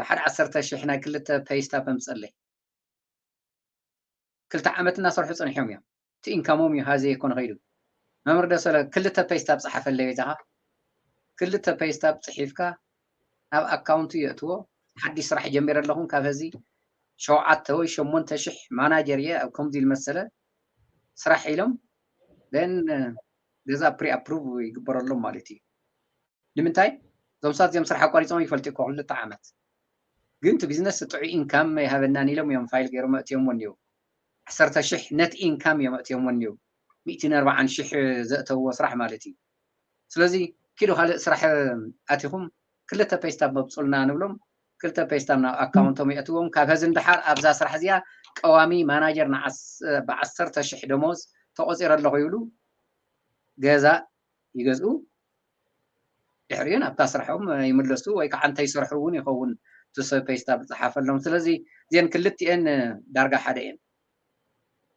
ሓደ ዓሰርተ ሽሕ ናይ ክልተ ፔስታፕ ምፀለይ ክልተ ዓመት እናሰርሑ ፀኒሖም እዮም እቲ ኢንካሞም እዩ ሃዘ ይኮነ ከይዱ መምህር ደስ በለ ክልተ ፔስታፕ ፀሓፈለይ በጃኻ ክልተ ፔስታፕ ፅሒፍካ ናብ ኣካውንቱ የእትዎ ሓድሽ ስራሕ ጀሚረ ኣለኹም ካብ ህዚ ሸውዓተ ወይ ሸሞንተ ሽሕ ማናጀር እየ ኣብ ከምዚ ዝመሰለ ስራሕ ኢሎም then ገዛ pre approve ይግበረሎም ማለት እዩ። ንምንታይ? እዞም ሰባት እዚኦም ስራሕ ኣቋሪፆም ይፈልጡ እኮ ክልተ ዓመት፣ ግን እቲ ቢዝነስ ጥዑይ ኢንካም ይሃበናን ኢሎም እዮም ፋይል ገይሮም ኣእትዮምዎ እኒው። ዓሰርተ ሽሕ ነት ኢንካም እዮም ኣእትዮምዎ እኒው። ሚእትን ኣርባዓን ሽሕ ዘእተውዎ ስራሕ ማለት እዩ። ስለዚ ኪዱ ካልእ ስራሕ ኣቲኹም ክልተ ፔስታብ መብፁልና ንብሎም። ክልተ ፔስታብ ናብ ኣካውንቶም የእትዎም። ካብ ሀዚ ንደሓር ኣብዛ ስራሕ እዚኣ ቀዋሚ ማናጀር ንዓስ- ብዓሰርተ ሽሕ ደሞዝ ተቆፂረ ኣለኹ ይብሉ። ገዛ ይገዝኡ። ድሕሪኡ ናብታ ስርሖም ይምለሱ ወይ ከዓ እንተይሰርሑ እውን ይኸውን እቲ ሰብ ፔስታብ ዝፀሓፈሎም። ስለዚ እዚአን ክልቲአን ዳርጋ ሓደ እየን።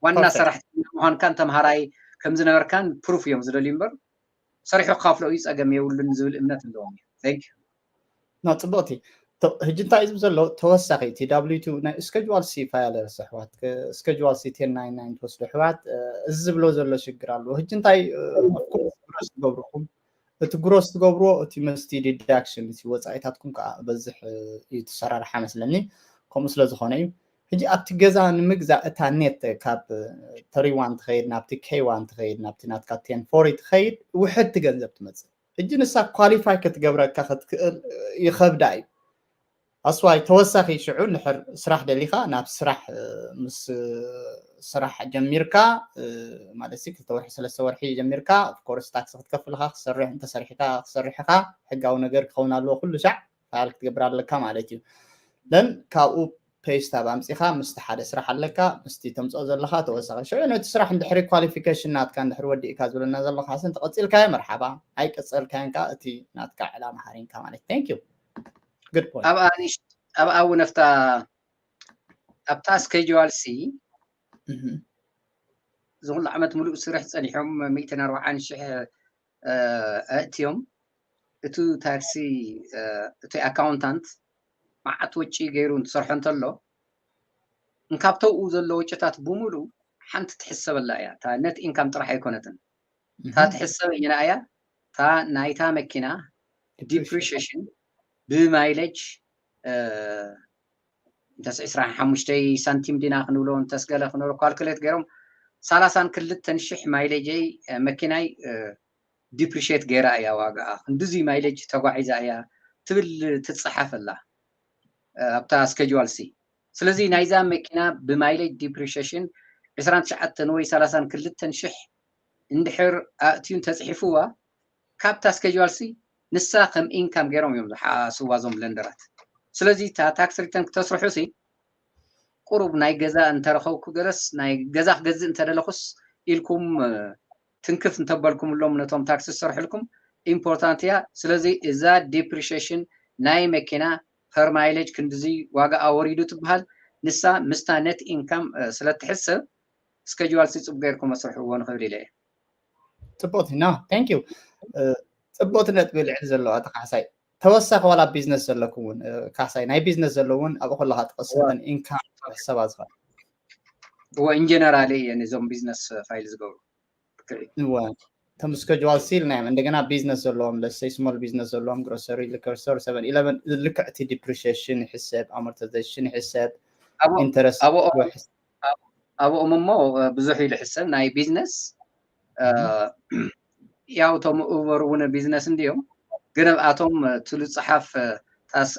ዋና Perfect. ሰራሕተኛ ምዃንካን ተምሃራይ ከም ዝነበርካን ፕሩፍ እዮም ዝደልዩ እምበር ሰሪሑ ክኸፍሎ እዩ ፀገም የብሉን ዝብል እምነት ኣለዎም እዩ። Thank you። ና ጽቡቕቲ ተ- ሕጂ እንታይ እዩ ዘሎ ተወሳኺ እቲ W two ናይ schedule C file ኣሕዋት schedule C ten ninety-nine ትወስዱ ኣሕዋት እዚ ዝብሎ ዘሎ ሽግር ኣለዎ። ሕጂ እንታይ of course ግሮስ ትገብርኹም እቲ ግሮስ ትገብርዎ እቲ መስቲ deduction እቲ ወፃኢታትኩም ከዓ በዝሕ እዩ ተሰራርሓ መስለኒ። ከምኡ ስለ ዝኾነ እዩ። ሕጂ ኣብቲ ገዛ ንምግዛእ እታ ኔት ካብ ተሪዋን ትኸይድ ናብቲ ኬዋን ትኸይድ ናብቲ ናትካ ten forty ትኸይድ ውሕድቲ ገንዘብ ትመፅእ። ሕጂ ንሳ ኳሊፋይ ክትገብረካ ክትክእል ይኸብዳ እዩ። ኣስዋይ ተወሳኺ ሽዑ ንድሕር ስራሕ ደሊኻ ናብ ስራሕ ምስ ስራሕ ጀሚርካ ማለት ሲ ክልተ ወርሒ ሰለስተ ወርሒ ጀሚርካ ኦፍኮርስ ታክሲ ክትከፍልካ ክሰርሕ እንተሰሪሕካ ክሰርሕካ ሕጋዊ ነገር ክኸውን ኣለዎ ኩሉ ሻዕ ፋይል ክትገብር ኣለካ ማለት እዩ። ደን ካብኡ ፔስታብ ኣምፂኻ ምስቲ ሓደ ስራሕ ኣለካ ምስቲ ተምፅኦ ዘለካ ተወሳኺ ሽዑ ነቲ ስራሕ እንድሕሪ ኳሊፊኬሽን ናትካ እንድሕሪ ወዲእካ ዝብለና ዘለካ ስንቲ ቀፂልካዮ መርሓባ ኣይቀፀልካዮን ከዓ እቲ ናትካ ዕላማ ሃሪምካ ማለት thank you good point ኣብኣ ንሽ ኣብኣ እውን ኣብታ ኣብታ schedule C እህም። እዚ ኩሉ ዓመት ሙሉእ ስርሕ ፀኒሖም ሚእትን ኣርባዓን ሽሕ ኣእትዮም እቱ ታክሲ እቲ ኣካውንታንት መዓት ወጪ ገይሩ እንትሰርሖ እንተሎ እንካብ ተውኡ ዘሎ ወጪታት ብምሉ ሓንቲ ትሕሰበላ እያ እታ ነት ኢንካም ጥራሕ ኣይኮነትን እታ እህም። ትሕሰብ እየና እያ እታ ናይታ መኪና depreciation ብማይለጅ እንተስ ዕስራን ሓሙሽተይ ሳንቲም ዲና ክንብሎ እንተስ ገለ ክንብሎ ካልኩሌት ገይሮም ሰላሳን ክልተን ሽሕ ማይለጀይ መኪናይ depreciate ገይራ እያ ዋጋኣ ክንድዚ ማይለጅ ተጓዒዛ እያ ትብል ትፀሓፈላ ኣብታ schedule C ስለዚ ናይዛ መኪና ብማይለጅ depreciation ዕስራን ትሽዓተን ወይ ሰላሳን ክልተን ሽሕ እንድሕር ኣእትዩ እንተፅሒፍዋ ካብታ schedule C ንሳ ከም ኢንካም ገይሮም እዮም ዝሓስዋ እዞም ለንደራት ስለዚ እታ ታክስ ሪተርን ክተስርሑ ሲ ቁሩብ ናይ ገዛ እንተረኸብኩ ገለስ ናይ ገዛ ክገዝእ እንተደለኹስ ኢልኩም ትንክፍ እንተበልኩምሎም ነቶም ታክሲ ዝሰርሕልኩም ኢምፖርታንት እያ ስለዚ እዛ depreciation ናይ መኪና per mileage ክንድዚ ዋጋ ኣወሪዱ ትበሃል ንሳ ምስታ net income ስለትሕሰብ schedule C ፅቡቅ ገይርኩም ኣስርሕዎ ንኽብል ኢለ እየ ፅቡቅቲ ና thank you ፅቡቅቲ ነጥቢ ልዕሊ ዘለዎ ኣቶ ካሕሳይ ተወሳኺ ዋላ ቢዝነስ ዘለኩም እውን ካሕሳይ ናይ ቢዝነስ ዘለውን ኣብኡ ከለካ ጥቅስን ኢንካም ክሕሰባ ዝኽእል እወ in general እየ ነዞም ቢዝነስ ፋይል ዝገብሩ እወ እቶም schedule C ኢልናዮም እንደገና ቢዝነስ ዘለዎም let's say small business ዘለዎም grocery liquor store seven eleven ልክዕቲ depreciation ይሕሰብ amortization ይሕሰብ interest ኣብኦም እሞ ብዙሕ ኢሉ ሕሰብ ናይ ቢዝነስ ያው እቶም ኡበር እውን ቢዝነስ እንዲዮም ግን ኣብኣቶም ትሉ ፀሓፍ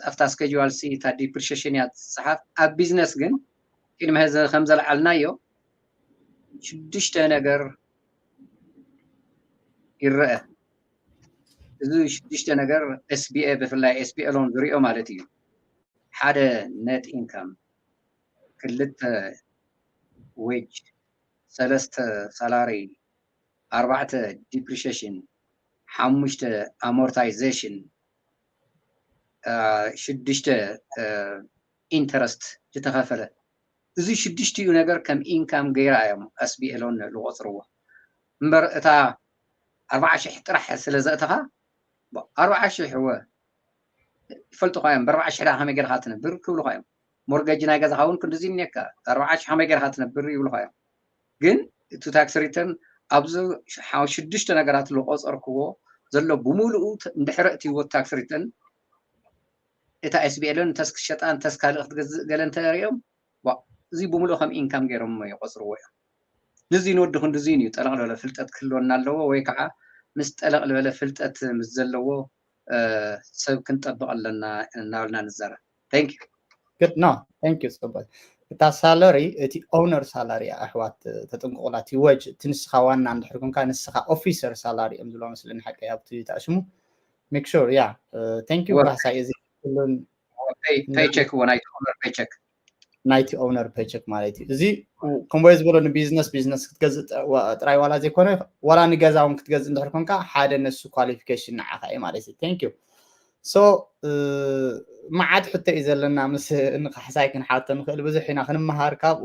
ኣብታ schedule C እታ depreciation እያ ትፀሓፍ ኣብ ቢዝነስ ግን ቅድሚ ሕዚ ከም ዘልዓልናዮ ሽዱሽተ ነገር ይረአ እዚ ሽዱሽተ ነገር SBA ብፍላይ SBA loan ዝሪኦ ማለት እዩ ሓደ net income ክልተ wage ሰለስተ salary ኣርባዕተ depreciation ሓሙሽተ amortization ሽዱሽተ interest ዝተኸፈለ እዚ ሽዱሽቲኡ ነገር ከም ኢንካም ገይራ እዮም SBA loan ዝቆፅርዎ እምበር እታ ኣርባዓ ሽሕ ጥራሕ ስለ ዘእተኻ ኣርባዓ ሽሕ እወ ይፈልጡኻ እዮም ብኣርባዓ ሽሕ ዳ ከመይ ገርካ ትነብር ክብሉኻ እዮም ሞርገጅ ናይ ገዛኻ እውን ክንድዚ እኒካ ኣርባዓ ሽሕ ከመይ ገርካ ትነብር ይብሉኻ እዮም ግን እቲ ታክስ ሪተርን ኣብዚ ሽዱሽተ ነገራት ዝቆፀርክዎ ዘሎ ብምሉኡ እንድሕረ እትይዎ ታክስ ሪተርን እታ SBA loan እንተስ ክሸጣ እንተስ ካልእ ክትገዝእ ገለ እንተሪኦም እዚ ብምሉእ ከም ኢንካም ገይሮም ይቆፅርዎ እዮም። ንዚ ንወዲ ክንድዚ እዩ ጠለቕ ዝበለ ፍልጠት ክህልወና ኣለዎ፣ ወይ ከዓ ምስ ጠለቕ ዝበለ ፍልጠት ምስ ዘለዎ ሰብ ክንጠብቕ ኣለና እናበልና ንዛረብ። Thank you። Good. No, thank you. ጽቡቅ። እታ ሳለሪ፣ እቲ ኦውነር ሳላሪ፣ ኣሕዋት ተጥንቅቑላ። እቲ ወጅ፣ እቲ ንስኻ ዋና እንድሕር ኮንካ፣ ንስኻ ኦፊሰር ሳላሪ እዮም ዝብሎ መስለኒ፣ ሓቀይ ኣብቲ ተኣሽሙ። Make sure, yeah. Thank you ካሕሳይ። እዚ ኩሉን ፔይቸክ እዎ፣ ናይቲ ኦውነር ፔይቸክ። ናይቲ ኦውነር ፔይቸክ ማለት እዩ። እዚ ከምኡ ዝበሎ ንቢዝነስ ቢዝነስ ክትገዝእ ጥራይ ዋላ ዘይኮነ፣ ዋላ ንገዛ እውን ክትገዝእ እንድሕር ኮንካ፣ ሓደ ነሱ ኳሊፊኬሽን ንዓኻ እዩ ማለት እዩ። Thank you. So መዓት ሕቶ እዩ ዘለና፣ ምስ ንካሕሳይ ክንሓቶ ንኽእል፣ ብዙሕ ኢና ክንመሃር ካብኡ።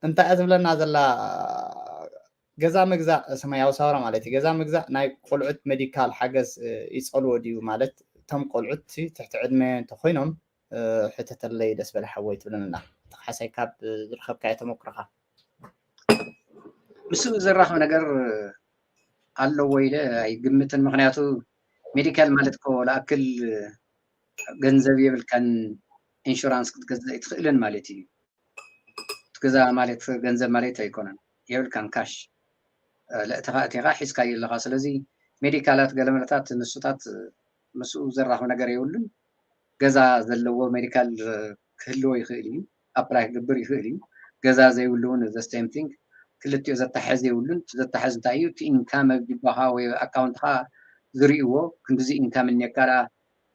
እንታይ እያ ዝብለና ዘላ? ገዛ ምግዛእ፣ ሰማያዊ ሳውራ ማለት እዩ። ገዛ ምግዛእ ናይ ቆልዑት ሜዲካል ሓገዝ ይፀልዎ ድዩ? ማለት እቶም ቆልዑት ትሕቲ ዕድመ እንተኮይኖም ሕተተለይ ደስ በለ ሓወይ ትብለና። ተካሓሳይ ካብ ዝረከብካዮ ተመክሮካ። ምስኡ ዘራኽብ ነገር ኣለዎ ኢለ ኣይግምትን። ምክንያቱ ሜዲካል ማለት እኮ ለኣክል ገንዘብ የብልካን ኢንሹራንስ ክትገዝእ ኣይትኽእልን ማለት እዩ። ትገዛ ማለት ገንዘብ ማለት ኣይኮነን፣ የብልካን ካሽ ለእትኻ እቲኻ ሒዝካዮ ኣለኻ። ስለዚ ሜዲካላት ገለመለታት ንሱታት ምስኡ ዘራኽብ ነገር የብሉን። ገዛ ዘለዎ ሜዲካል ክህልዎ ይኽእል እዩ፣ ኣፕላይ ክግብር ይኽእል እዩ። ገዛ ዘይብሉ እውን the same thing፣ ክልቲኡ ዘታሐዝ የብሉን። ዘታሐዝ እንታይ እዩ? እቲ ኢንካም ኣብ ጅባኻ ወይ ኣካውንትኻ ዝርእይዎ ክንድዚ ኢንካም እኒካ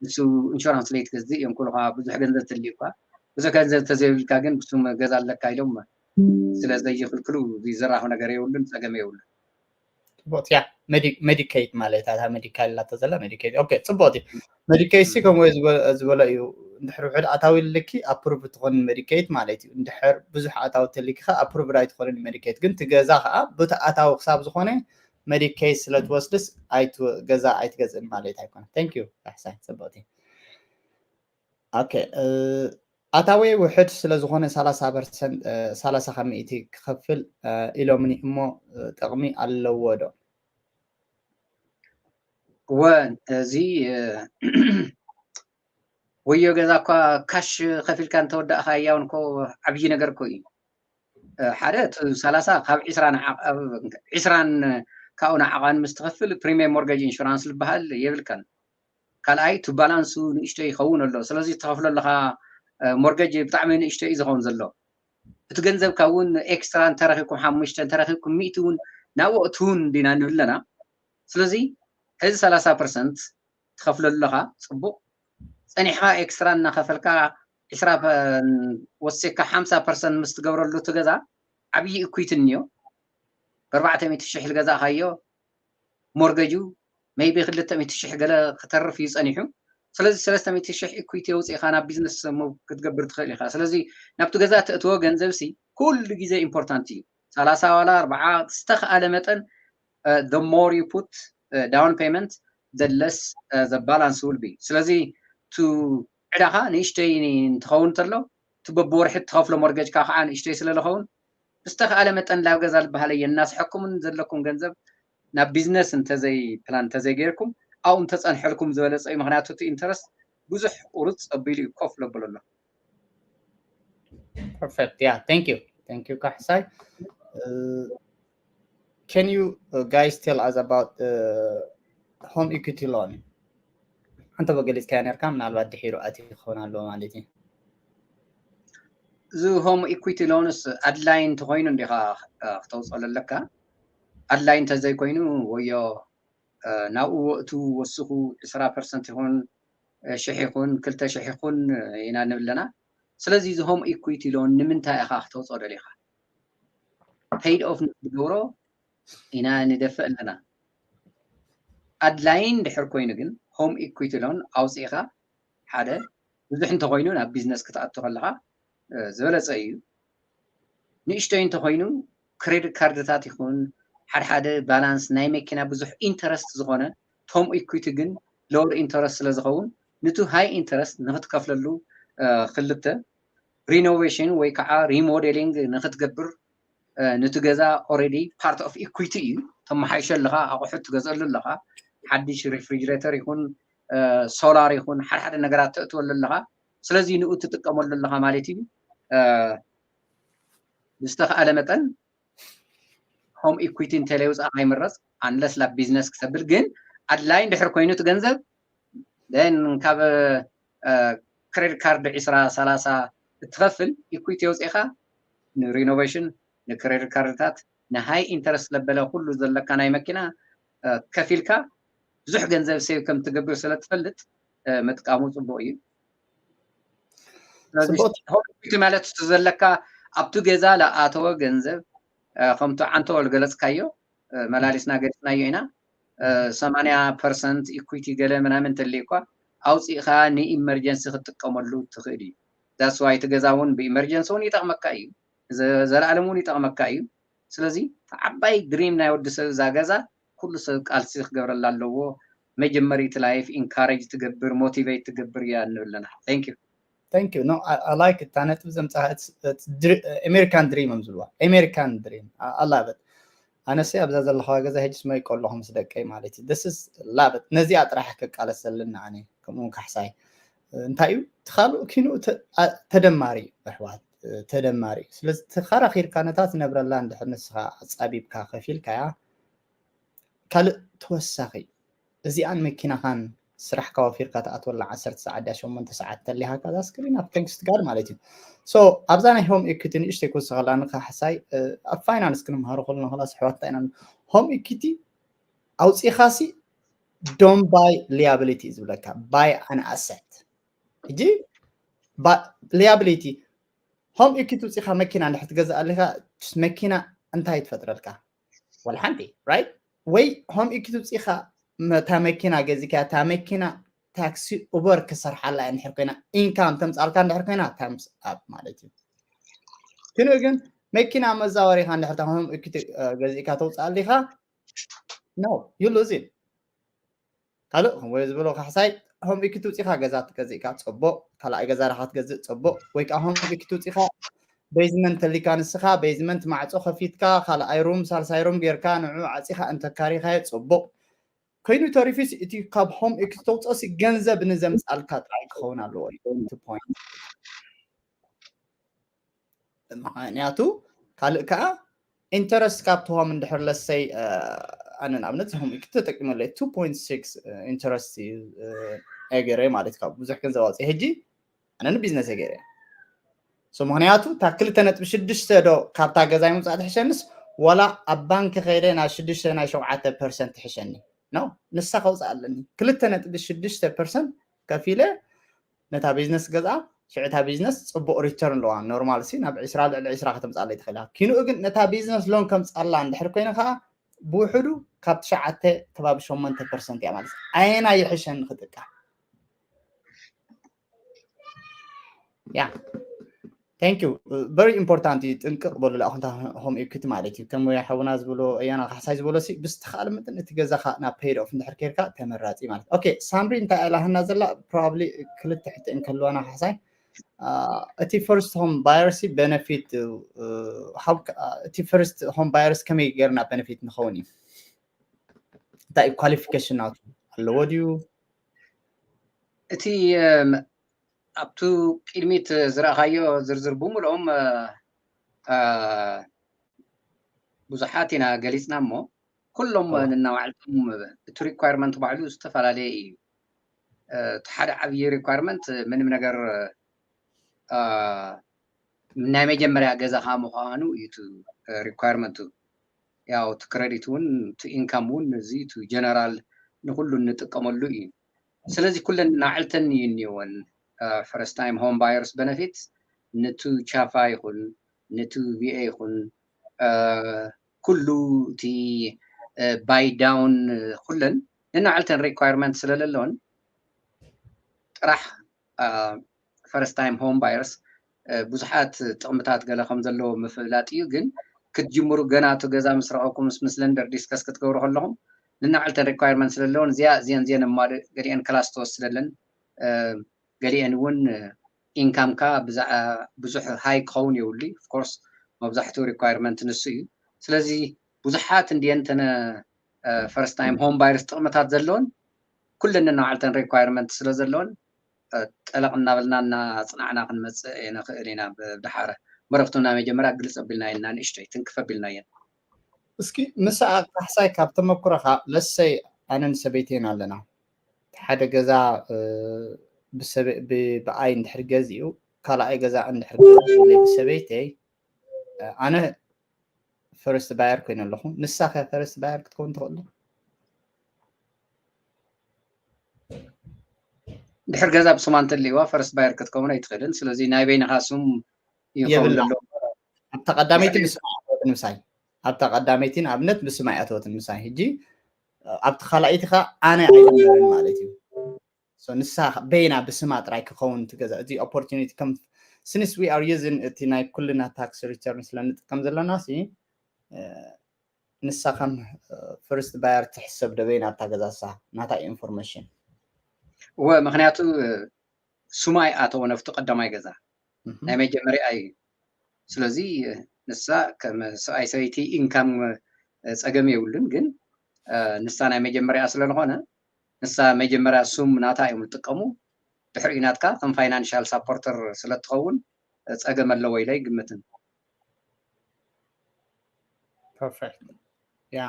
ንሱ ኢንሹራንስ ለይትገዝእ እዮም ክብሉኻ፣ ብዙሕ ገንዘብ ተልዩ እኳ። ብዙሕ ገንዘብ ተዘይብልካ ግን ብስም ገዛ ኣለካ ኢሎም ስለ ዘይኽልክሉ ዝራኹ ነገር የብሉን፣ ፀገም የብሉን። ጽቡቅ። ያ ሜዲኬይድ ማለት እታ ሜዲካል ላተ ዘላ ሜዲኬይድ። ኦኬ፣ ጽቡቅ እዩ። ሜዲኬይድ ሲ ከምኡ ዝበለ እዩ። እንድሕር ውሕድ ኣታዊ ልኪ ኣፕሩቭ ትኾን ሜዲኬይድ ማለት እዩ። እንድሕር ብዙሕ ኣታዊ ተልኪ ከ ኣፕሩቭ ኣይትኾንን ሜዲኬይድ። ግን ትገዛ ከኣ ብቲ ኣታዊ ክሳብ ዝኾነ ሜዲኬይድ ስለ ትወስድስ ገዛ ኣይትገዝእን ማለት ኣይኮነ። Thank you ካሕሳይ፣ ጽቡቅ እዩ። ኦኬ፣ ኣታዊ ውሕድ ስለ ዝኾነ ሰላሳ ፐርሰንት፣ ሰላሳ ካብ ሚእቲ ክኸፍል ኢሎምኒ እሞ ጥቕሚ ኣለዎ ዶ? እወ፣ እዚ ወዮ ገዛ እኳ ካሽ ከፊልካ እንተወዳእካ ያው እንኮ ዓብዪ ነገር እኮ እዩ። ሓደ እቲ ሰላሳ ካብ ዒስራን ካብኡ ንዓቐብ ዒስራን ካብኡ ንዓቐን ምስ ትኸፍል ፕሪሚየም ሞርጌጅ ኢንሹራንስ ዝበሃል የብልካን። ካልኣይ እቲ ባላንሱ ንእሽቶ ይኸውን ኣሎ። ስለዚ ትኸፍሎ ኣለኻ ሞርጌጅ ብጣዕሚ ንእሽቶ እዩ ዝኸውን ዘሎ። እቲ ገንዘብካ እውን ኤክስትራ እንተረኺብኩም ሓሙሽተ እንተረኺብኩም ሚእቲ እውን ናብኡ ትውን እንዲና ንብል ኣለና። ስለዚ ሕዚ ሰላሳ ፐርሰንት ትኸፍሎ ኣለኻ፣ ጽቡቕ። ጸኒሕኻ ኤክስትራ እናኸፈልካ ዒስራ ወሲካ ሓምሳ ፐርሰንት ምስ ትገብረሉ እቲ ገዛ ዓብዪ ኢኩዊቲ እኒኦ። ብኣርባዕተ ሚእቲ ሽሕ ዝገዛእኻዮ ሞርገጁ ሜይቢ ክልተ ሚእቲ ሽሕ ገለ ክተርፍ እዩ ጸኒሑ። ስለዚ ሰለስተ ሚእቲ ሽሕ ኢኩዊቲ ኣውጺእኻ ናብ ቢዝነስ ሙቭ ክትገብር ትኽእል ኢኻ። ስለዚ ናብቲ ገዛ ተእትዎ ገንዘብ ሲ ኩሉ ግዜ ኢምፖርታንት እዩ። ሰላሳ ዋላ ኣርባዓ ዝተኽኣለ መጠን the more you put down payment the less the balance will be። ስለዚ እቲ ዕዳኻ ንእሽተይ እንትኸውን እንተሎ እቲ በብወርሒ እትኸፍሎ ሞርጌጅካ ከዓ ንእሽተይ ስለ ዝኸውን ብዝተኽኣለ መጠን ላብ ገዛ ዝበሃል የናስሐኩምን ዘለኩም ገንዘብ ናብ ቢዝነስ እንተዘይ ፕላን እንተዘይገይርኩም ኣብኡ እንተፀንሐልኩም ዝበለፀ እዩ። ምክንያቱ እቲ ኢንተረስት ብዙሕ ቁርፅ ኣቢሉ እዩ ኮፍ ለብሎ ኣሎ። Perfect. Yeah, thank you. Thank you ካሕሳይ. Can you guys tell us about home equity loan? ኣንተ በገሊፅካያ ነርካ፣ ምናልባት ድሒሩ ኣትዩ ክኸውን ኣለዎ ማለት እዩ። እዚ ሆም ኢኩዊቲ ሎንስ ኣድላይ እንተኮይኑ እንዲኻ ክተውፅኦ ዘለካ። ኣድላይ እንተዘይኮይኑ ወዮ ናብኡ ወእቱ ወስኹ ዕስራ ፐርሰንት ይኹን ሽሕ ይኹን ክልተ ሽሕ ይኹን ኢና ንብል ኣለና። ስለዚ እዚ ሆም ኢኩዊቲ ሎን ንምንታይ ኢኻ ክተውፅኦ ደሊኻ? ፔይድ ኦፍ ንክትገብሮ ኢና ንደፍእ ኣለና። ኣድላይን ድሕር ኮይኑ ግን ሆም ኢኩዊቲ ሎን ኣውፂእኻ ሓደ ብዙሕ እንተኮይኑ ናብ ቢዝነስ ክትኣቱ ከለካ ዝበለፀ እዩ። ንእሽተይ እንተኮይኑ ክሬዲት ካርድታት ይኹን ሓደ ሓደ ባላንስ ናይ መኪና ብዙሕ ኢንተረስት ዝኾነ ቶም ኢኩዊቲ ግን ሎወር ኢንተረስት ስለ ዝኸውን ንቱ ሃይ ኢንተረስት ንክትከፍለሉ ክልተ ሪኖቬሽን ወይ ከዓ ሪሞዴሊንግ ንክትገብር ንቲ ገዛ ኦረዲ ፓርት ኦፍ ኢኩዊቲ እዩ። ተመሓይሸ ኣለካ፣ ኣቑሑት ትገዝአሉ ኣለካ፣ ሓድሽ ሪፍሪጅሬተር ይኹን ሶላር ይኹን ሓደ ሓደ ነገራት ተእትወሉ ኣለካ። ስለዚ ንኡ ትጥቀመሉ ኣለካ ማለት እዩ። ብዝተኽኣለ መጠን ሆም ኢኩዊቲ እንተለይውፃእ ኣይምረፅ፣ ኣንለስ ላብ ቢዝነስ ክሰብል። ግን ኣድላይ እንድሕር ኮይኑ እቲ ገንዘብ ን ካብ ክሬዲት ካርድ ዒስራ ሰላሳ እትኸፍል ኢኩዊቲ የውፅእኻ ንሪኖቬሽን፣ ንክሬዲት ካርድታት፣ ንሃይ ኢንተረስት ለበለ ኩሉ ዘለካ ናይ መኪና ከፊልካ ብዙሕ ገንዘብ ሴቭ ከም ትገብር ስለ ትፈልጥ ምጥቃሙ ፅቡቅ እዩ። ስለዚ ማለት እቲ ዘለካ ኣብቲ ገዛ ለኣተወ ገንዘብ ከምቲ ዓንቶ ዝገለፅካዮ መላሊስና ገለፅናዮ ኢና። ሰማንያ ፐርሰንት ኢኩዊቲ ገለ ምናምን እንተልዩ እኳ ኣውፂእካ ንኢመርጀንሲ ክትጥቀመሉ ትኽእል እዩ። ዳስ ዋይ እቲ ገዛ እውን ብኢመርጀንሲ እውን ይጠቕመካ እዩ፣ ዘለኣለም እውን ይጠቕመካ እዩ። ስለዚ እቲ ዓባይ ድሪም ናይ ወዲ ሰብ እዛ ገዛ ኩሉ ሰብ ቃልሲ ክገብረላ ኣለዎ። መጀመሪቲ ላይፍ ኢንካሬጅ ትገብር፣ ሞቲቬት ትገብር እያ ንብል ኣለና። Thank you። Thank you። No, I, I like እታ ነጥብ ዘምፃ ኣሜሪካን ድሪም እዮም ዝብልዋ። ኣሜሪካን ድሪም ኣላበት ኣነሰ ኣብዛ ዘለኻ ገዛ ሄጅስ መይቆ ኣለኹ ምስ ደቀይ ማለት እዩ። This is ላበት ነዚኣ ጥራሕ ክቃለስ ዘለና ኣነ ከምኡ ካሕሳይ እንታይ እዩ ትኻልኡ ኪኑ ተደማሪ እዩ ኣሕዋት ተደማሪ እዩ። ስለዚ ተኸራኺርካ ነታ ትነብረላ እንድሕር ንስኻ ኣፃቢብካ ከፊልካያ ካልእ ተወሳኺ እዚኣን መኪናኻን ስራሕካ ወፊርካ ትኣትወላ ዓሰርተ ሰዓት ድያ ሸሞንተ ሰዓት ተሊሃካ እዛ ስክሪን ኣብ ተንክስ ትጋድ ማለት እዩ። So ኣብዛ ናይ ሆም ኢኩቲ ንእሽተይ ክውስኸላ ንካሕሳይ ኣብ ፋይናንስ ክንምሃሮ ከለና ከላስ ኣሕዋት እንታይ ኢና ሆም ኢኩቲ ኣውፂኻሲ don't buy liability ዝብለካ buy an asset። ሕጂ liability ሆም ኢኩቲ ውፂኻ መኪና እንድሕር ትገዝእ ኣለካ መኪና እንታይ ትፈጥረልካ? ወላ ሓንቲ right? ወይ ሆም ኢኩቲ ውፂኻ እታ መኪና ገዚእካ እታ መኪና ታክሲ ኡበር ክሰርሓላ እንድሕር ኮይና ኢንካም ተምፃልካ እንድሕር ኮይና ታምስ ኣፕ ማለት እዩ። ክንኡ ግን መኪና መዛወሪኻ እንድሕር ሆም ኢኩቲ ገዚእካ ተውፅእ ኣሊኻ no you lose it። ካልእ ከምኡ ዝበሎ ካሕሳይ ሆም ኢኩቲ ውፂኻ ገዛ ትገዚእካ ፅቡቅ፣ ካልኣይ ገዛ ዳኻ ትገዝእ ፅቡቅ፣ ወይ ከዓ ሆም ኢኩቲ ውፂኻ ቤዝመንት ተሊካ ንስኻ ቤዝመንት ማዕፆ ከፊትካ ካልኣይ ሩም ሳልሳይ ሩም ጌርካ ንዑ ዓፂኻ እንተካሪኻዮ ፅቡቅ ኮይኑ ተሪፊስ እቲ ካብ ሆም ኢኩቲ ተውፅኦሲ ገንዘብ ንዘምፃልካ ጥራይ ክኸውን ኣለዎ። ምክንያቱ ካልእ ከዓ ኢንተረስት ካብ ትሆም እንድሕር ለሰይ ኣነ ንኣብነት ሆም ኢኩቲ ተጠቂመለይ two point six ኢንተረስት እዩ ገይረ ማለት ካብ ብዙሕ ገንዘብ ኣውፅእ ሕጂ ኣነ ንቢዝነስ ገይረ so ምክንያቱ እታ ክልተ ነጥቢ ሽዱሽተ ዶ ካብታ ገዛይ ምውፃእ ትሕሸንስ ዋላ ኣብ ባንክ ከይደ ናይ ሽዱሽተ ናይ ሸውዓተ ፐርሰንት ትሕሸኒ ነው ንሳ ከውፅእ ኣለኒ ክልተ ነጥቢ ሽዱሽተ ፐርሰንት ከፊለ ነታ ቢዝነስ ገዝኣ ሽዕታ ቢዝነስ ፅቡቅ ሪተርን ኣለዋ ኖርማል ሲ ናብ ዕስራ ልዕሊ ዕስራ ከተምፃለይ ትኽእላ ኪንኡ ግን ነታ ቢዝነስ ሎን ከምፃላ እንድሕር ኮይኑ ከዓ ብውሕዱ ካብ ትሽዓተ ከባቢ ሸሞንተ ፐርሰንት እያ ማለት ኣየና ይሕሸኒ ክጥቀም ያ thank you very important እዩ ጥንቅቅ በሉ ላእኹንታ ሆም ኢኩቲ ማለት እዩ ከም ሓውና ዝብሎ እያና ካሕሳይ ዝበሎ ሲ ብዝተኻለ መጠን እቲ ገዛኻ ናብ paid off እንድሕር ኬርካ ተመራፂ ማለት okay ሳምሪ እንታይ ኢላህና ዘላ probably ክልተ ሕቶ እንከልዋና ካሕሳይ እቲ first home buyers benefit እቲ first home buyers ከመይ ገርና benefit ንኸውን እዩ እንታይ qualification ናቱ ኣለዎ ድዩ እቲ ኣብቱ ቅድሚት ዝረእኻዮ ዝርዝር ብምልኦም ብዙሓት ኢና ገሊፅና እሞ ኩሎም ንናባዕልቶም እቲ requirement ባዕሉ ዝተፈላለየ እዩ እቲ ሓደ ዓብዪ requirement ምንም ነገር ናይ መጀመርያ ገዛኻ ምዃኑ እዩ እቲ requirement ያው እቲ credit እውን እቲ income እውን እዚ እቲ general ንኩሉ እንጥቀመሉ እዩ ስለዚ ኩለን ናዕልተን እዩ እኒወን first time home buyers benefit ንቱ ቻፋ ይኹን ንቱ VA ይኹን ኩሉ እቲ buy down ኩለን ንናዕልተን requirement ስለለለውን ጥራሕ first time home buyers ብዙሓት ጥቕምታት ገለ ከም ዘለዎ ምፍላጥ እዩ ግን ክትጅምሩ ገና እቲ ገዛ ምስ ረኸብኩም ምስ lender discuss ክትገብሩ ከለኹም ንናዕልተን requirement ስለለውን እዚኣ እዚአን እዚአን እማልእ ገሊአን class ትወስደለን ገሊአን እውን income ካ ብዙሕ high ክኸውን የብሉ of course መብዛሕትኡ requirement ንሱ እዩ ስለዚ ብዙሓት እንዲአን ተነ first time home buyers ጥቕምታት ዘለውን ኩለን ናዕልተን requirement ስለ ዘለውን ጠለቕ እናበልና እናፅናዕና ክንመፅእ ንኽእል ኢና። ብድሓረ መረፍትና መጀመርያ ግልፅ ኣቢልና ኢና፣ ንእሽተይ ትንክፍ ኣቢልና እየን። እስኪ ምሳኣ ካሕሳይ ካብ ተመኩረኻ፣ ለሰይ ኣነን ሰበይተይን ኣለና፣ ሓደ ገዛ ብኣይ እንድሕር ገዚኡ፣ ካልኣይ ገዛ እንድሕር ገዚኡ ብሰበይተይ፣ ኣነ ፈርስት ባየር ኮይነ ኣለኹ። ንሳኸ ፈርስት ባየር ክትከውን ትኽእል? ድሕር ገዛ ብስማ እንተልይዋ ፈርስት ባየር ክትከውን ኣይትኽእልን። ስለዚ ናይ በይንኻ ስም ይኸውን የብላ። ኣለዎ። ኣብታ ቀዳመይቲ ብስማ እያተወትን ምሳይ፣ ኣብታ ቀዳመይቲ ንኣብነት ብስማ እያተወትን ምሳይ። ሕጂ ኣብቲ ካልኣይቲ ኸ ኣነ ኣይነበርን ማለት እዩ። So ንሳ በይና ብስማ ጥራይ ክኸውን ትገዛ። እዚ ኦፖርቹኒቲ ከም፣ since we are using እቲ ናይ ኩልና ታክስ ሪተርን ስለ ንጥቀም ዘለና ሲ፣ ንሳ ከም ፈርስት ባየር ትሕሰብ ዶ በይና ኣብታ ገዛ? ንሳ ናታ ኢንፎርሜሽን። እወ፣ ምክንያቱ ስማ ኣይኣተወን ኣብቲ ቀዳማይ ገዛ፣ ናይ መጀመሪያ እዩ። ስለዚ ንሳ ከም ሰብኣይ ሰበይቲ ኢንካም ፀገም የብሉን፣ ግን ንሳ ናይ መጀመሪያ ስለዝኾነ ንሳ መጀመሪያ ስም ናታ እዮም ዝጥቀሙ። ድሕሪኡ ናትካ ከም ፋይናንሻል ሳፖርተር ስለትኸውን ፀገም ኣለዎ ኢለ ኣይግምትን። ፐርፌክት። ያ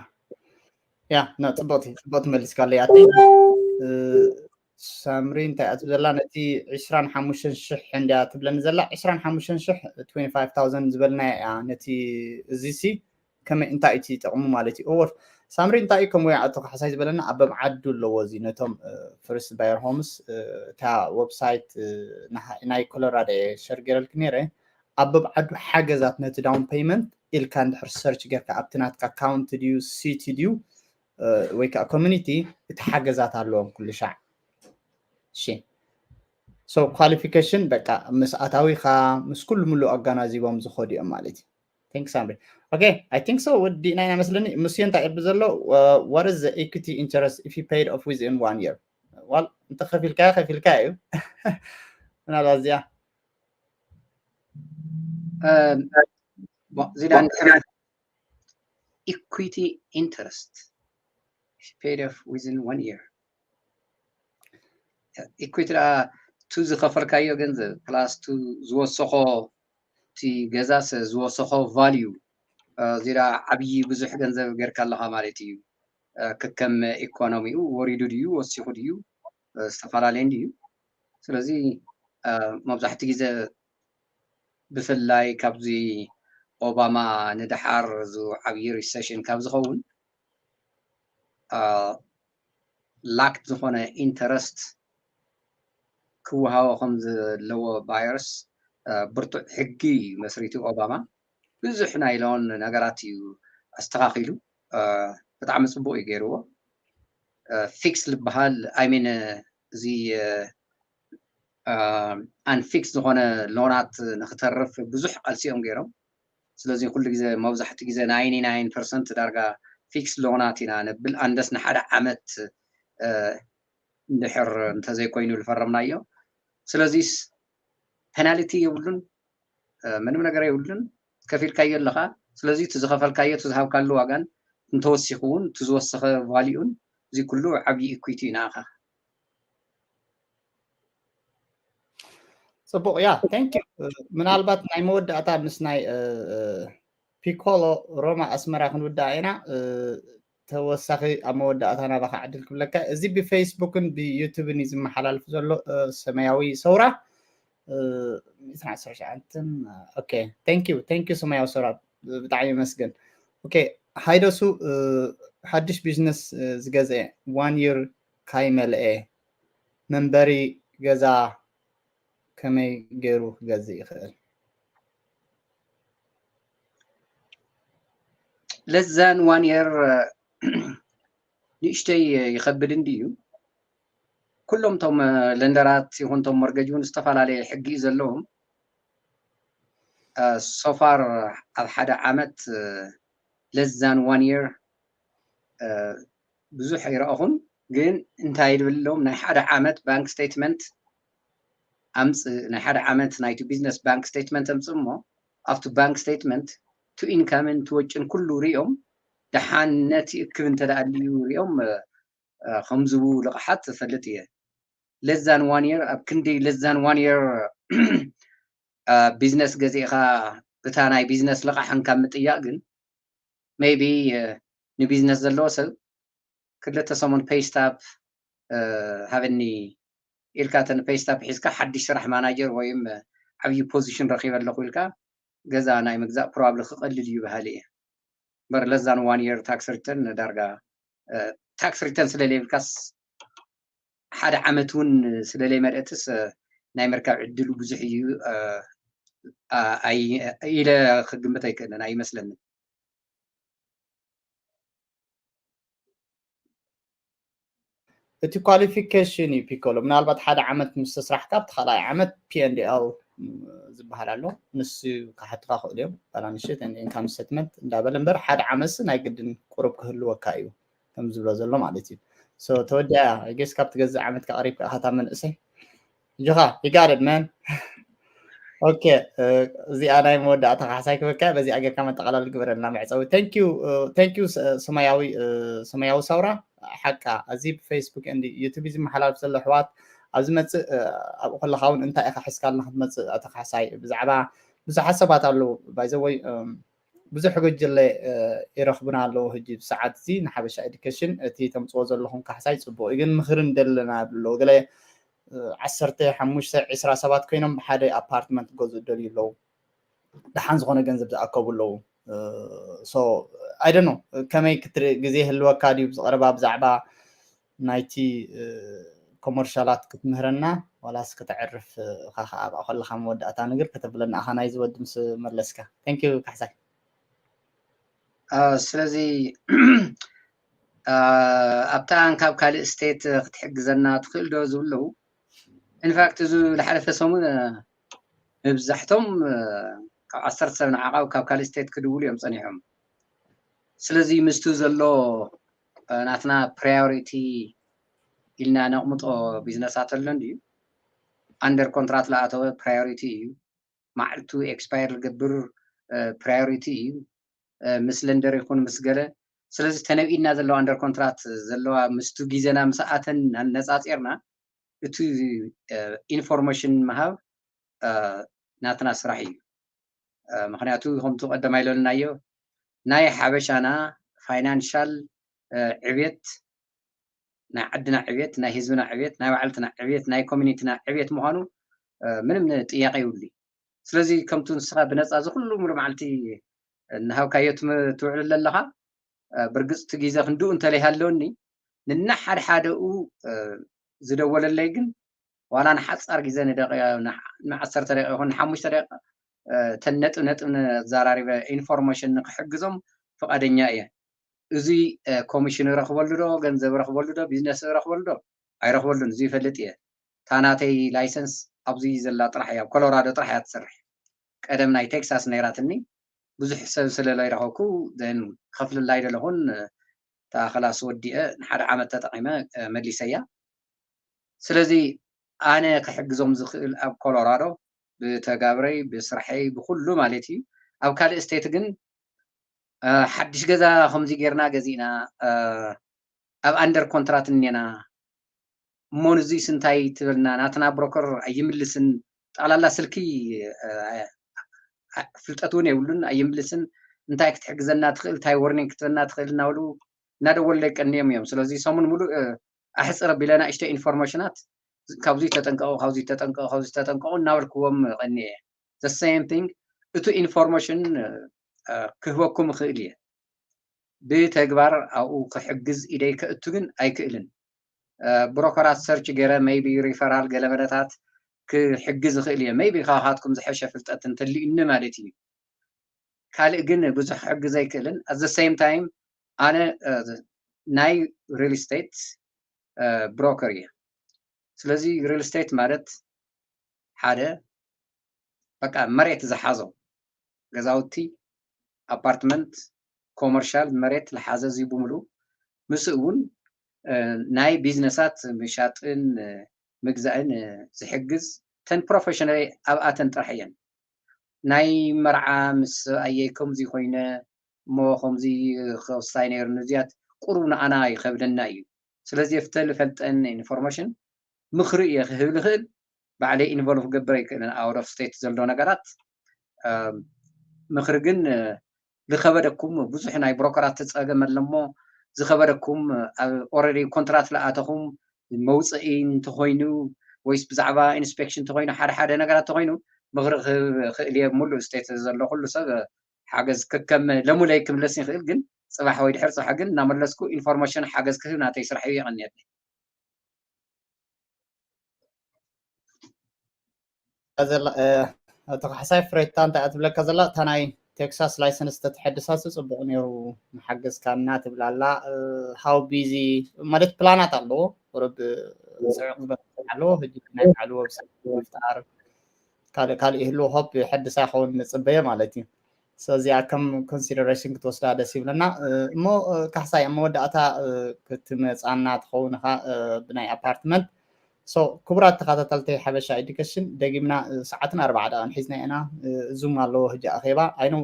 ያ፣ ና ጽቡቕቲ ጽቡቕቲ መሊስካለይ። ኣቲ ሳምሪ እንታይ እያ ትብለላ? ነቲ ዕስራን ሓሙሽተን ሽሕ እንድያ ትብለኒ ዘላ። ዕስራን ሓሙሽተን ሽሕ፣ ትዌንቲ ፋይቭ ታውዘንድ ዝበልናያ እያ። ነቲ እዚ ሲ ከመይ፣ እንታይ እቲ ጥቕሙ ማለት እዩ? እወ ሳምሪ፣ እንታይ እዩ ከም ወያዕቶ ካሕሳይ ዝበለና? ኣብ በብዓዱ ኣለዎ እዚ ነቶም ፈርስት ባየር ሆምስ፣ እታ ዌብሳይት ናይ ኮሎራዶ እየ ሸር ገይረልኪ ነይረ። ኣብ በብዓዱ ሓገዛት ነቲ ዳውን ፔይመንት ኢልካ እንድሕር ሰርች ጌርካ ኣብቲ ናትካ ካውንቲ ድዩ ሲቲ ድዩ ወይ ከዓ ኮሚኒቲ፣ እቲ ሓገዛት ኣለዎም ኩሉ ሻዕ። እሺ፣ ሶ ኳሊፊኬሽን በቃ ምስ ኣታዊኻ ምስ ኩሉ ሙሉእ ኣጋናዚቦም ዝኸዱ እዮም ማለት እዩ። Thanks ሳምሪ። Okay, I think so። ወዲእና ኢና መስለኒ። ምስዮ እንታይ እብል ዘሎ? What is the equity interest if you paid off within one year? ዋል እንተ ከፊልካ ከፊልካ እዩ። ምናልባት እዚኣ እዚዳ ኢኩዊቲ ኢንተረስት ፔድ ኦፍ ዊዝን ዋን ይር። ኢኩዊቲ ደኣ ቱ ዝኸፈልካዮ ገንዘብ ፕላስ ቱ ዝወሰኾ፣ እቲ ገዛስ ዝወሰኾ ቫልዩ፣ እዚ ደኣ ዓብዪ ብዙሕ ገንዘብ ጌርካ ኣለኻ ማለት እዩ። ከከም ኢኮኖሚኡ ወሪዱ ድዩ ወሲኹ ድዩ፣ ዝተፈላለየን ድዩ? ስለዚ መብዛሕትኡ ግዜ ብፍላይ ካብዚ ኦባማ ንደሓር እዚ ዓብዪ ሪሰሽን ካብ ዝኸውን ላክድ ዝኾነ ኢንተረስት ክወሃቦ ከም ዘለዎ ባየርስ ብርቱዕ ሕጊ መስሪቱ ኦባማ። ብዙሕ ናይ ሎን ነገራት እዩ ኣስተኻኺሉ። ብጣዕሚ ፅቡቅ እዩ ገይርዎ። ፊክስ ዝበሃል፣ I mean፣ እዚ ኣንፊክስ ዝኾነ ሎናት ንክተርፍ ብዙሕ ቃልሲ እዮም ገይሮም። ስለዚ ኩሉ ግዜ፣ መብዛሕትኡ ግዜ ናይንቲ ናይን ፐርሰንት ዳርጋ ፊክስ ሎናት ኢና ነብል፣ ኣንደስ ንሓደ ዓመት እንድሕር እንተዘይኮይኑ ዝፈረምናዮ። ስለዚስ ፔናልቲ የብሉን፣ ምንም ነገር የብሉን። ከፊልካዮ ኣለኻ። ስለዚ እቲ ዝኸፈልካዮ፣ እቲ ዝሃብካሉ ዋጋን እንተወሲኹ እውን እቲ ዝወሰኸ ቫሊዩን፣ እዚ ኩሉ ዓብዪ ኢኩዊቲ እዩ ንዓኻ። ፅቡቅ፣ ያ፣ thank you። ምናልባት ናይ መወዳእታ ምስ ናይ ፒኮሎ ሮማ ኣስመራ ክንውዳእ ኢና። ተወሳኺ ኣብ መወዳእታ ናባኻ ዕድል ክብለካ። እዚ ብፌስቡክን ብዩቱብን እዩ ዝመሓላልፍ ዘሎ። ሰማያዊ ሰውራ ሚእትን ዓሰርተ ትሽዓተን። ኦኬ፣ thank you፣ thank you ሰማያዊ ሰውራ፣ ብጣዕሚ ይመስገን። ኦኬ፣ ሃይደሱ፣ ሓድሽ ቢዝነስ ዝገዝአ ዋን ይር ካይመልአ መንበሪ ገዛ ከመይ ገይሩ ክገዝእ ይኽእል? ለዛን ዋን የር ንእሽተይ ይኸብድ እንድዩ። ኩሎም ቶም ለንደራት ይኹን ቶም ሞርገጅ እውን ዝተፈላለየ ሕጊ እዩ ዘለዎም። ሶፋር ኣብ ሓደ ዓመት ለዛን ዋን የር ብዙሕ ኣይረኣኹን። ግን እንታይ ድብሎም፣ ናይ ሓደ ዓመት ባንክ ስቴትመንት ኣምፅእ፣ ናይ ሓደ ዓመት ናይቲ ቢዝነስ ባንክ ስቴትመንት ኣምፅእ እሞ ኣብቲ ባንክ ስቴትመንት ቱ ኢንካምን ቱ ወጭን ኩሉ ሪኦም፣ ደሓን ነቲ እክብ እንተደኣ ኣልዩ ሪኦም ከምዝቡ ልቕሓት እፈልጥ እየ። less than one year ኣብ ክንዲ less than one year business ገዚእኻ ብታ ናይ business ልቓሕን ካብ ምጥያቕ ግን maybe ንቢዝነስ ዘለዎ ሰብ ክልተ ሰሙን pay stub ሃበኒ ኢልካ እተን pay stub ሒዝካ ሓድሽ ስራሕ ማናጀር ወይም ዓብዪ position ረኺበ ኣለኹ ኢልካ ገዛ ናይ ምግዛእ probably ክቐልል እዩ በሃሊ እየ። እምበር less than one year tax return ዳርጋ tax return ስለ ዘይብልካስ ሓደ ዓመት እውን ስለ ዘይመልአትስ ናይ ምርካብ ዕድሉ ብዙሕ እዩ ኢለ ክግምት ኣይክእልን ኣይመስለንን። እቲ qualification እዩ ፒኮሎ። ምናልባት ሓደ ዓመት ምስ ተስራሕካ ኣብቲ ካልኣይ ዓመት P and L ዝበሃል ኣሎ። ንሱ ክሓቱካ ክእሉ እዮም። balance sheet and income statement እንዳበለ እምበር ሓደ ዓመትሲ ናይ ግድን ቁሩብ ክህልወካ እዩ ከም ዝብሎ ዘሎ ማለት እዩ። So ተወዲኣ I guess ካብ ትገዝእ ዓመት ኣቕሪብካ ኢኻ እታ መንእሰይ። ጆኻ you got it man። ኦኬ እዚኣ ናይ መወዳእታ ካሕሳይ ክበካ በዚኣ ጌርካ መጠቓላል ግበረልና መዕፀዊ። Thank you ሰማያዊ ሰማያዊ ሰውራ ሓቃ እዚ ብፌስቡክ and ዩቱብ ዝመሓላልፍ ዘሎ ኣሕዋት ኣብ ዝመፅእ ኣብኡ ከለኻ እውን እንታይ ኢኻ ሒዝካልና ክትመፅእ ኣቶ ካሕሳይ ብዛዕባ ብዙሓት ሰባት ኣለዉ by the way ብዙሕ ጉጅለ ይረኽቡና ኣለዉ ሕጂ ብሰዓት እዚ ንሓበሻ ኤዱኬሽን እቲ ተምፅዎ ዘለኹም ካሕሳይ ፅቡቅ እዩ ግን ምኽሪ እንደለና ይብሉ ኣለዉ ገለ ዓሰርተ ሓሙሽተ ዒስራ ሰባት ኮይኖም ብሓደ ኣፓርትመንት ክገዝኡ ደልዩ ኣለዉ ደሓን ዝኾነ ገንዘብ ዝኣከቡ ኣለዉ so I don't know ከመይ ክትርኢ ግዜ ይህልወካ ድዩ ብዝቐረባ ብዛዕባ ናይቲ ኮመርሻላት ክትምህረና ዋላስ ከተዕርፍ እኻ ከዓ ኣብኣ ከለካ መወዳእታ ነገር ከተብለና ኣኻ ናይዚ ወዲ ምስ መለስካ thank you ካሕሳይ ስለዚ ኣብታ ካብ ካልእ ስቴት ክትሕግዘና ትኽእል ዶ ዝብለዉ ኢንፋክት እዚ ዝሓለፈ ሰሙን መብዛሕቶም ካብ ዓሰርተ ሰብ ንዓቐብ ካብ ካልእ ስቴት ክድውሉ እዮም ፀኒሖም ስለዚ ምስቱ ዘሎ ናትና ፕራዮሪቲ ኢልና ነቕምጦ ቢዝነሳት ኣሎ እንድዩ ኣንደር ኮንትራት ለኣተወ ፕራዮሪቲ እዩ ማዕልቱ ኤክስፓየር ዝገብር ፕራዮሪቲ እዩ ምስ ለንደር ይኹን ምስ ገለ ስለዚ ተነቢእና ዘለዋ ኣንደር ኮንትራት ዘለዋ ምስቱ ግዜና ምስ ኣተን ኣነፃፂርና እቲ ኢንፎርሜሽን ምሃብ ናትና ስራሕ እዩ ምክንያቱ ከምቲ ቀደማ ኢለናዮ ናይ ሓበሻና ፋይናንሻል ዕብየት ናይ ዓድና ዕብየት ናይ ህዝብና ዕብየት ናይ ባዕልትና ዕብየት ናይ ኮሚኒቲና ዕብየት ምኳኑ ምንም ጥያቄ ይብሉ ስለዚ ከምቱ ንስኻ ብነፃ ዝኩሉ ሙሉ መዓልቲ እናሃብካዮ ትውዕል ኣለኻ ብርግፅ እቲ ግዜ ክንድኡ እንተለይሃለወኒ ንናሓድሓደኡ ዝደወለለይ ግን ዋላ ንሓፃር ግዜ ንደቂ ንዓሰርተ ደቂቃ ይኹን ንሓሙሽተ ደቂቃ ተን ነጥብ ነጥብ ንዘራሪበ ኢንፎርሜሽን ንክሕግዞም ፍቃደኛ እየ እዚ ኮሚሽን ረክበሉ ዶ ገንዘብ ረክበሉ ዶ ቢዝነስ ረክበሉ ዶ ኣይረክበሉን እዚ ይፈልጥ እየ እታ ናተይ ላይሰንስ ኣብዚ ዘላ ጥራሕ እያ ኣብ ኮሎራዶ ጥራሕ እያ ትሰርሕ ቀደም ናይ ቴክሳስ ነይራትኒ ብዙሕ ሰብ ስለ ዘይረኸብኩ ን ከፍልላ ኣይደለኹን እታ ክላስ ወዲአ ንሓደ ዓመት ተጠቒመ መሊሰያ ስለዚ ኣነ ክሕግዞም ዝኽእል ኣብ ኮሎራዶ ብተጋብረይ ብስርሐይ ብኩሉ ማለት እዩ ኣብ ካልእ ስቴት ግን ሓድሽ ገዛ ከምዚ ጌርና ገዚእና ኣብ ኣንደር ኮንትራት እኔና እሞ ንዙይስ እንታይ ትብልና ናትና ብሮከር ኣይምልስን ጠቕላላ ስልኪ ፍልጠት እውን የብሉን ኣይምልስን እንታይ ክትሕግዘና ትኽእል እንታይ ወርኒንግ ክትበና ትኽእል እናበሉ እናደወሉ ደቀንዮም እዮም ስለዚ ሰሙን ሙሉእ ኣሕፅር ኣቢለ ናእሽተ ኢንፎርሜሽናት ካብዚ ተጠንቀቁ ካብዚ ተጠንቀቁ ካብዚ ተጠንቀቁ እናበልክዎም ቀኒየ the same thing እቱ ኢንፎርሜሽን ክህበኩም ይኽእል እየ ብተግባር ኣብኡ ክሕግዝ ኢደይ ከእቱ ግን ኣይክእልን ብሮከራት ሰርች ገይረ maybe ሪፈራል ገለመለታት ክሕግዝ ይኽእል እየ maybe ካባኻትኩም ዝሐሸ ፍልጠት እንተልዩኒ ማለት እዩ ካልእ ግን ብዙሕ ክሕግዝ ኣይክእልን at the same time ኣነ ናይ ሪል ስቴት ብሮከር እየ ስለዚ ሪል ስቴት ማለት ሓደ በቃ መሬት ዝሓዞ ገዛውቲ ኣፓርትመንት ኮመርሻል መሬት ዝሓዘ እዚ ብምሉ ምስ እውን ናይ ቢዝነሳት ምሻጥን ምግዛእን ዝሕግዝ ተን ፕሮፌሽናል ኣብኣተን ጥራሕ እየን ናይ መርዓ ምስ ኣየይ ከምዚ ኮይነ እሞ ከምዚ ክወስታይ ነይሩ ንዚያት ቁሩብ ንኣና ይኸብደና እዩ ስለዚ የፍተ ልፈልጠን ኢንፎርሜሽን ምኽሪ እየ ክህብ ልኽእል። ባዕለይ ኢንቮልቭ ክገብር ኣይክእልን። ኣውት ኦፍ ስቴት ዘሎ ነገራት ምኽሪ ግን ዝኸበደኩም ብዙሕ ናይ ብሮከራት ፀገም ኣለሞ። ዝኸበደኩም ኣብ ኦረዲ ኮንትራት ለኣተኹም መውፅኢ እንተኮይኑ ወይስ ብዛዕባ ኢንስፔክሽን እንተኮይኑ ሓደ ሓደ ነገራት እንተኮይኑ ምኽሪ ክህብ ክእል እየ። ሙሉእ ስቴት ዘሎ ኩሉ ሰብ ሓገዝ ከከም ለሙለይ ክምለስ ይኽእል፣ ግን ፅባሕ ወይ ድሕር ፅባሕ ግን እናመለስኩ ኢንፎርሜሽን ሓገዝ ክህብ ናተይ ስራሕ እዩ። የቐንየለይ። ዘላ እቶ ካሕሳይ ፍሬታ እንታይ እያ ትብለካ ዘላ? እታ ናይ ቴክሳስ ላይሰንስ ተተሐድሳስ ጽቡቕ ነይሩ ምሓገዝካና ትብል ኣላ። ሃው ቢዚ ማለት ፕላናት ኣለዎ ቁሩብ ጽዑቕ ዝበሃል ኣለዎ። ሕጂ ናይ ባዕሉ ወብሳይት ምፍጣር ካልእ ካልእ ይህልዎ ሆፕ ይሐድሳ ይኸውን ንጽበዮ ማለት እዩ። ስለዚኣ ከም ኮንሲደሬሽን ክትወስዳ ደስ ይብለና። እሞ ካሕሳይ ኣብ መወዳእታ ክትመጻና ትኸውን ኢኻ ብናይ ኣፓርትመንት ሶ ክቡራት ተኸታተልቲ ሓበሻ ኤዱኬሽን ደጊምና ሰዓትን ኣርባዓ ደቂቕን ሒዝና ኢና። ዙም ኣለዎ ሕጂ ኣኼባ ኣይኖ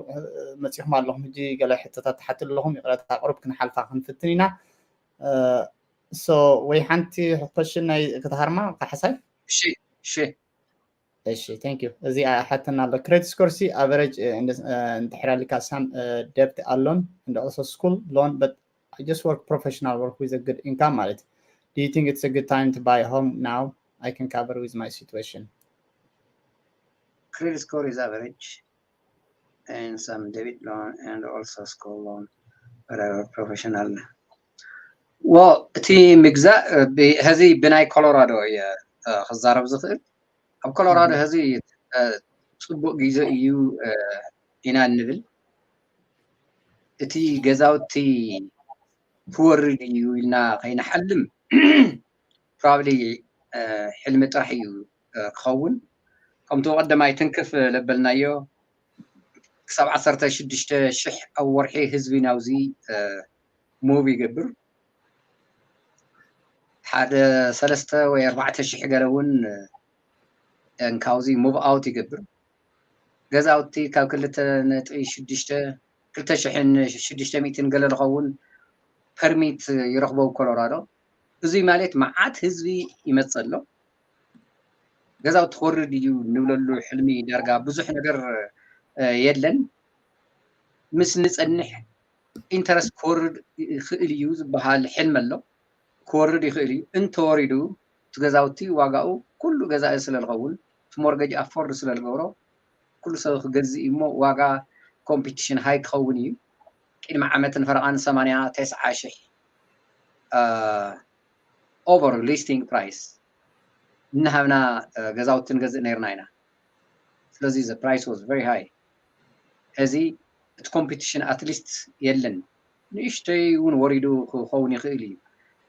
መፂኹም ኣለኹም ሕጂ ገለ ሕቶታት ትሓትሉ ኣለኹም ይቕረታ ቅሩብ ክንሓልፋ ክንፍትን ኢና። ሶ ወይ ሓንቲ ኮሽን ናይ ክትሃርማ ካሕሳይ እሺ እሺ እሺ thank you። እዚ ሓተና ኣሎ credit score ሲ average እንድሕር ኣሊካ some debt ኣሎ and also school loan but I just work professional work with a good income ማለት do you think it's a good time to buy a home now? I can cover with my situation. Credit score is average and some debit loan and also school loan whatever professional well እቲ ምግዛእ ሕዚ ብናይ ኮሎራዶ እየ ክዛረብ ዝኽእል ኣብ ኮሎራዶ ሕዚ ጽቡቅ ግዜ እዩ ኢና እንብል እቲ ገዛውቲ ክወርድ እዩ ኢልና ከይንሓልም ፕሮባብሊ ሕልሚ ጥራሕ እዩ ክኸውን። ከምቲ ቀደማይ ትንክፍ ለበልናዮ ክሳብ ዓሰርተ ሽዱሽተ ሽሕ ኣብ ወርሒ ህዝቢ ናብዚ ሙቭ ይገብር። ሓደ ሰለስተ ወይ ኣርባዕተ ሽሕ ገለ እውን ካብዚ ሙቭ ኣውት ይገብር። ገዛውቲ ካብ ክልተ ነጥቢ ሽዱሽተ ክልተ ሽሕን ሽዱሽተ ሚእትን ገለ ዝኸውን ፐርሚት ይረኽቦ ኮሎራዶ። እዙይ ማለት መዓት ህዝቢ ይመፀ ኣሎ። ገዛውቲ ክወርድ እዩ ንብለሉ ሕልሚ ዳርጋ ብዙሕ ነገር የለን። ምስ ንፀንሕ ኢንተረስት ክወርድ ይኽእል እዩ ዝበሃል ሕልሚ ኣሎ። ክወርድ ይኽእል እዩ። እንተወሪዱ እቲ ገዛውቲ ዋጋኡ ኩሉ ገዛኢ ስለ ዝኸውን እቲ ሞርገጅ ኣፎርድ ስለ ዝገብሮ ኩሉ ሰብ ክገዝእ እዩ እሞ ዋጋ ኮምፒቲሽን ሃይ ክኸውን እዩ። ቅድሚ ዓመትን ፈረቓን ሰማንያ ተስዓ ሽሕ ኦቨር ሊስቲንግ ፕራይስ እናሃብና ገዛውቲ ንገዝእ ነይርና ኢና። ስለዚ the price was very high። ሕዚ እቲ ኮምፒቲሽን ኣትሊስት የለን። ንእሽተይ እውን ወሪዱ ክኸውን ይኽእል እዩ።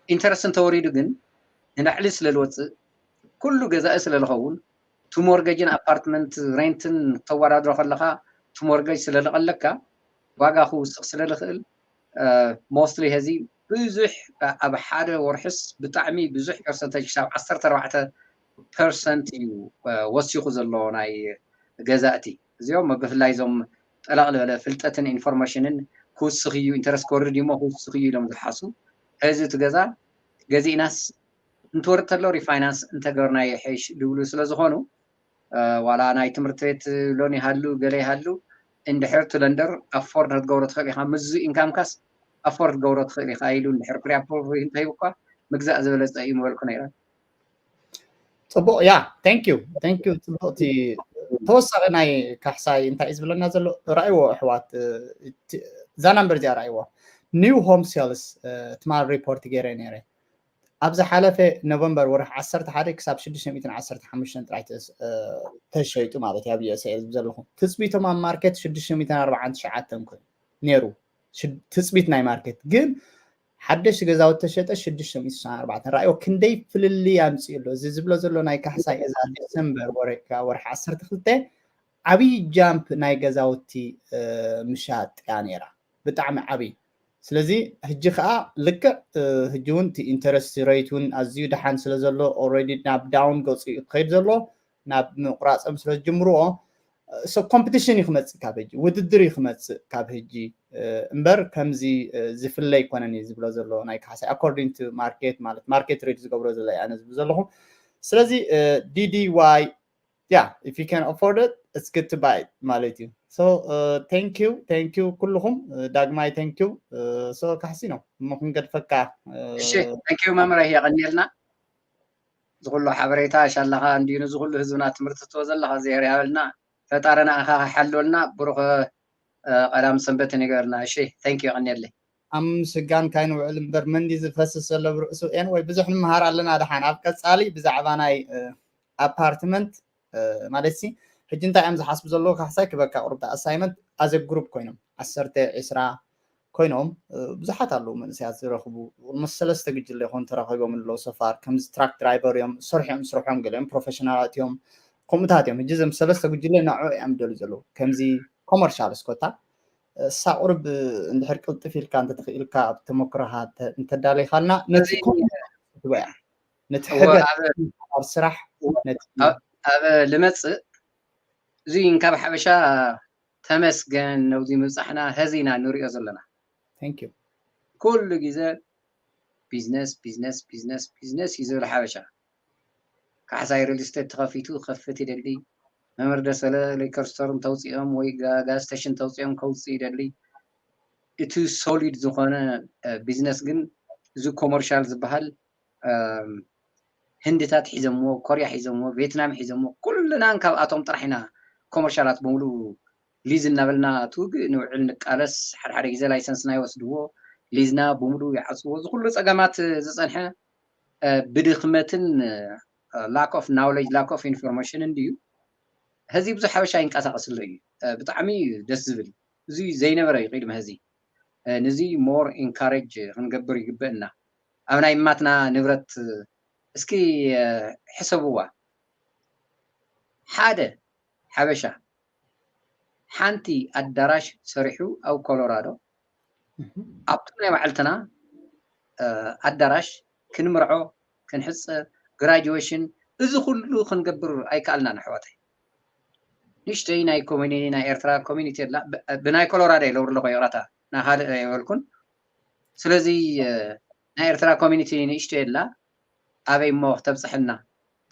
ኢንተረስት እንተወሪዱ ግን ንላዕሊ ስለ ዝወፅእ ኩሉ ገዛኢ ስለ ዝኸውን እቲ ሞርገጅን ኣፓርትመንት ሬንትን ክተወዳድሮ ከለካ እቲ ሞርገጅ ስለ ዝቐለካ ዋጋ ክውስኽ ስለ ዝኽእል ሞስትሊ ሕዚ ብዙሕ ኣብ ሓደ ወርሕስ ብጣዕሚ ብዙሕ ፐርሰንተጅ ክሳብ ዓሰርተ ኣርባዕተ ፐርሰንት እዩ ወሲኹ ዘሎ ናይ ገዛእቲ እዚኦም ብፍላይ እዞም ጠለቕ ዝበለ ፍልጠትን ኢንፎርሜሽንን ክውስኽ እዩ ኢንተረስት ክወርድ እዩሞ ክውስኽ እዩ ኢሎም ዝሓሱ ሕዚ እቲ ገዛ ገዚእናስ እንትወርድ ተሎ ሪፋይናንስ እንተገበርና ይሕሽ ዝብሉ ስለ ዝኾኑ ዋላ ናይ ትምህርቲ ቤት ሎን ይሃሉ ገለ ይሃሉ እንድሕር ቱ ለንደር ኣፎርድ ክትገብሮ ትኽእል ኢኻ ምዙ ኢንካምካስ ኣፎርድ ክትገብሮ ትኽእል ኢኻ ኢሉ እንድሕር ፕሪ ኣፕሩቭ እንተሂቡኳ ምግዛእ ዝበለፀ እዩ ምበልኩ ነይረ። ፅቡቅ ያ thank you thank you ፅቡቅ እቲ ተወሳኺ ናይ ካሕሳይ እንታይ እዩ ዝብለና ዘሎ ራእይዎ ኣሕዋት እዛ ናምበር እዚኣ ራእይዎ new home sales ትማል ሪፖርት ገይረ ነይረ ኣብ ዝሓለፈ ኖቨምበር ወርሒ ዓሰርተ ሓደ ክሳብ ሽዱሽተ ሚእትን ዓሰርተ ሓሙሽተን ጥራይ ተሸይጡ ማለት እዩ ኣብ USA ዘለኹ ትፅቢቶም ኣብ ማርኬት ሽዱሽተ ሚእትን ኣርባዓን ትሽዓተን ኮይኑ ነይሩ ትፅቢት ናይ ማርኬት ግን ሓደሽቲ ገዛውቲ ተሸጠ ሽዱሽተ ሚእትን ስሳን ኣርባዕተን ራእዮ ክንደይ ፍልልይ ኣምፅኡ ኣሎ እዚ ዝብሎ ዘሎ ናይ ካሕሳይ እዛ ዲሰምበር ወረካ ወርሒ ዓሰርተ ክልተ ዓብዪ ጃምፕ ናይ ገዛውቲ ምሻጥ እያ ነይራ ብጣዕሚ ዓብዪ ስለዚ ሕጂ ከዓ ልክዕ ሕጂ እውን እቲ ኢንተረስት ሬት እውን ኣዝዩ ደሓን ስለ ዘሎ ኦልሬዲ ናብ ዳውን ገፁ እዩ ክኸይድ ዘሎ ናብ ምቁራፆም ስለ ዝጅምርዎ ኮምፒቲሽን እዩ ክመፅእ ካብ ሕጂ ውድድር እዩ ክመፅእ ካብ ሕጂ እምበር ከምዚ ዝፍለ ኣይኮነን እዩ ዝብሎ ዘሎ ናይ ካሕሳይ ኣኮርዲንግ ቱ ማርኬት ማለት ማርኬት ሬት ዝገብሮ ዘሎ ኣነ ዝብል ዘለኹ ስለዚ ዲዲዋይ yeah, if you can afford it, it's good to buy it ማለት እዩ። So thank you, thank you ኩልኹም። ዳግማይ thank you። So ካሕሲ ነው እሞ ክንገድፈካ። እሺ thank you መምህረ፣ የቐንየልና ዝኩሉ ሓበሬታ። ሻላኻ እንዲዩ ንዝኩሉ ህዝብና ትምህርቲ ትወ ዘለኻ ዜር ያበልና። ፈጣሪ ንኣኻ ክሓልወልና። ብሩኽ ቀዳም ሰንበት ንገርና። እሺ thank you፣ የቐንየለይ። ኣብ ምስጋን ካይንውዕል እምበር መንዲ ዝፈስስ ዘሎ ብርእሱ። Anyway ብዙሕ ንምሃር ኣለና። ደሓን ኣብ ቀጻሊ ብዛዕባ ናይ ኣፓርትመንት ማለት ሲ ሕጂ እንታይ እዮም ዝሓስቡ ዘለዉ ካሕሳይ ክበካ ቁርብቲ ኣሳይመንት ኣዘ ግሩፕ ኮይኖም ዓሰርተ ዒስራ ኮይኖም ብዙሓት ኣለዉ መንእሰያት ዝረኽቡ። ምስ ሰለስተ ግጅለ ይኾን ተራኺቦም ኣለዉ። ሰፋር ከምዚ ትራክ ድራይቨር እዮም፣ ሰርሖም ስርሖም፣ ገሊኦም ፕሮፌሽናላት እዮም፣ ከምኡታት እዮም። ሕጂ ዘም ሰለስተ ግጅለ ናዑ እዮም ደሉ ዘለዉ። ከምዚ ኮመርሻል እስኮታ እሳ ቁርብ እንድሕር ቅልጥፍ ኢልካ እንተትኽኢልካ ኣብ ተመክሮኻ እንተዳለይካልና ነቲ ትበያ ነቲ ሕብረት ስራሕ ኣብ ልመፅእ እዚ እንካብ ሓበሻ ተመስገን ነዚ ምብፃሕና ሀዚና ንሪኦ ዘለና። ኩሉ ግዜ ቢዝነስ ቢዝነስ ቢዝነስ ቢዝነስ እዩ ዝብል ሓበሻ። ካሕሳይ ሪል ስቴት ተኸፊቱ ክኸፍት ይደሊ። መምህር ደሰለ ሊከር ስቶር እንተውፅኦም ወይ ጋዝ ስቴሽን እንተውፅኦም ከውፅእ ይደሊ። እቲ ሶሊድ ዝኾነ ቢዝነስ ግን እዚ ኮመርሻል ዝበሃል ህንድታት ሒዘምዎ፣ ኮርያ ሒዘምዎ፣ ቬትናም ሒዘምዎ፣ ኩልና ካብኣቶም ጥራሕ ኢና ኮመርሻላት በሙሉ ሊዝ እናበልና ትውግእ ንውዕል ንቃለስ። ሓድሓደ ግዜ ላይሰንስና ይወስድዎ፣ ሊዝና ብምሉ ይዓፅዎ። እዚ ኩሉ ፀገማት ዝፀንሐ ብድኽመትን lack of knowledge, lack of information እንድዩ። ህዚ ብዙሕ ሓበሻ ይንቀሳቀስሎ እዩ። ብጣዕሚ ደስ ዝብል፣ እዚ ዘይነበረ እዩ ቅድሚ ህዚ። ንዚ more encourage ክንገብር ይግበእና። ኣብ ናይ እማትና ንብረት እስኪ ሕሰብዋ። ሓደ ሓበሻ ሓንቲ ኣዳራሽ ሰሪሑ ኣብ ኮሎራዶ ኣብቲ ናይ ባዕልትና ኣዳራሽ ክንምርዖ፣ ክንሕፀ፣ ግራጁዌሽን፣ እዚ ኩሉ ክንገብር ኣይከኣልናን ኣሕዋተይ። ንእሽተይ ናይ ኮሚኒ ናይ ኤርትራ ኮሚኒቲ ኣላ። ብናይ ኮሎራዶ የለውር ኣለኹ ይቕረታ፣ ናይ ካልእ ኣይበልኩን። ስለዚ ናይ ኤርትራ ኮሚኒቲ ንእሽተይ ኣላ። ኣበይ እሞ ክተብፅሐና?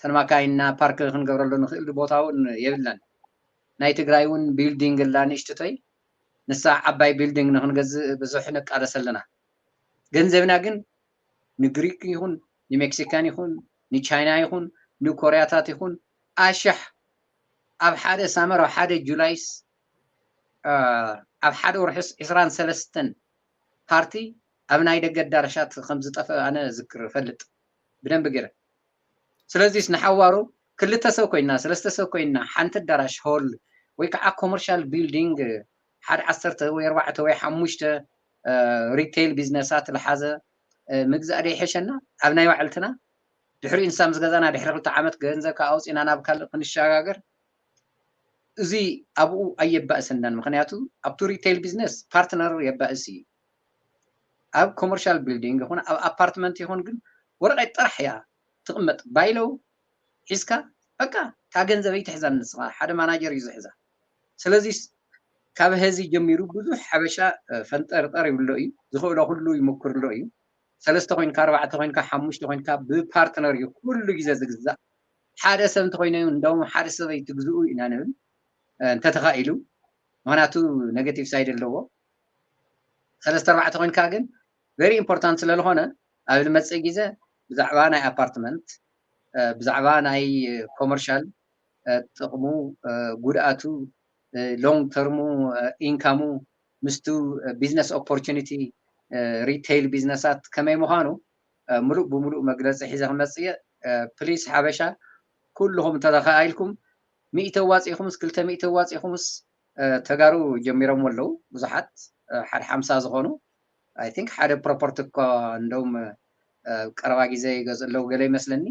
ተን ማካይንና ፓርክ ክንገብረሉ ንኽእል ቦታ እውን የብልናን። ናይ ትግራይ እውን ቢልዲንግ ኣላ ንእሽትተይ፣ ንሳ ዓባይ ቢልዲንግ ንክንገዝእ ብዙሕ ንቃለስ ኣለና። ገንዘብና ግን ንግሪክ ይኹን ንሜክሲካን ይኹን ንቻይና ይኹን ንኮርያታት ይኹን ኣሽሕ ኣብ ሓደ ሳመር ኣብ ሓደ ጁላይስ ኣብ ሓደ ወርሕስ ዕስራን ሰለስተን ፓርቲ ኣብ ናይ ደገ ኣዳራሻት ከም ዝጠፍአ ኣነ ዝክር እፈልጥ ብደንቢ ገይረ። ስለዚስ ንሓዋሩ ክልተ ሰብ ኮይና ሰለስተ ሰብ ኮይና ሓንቲ ኣዳራሽ ሆል ወይ ከዓ ኮመርሻል ቢልዲንግ ሓደ ዓሰርተ ወይ ኣርባዕተ ወይ ሓሙሽተ ሪቴይል ቢዝነሳት ዝሓዘ ምግዛእ ዶ ይሐሸና? ኣብ ናይ ባዕልትና ድሕሪኡ ንሳ ምስ ገዛና ድሕሪ ክልተ ዓመት ገንዘብ ካብ ኣውፂና ናብ ካልእ ክንሸጋገር እዚ ኣብኡ ኣየባእሰናን። ምክንያቱ ኣብቲ ሪቴይል ቢዝነስ ፓርትነር የባእስ እዩ። ኣብ ኮመርሻል ቢልዲንግ ይኹን ኣብ ኣፓርትመንት ይኹን ግን ወረቀት ጥራሕ እያ ትቕመጥ። ባይለው ሒዝካ በቃ እታ ገንዘበይ ትሕዛ ንስኻ። ሓደ ማናጀር እዩ ዝሕዛ። ስለዚ ካብ ሀዚ ጀሚሩ ብዙሕ ሓበሻ ፈንጠርጠር ይብሎ እዩ። ዝኽእሎ ኩሉ ይምክርሎ እዩ። ሰለስተ ኮይንካ ኣርባዕተ ኮይንካ ሓሙሽተ ኮይንካ ብፓርትነር እዩ ኩሉ ግዜ ዝግዛእ። ሓደ ሰብ እንተኮይነ እንደውም ሓደ ሰበይ ትግዝኡ ኢና ንብል እንተተኻኢሉ። ምክንያቱ ኔጌቲቭ ሳይድ ኣለዎ። ሰለስተ ኣርባዕተ ኮይንካ ግን ቨሪ ኢምፖርታንት ስለዝኾነ ኣብ ልመፅእ ግዜ ብዛዕባ ናይ ኣፓርትመንት ብዛዕባ ናይ ኮመርሻል ጥቕሙ፣ ጉድኣቱ፣ ሎንግ ተርሙ ኢንካሙ ምስቱ ቢዝነስ ኦፖርቹኒቲ ሪቴይል ቢዝነሳት ከመይ ምዃኑ ምሉእ ብምሉእ መግለፂ ሒዘ ክመፅእ እየ። ፕሊስ ሓበሻ ኩልኹም እንተተኸኣኢልኩም ሚእቲ ኣዋፂእኹምስ ክልተ ሚእቲ ኣዋፂእኹምስ ተጋሩ ጀሚሮም ኣለዉ ብዙሓት ሓደ ሓምሳ ዝኾኑ። ኣይ ቲንክ ሓደ ፕሮፐርቲ እኳ እንደውም ቀረባ ግዜ ይገዝእ ኣለዉ ገለ ይመስለኒ።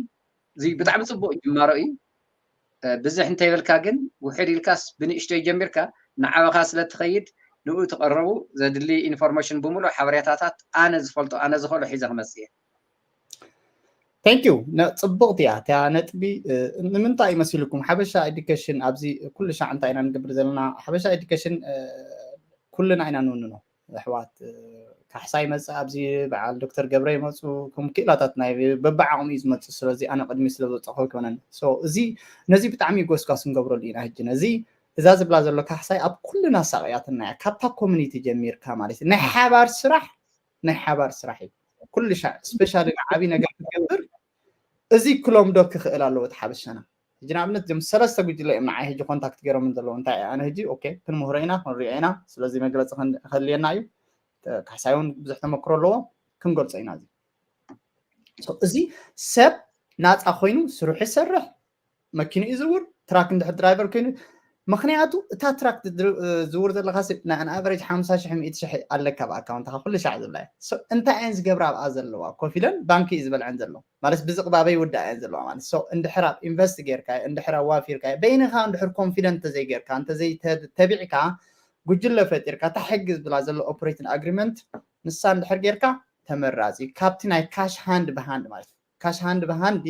እዚ ብጣዕሚ ፅቡቅ ጅማሮ እዩ። ብዝሕ እንተይበልካ ግን ውሕድ ኢልካስ ብንእሽተይ ጀሚርካ ንዓበኻ ስለ ትኸይድ ንኡ ትቐረቡ ዘድሊ ኢንፎርሜሽን ብምሉእ ሓበሬታታት ኣነ ዝፈልጦ ኣነ ዝኽእሎ ሒዘ ክመፅእ እየ። Thank you። ጽቡቕቲ እያ እቲያ ነጥቢ። ንምንታይ መሲልኩም ሓበሻ ኤዱኬሽን ኣብዚ ኩሉ ሻዕ እንታይ ኢና ንገብር ዘለና? ሓበሻ ኤዱኬሽን ኩልና ኢና ንውንኖ። ኣሕዋት ካሕሳ ይመፅእ ኣብዚ በዓል ዶክተር ገብረ ይመፁ ከም ክእላታት ናይ በብዓቕሚ እዩ ዝመፅእ። ስለዚ ኣነ ቅድሚ ስለ ዝወፀኹ ኣይኮነን። እዚ ነዚ ብጣዕሚ ጎስጓስ ክንገብረሉ ኢና። ሕጂ ነዚ እዛ ዝብላ ዘሎ ካሕሳይ ኣብ ኩልና ሳቕያትና እያ። ካብታ ኮሚኒቲ ጀሚርካ ማለት እዩ። ናይ ሓባር ስራሕ ናይ ሓባር ስራሕ እዩ። ኩሉ ሻዕ ስፔሻሊ ንዓብይ ነገር ክትገብር እዚ ክለምዶ ክኽእል ኣለዎ እቲ ሓበሻና። ሕጂ ንኣብነት እዞም ሰለስተ ጉጅለ እዮም ንዓይ ሕጂ ኮንታክት ገይሮምን ዘለዉ። እንታይ ኣነ ሕጂ ኦኬ ክንምህሮ ኢና ክንሪኦ ኢና። ስለዚ መግለፂ ከድልየና እዩ። ካሕሳይ እውን ብዙሕ ተመክሮ ኣለዎ ክንገልፆ ኢና። እዚ እዚ ሰብ ናፃ ኮይኑ ስርሑ ይሰርሕ፣ መኪኑ ይዝውር፣ ትራክ እንድሕር ድራይቨር ኮይኑ። ምክንያቱ እታ ትራክ ዝውር ዘለካ ናይ ኣን ኣቨሬጅ ሓምሳ ሽሕ ሚእቲ ሽሕ ኣለካ ኣብ ኣካውንትካ ኩሉ ሻዕ ዝብላ እየ። እንታይ እየን ዝገብራ ኣብኣ ዘለዋ? ኮፍ ኢለን ባንኪ እዩ ዝበልዐን ዘሎ ማለት ብዝቕባበ ይውዳእ እየን ዘለዋ ማለት። እንድሕር ኣብ ኢንቨስት ጌርካ እንድሕር ኣዋፊርካ በይንካ እንድሕር ኮንፊደንት ተዘይጌርካ እንተዘይተቢዕካ ጉጅለ ፈጢርካ እታ ሕጊ ዝብላ ዘሎ ኦፕሬቲንግ ኣግሪመንት ንሳ እንድሕር ጌርካ ተመራፂ ካብቲ ናይ ካሽ ሃንድ ብሃንድ ማለት ካሽ ሃንድ ብሃንድ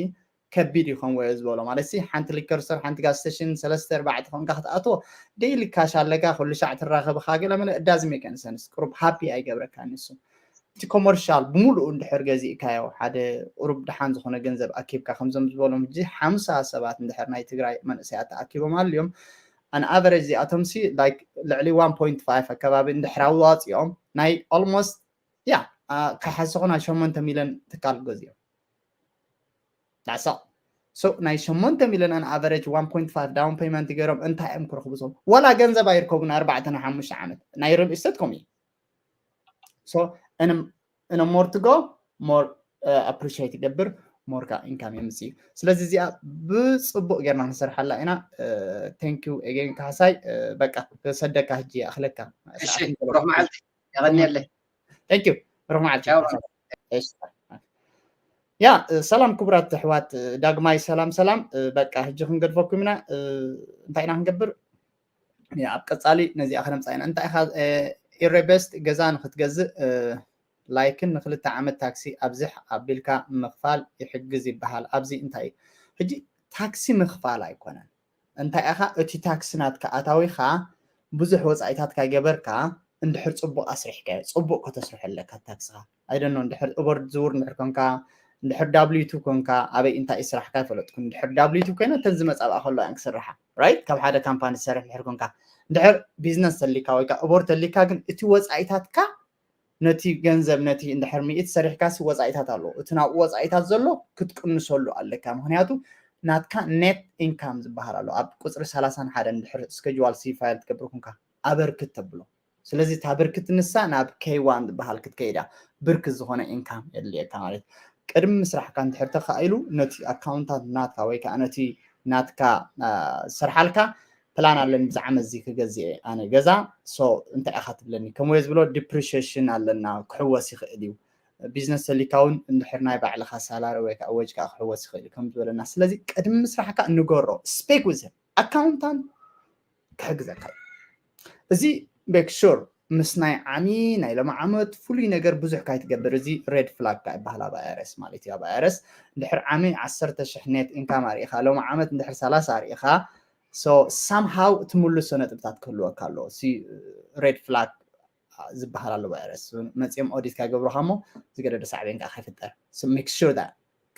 ከቢድ እዩ ከምወዮ ዝበሎ ማለት ሲ ሓንቲ ሊከር ስቶር ሓንቲ ጋዝ ስቴሽን ሰለስተ ኣርባዕተ ኮንካ ክትኣትዎ ዴይሊ ካሽ ኣለካ ኩሉ ሻዕ ትራኸብካ ገለ መለ እዳዚ ሜከን ሰንስ ቅሩብ ሃፒ ኣይገብረካ ንሱ እቲ ኮመርሻል ብምሉኡ እንድሕር ገዚእካዮ ሓደ ቅሩብ ድሓን ዝኾነ ገንዘብ ኣኪብካ ከምዞም ዝበሎም ሕጂ ሓምሳ ሰባት እንድሕር ናይ ትግራይ መንእሰያት ተኣኪቦም ኣልዮም ኣን ኣቨሬጅ እዚኣቶም ሲ ልዕሊ ዋን ፖይንት ፋይቭ ኣከባቢ እንድሕር ኣዋፂኦም ናይ ኦልሞስት ያ ክሓስኹ ናይ ሸሞንተ ሚሊዮን ትካል ገዚኦም ዳሳ ናይ ሸሞንተ ሚሊዮን ኣን ኣቨሬጅ ዋን ፖይንት ፋይቭ ዳውን ፔመንት ገይሮም እንታይ እዮም ክረኽቡ ዝኽእሉ? ዋላ ገንዘብ ኣይርከቡን ኣርባዕተ ንሓሙሽተ ዓመት ናይ ሪል ስቴት ከምኡ እዩ። እነ ሞር ትጎ ሞር ኣፕሪሽት ይገብር ሞርካ ኢንካም የምፅእ እዩ። ስለዚ እዚኣ ብፅቡቅ ጌርና ክንሰርሓላ ኢና። ቴንኪዩ ኤጌን ካሕሳይ በቃ ሰደካ ህጂ ይኣኽለካ። እሺ ብሩኽ መዓልቲ የቐንየለይ። ቴንኪዩ ብሩኽ መዓልቲ። ያ ሰላም ክቡራት ኣሕዋት ዳግማይ ሰላም ሰላም። በቃ ህጂ ክንገድፈኩም ኢና። እንታይ ኢና ክንገብር? ኣብ ቀፃሊ ነዚኣ ክነምፃ ኢና። እንታይ ኢኻ ኢሬቤስት ገዛ ንክትገዝእ ላይክን ንክልተ ዓመት ታክሲ ኣብዝሕ ኣቢልካ ምኽፋል ይሕግዝ ይበሃል። ኣብዚ እንታይ እዩ ሕጂ ታክሲ ምኽፋል ኣይኮነን። እንታይ ኢኻ እቲ ታክሲ ናትካ ኣታዊኻ ብዙሕ ወፃኢታት ካይገበርካ እንድሕር ፅቡቅ ኣስሪሕካዮ ፅቡቅ ከተስርሖ ኣለካ ታክስኻ ኣይደኖ እንድሕር ኡበር ዝውር እንድሕር ኮንካ እንድሕር ዳብሊቱ ኮንካ ኣበይ እንታይ ስራሕካ ይፈለጥኩ እንድሕር ዳብሊቱ ኮይነ እተን ዝመፃ ብኣ ከሎ እያን ክስርሓ ራይት ካብ ሓደ ካምፓኒ ዝሰርሕ እንድሕር ኮንካ እንድሕር ቢዝነስ ተሊካ ወይ ከዓ ኡበር ተሊካ ግን እቲ ወፃኢታትካ ነቲ ገንዘብ ነቲ እንድሕር ሚእቲ ሰሪሕካ ሲ ወፃኢታት ኣለዎ እቲ ናብኡ ወፃኢታት ዘሎ ክትቅንሰሉ ኣለካ ምክንያቱ ናትካ ኔት ኢንካም ዝበሃል ኣሎ ኣብ ቁፅሪ ሰላሳን ሓደ እንድሕር ስኬጅዋል ሲ ፋይል ትገብር ኩንካ ኣበርክት ተብሎ ስለዚ ታብርክት ንሳ ናብ ኬዋን ዝበሃል ክትከይዳ ብርክት ዝኾነ ኢንካም የድልየካ ማለት ቅድሚ ምስራሕካ እንድሕር ተኻኢሉ ነቲ ኣካውንታት ናትካ ወይ ከዓ ነቲ ናትካ ዝሰርሓልካ ፕላን ኣለኒ ብዚ ዓመት እዚ ክገዝእ ኣነ ገዛ እንታይ ኢኻ ትብለኒ ከምኡ ዝብሎ ዲፕሪሽሽን ኣለና ክሕወስ ይኽእል እዩ ቢዝነስ ተሊካ እውን እንድሕር ናይ ባዕልኻ ሳላሪ ወይ ከዓ ወጅ ከዓ ክሕወስ ይኽእል እዩ ከም ዝበለና ስለዚ ቅድሚ ምስራሕካ ንገሮ ስፔክ ውዝን ኣካውንታንት ክሕግዘካ እዩ እዚ ቤክ ሹር ምስ ናይ ዓሚ ናይ ሎሚ ዓመት ፍሉይ ነገር ብዙሕ ካይትገብር እዚ ሬድ ፍላግ ካ ይበሃል ኣብ ኣይረስ ማለት እዩ ኣብ ኣይረስ እንድሕር ዓሚ ዓሰርተ ሽሕ ኔት ኢንካም ኣርኢኻ ሎሚ ዓመት እንድሕር ሰላሳ ኣርኢኻ ሳምሃው ትምልሶ ነጥብታት ክህልወካ ኣለዎ ሬድ ፍላግ ዝበሃል ኣሎ ኣይረስ መፅኦም ኦዲት ካይገብሩካ እሞ ዝገደደ ሳዕቤን ከዓ ከይፍጠር ሜክ ሹር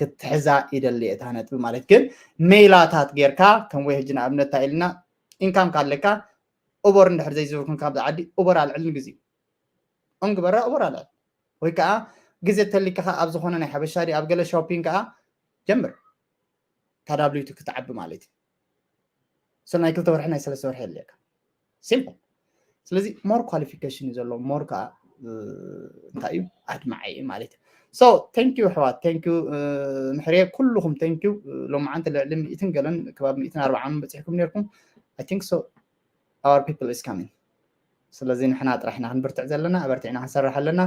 ክትሕዛ ይደሊ እታ ነጥቢ ማለት ግን ሜላታት ጌርካ ከም ወይ ሕጂ ንኣብነት ኢልና ኢንካም ካለካ ኡበር እንድሕር ዘይዝውር ኮንካ ኣብዚ ዓዲ ኡበር ኣልዕል ንግዜኡ እንግበራ ኡበር ኣልዕል ወይ ከዓ ግዜ ተሊካ ኣብ ዝኾነ ናይ ሓበሻ ኣብ ገለ ሾፒንግ ከዓ ጀምር ታዳብሊቱ ክትዓቢ ማለት እዩ ሰናይ ክልተ ወርሒ ናይ ሰለስተ ወርሒ የድልየካ ሲምፕል ስለዚ ሞር ኳሊፊኬሽን እዩ ዘሎ ሞር ከዓ እንታይ እዩ ኣድማዒ እዩ ማለት እዩ so thank you ኣሕዋት thank you ምሕርየ ኩልኹም thank you ሎማዓንቲ ልዕሊ ሚእትን ገለን ከባቢ ሚእትን ኣርባዓን በፂሕኩም ነርኩም I think so our people is coming ስለዚ ንሕና ጥራሕ ኢና ክንብርትዕ ዘለና ኣበርቲዕና ክንሰርሕ ኣለና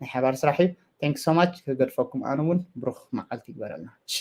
ናይ ሓባር ስራሕ እዩ thank so much ክገድፈኩም ኣነ እውን ብሩኽ መዓልቲ ይግበረልና እሺ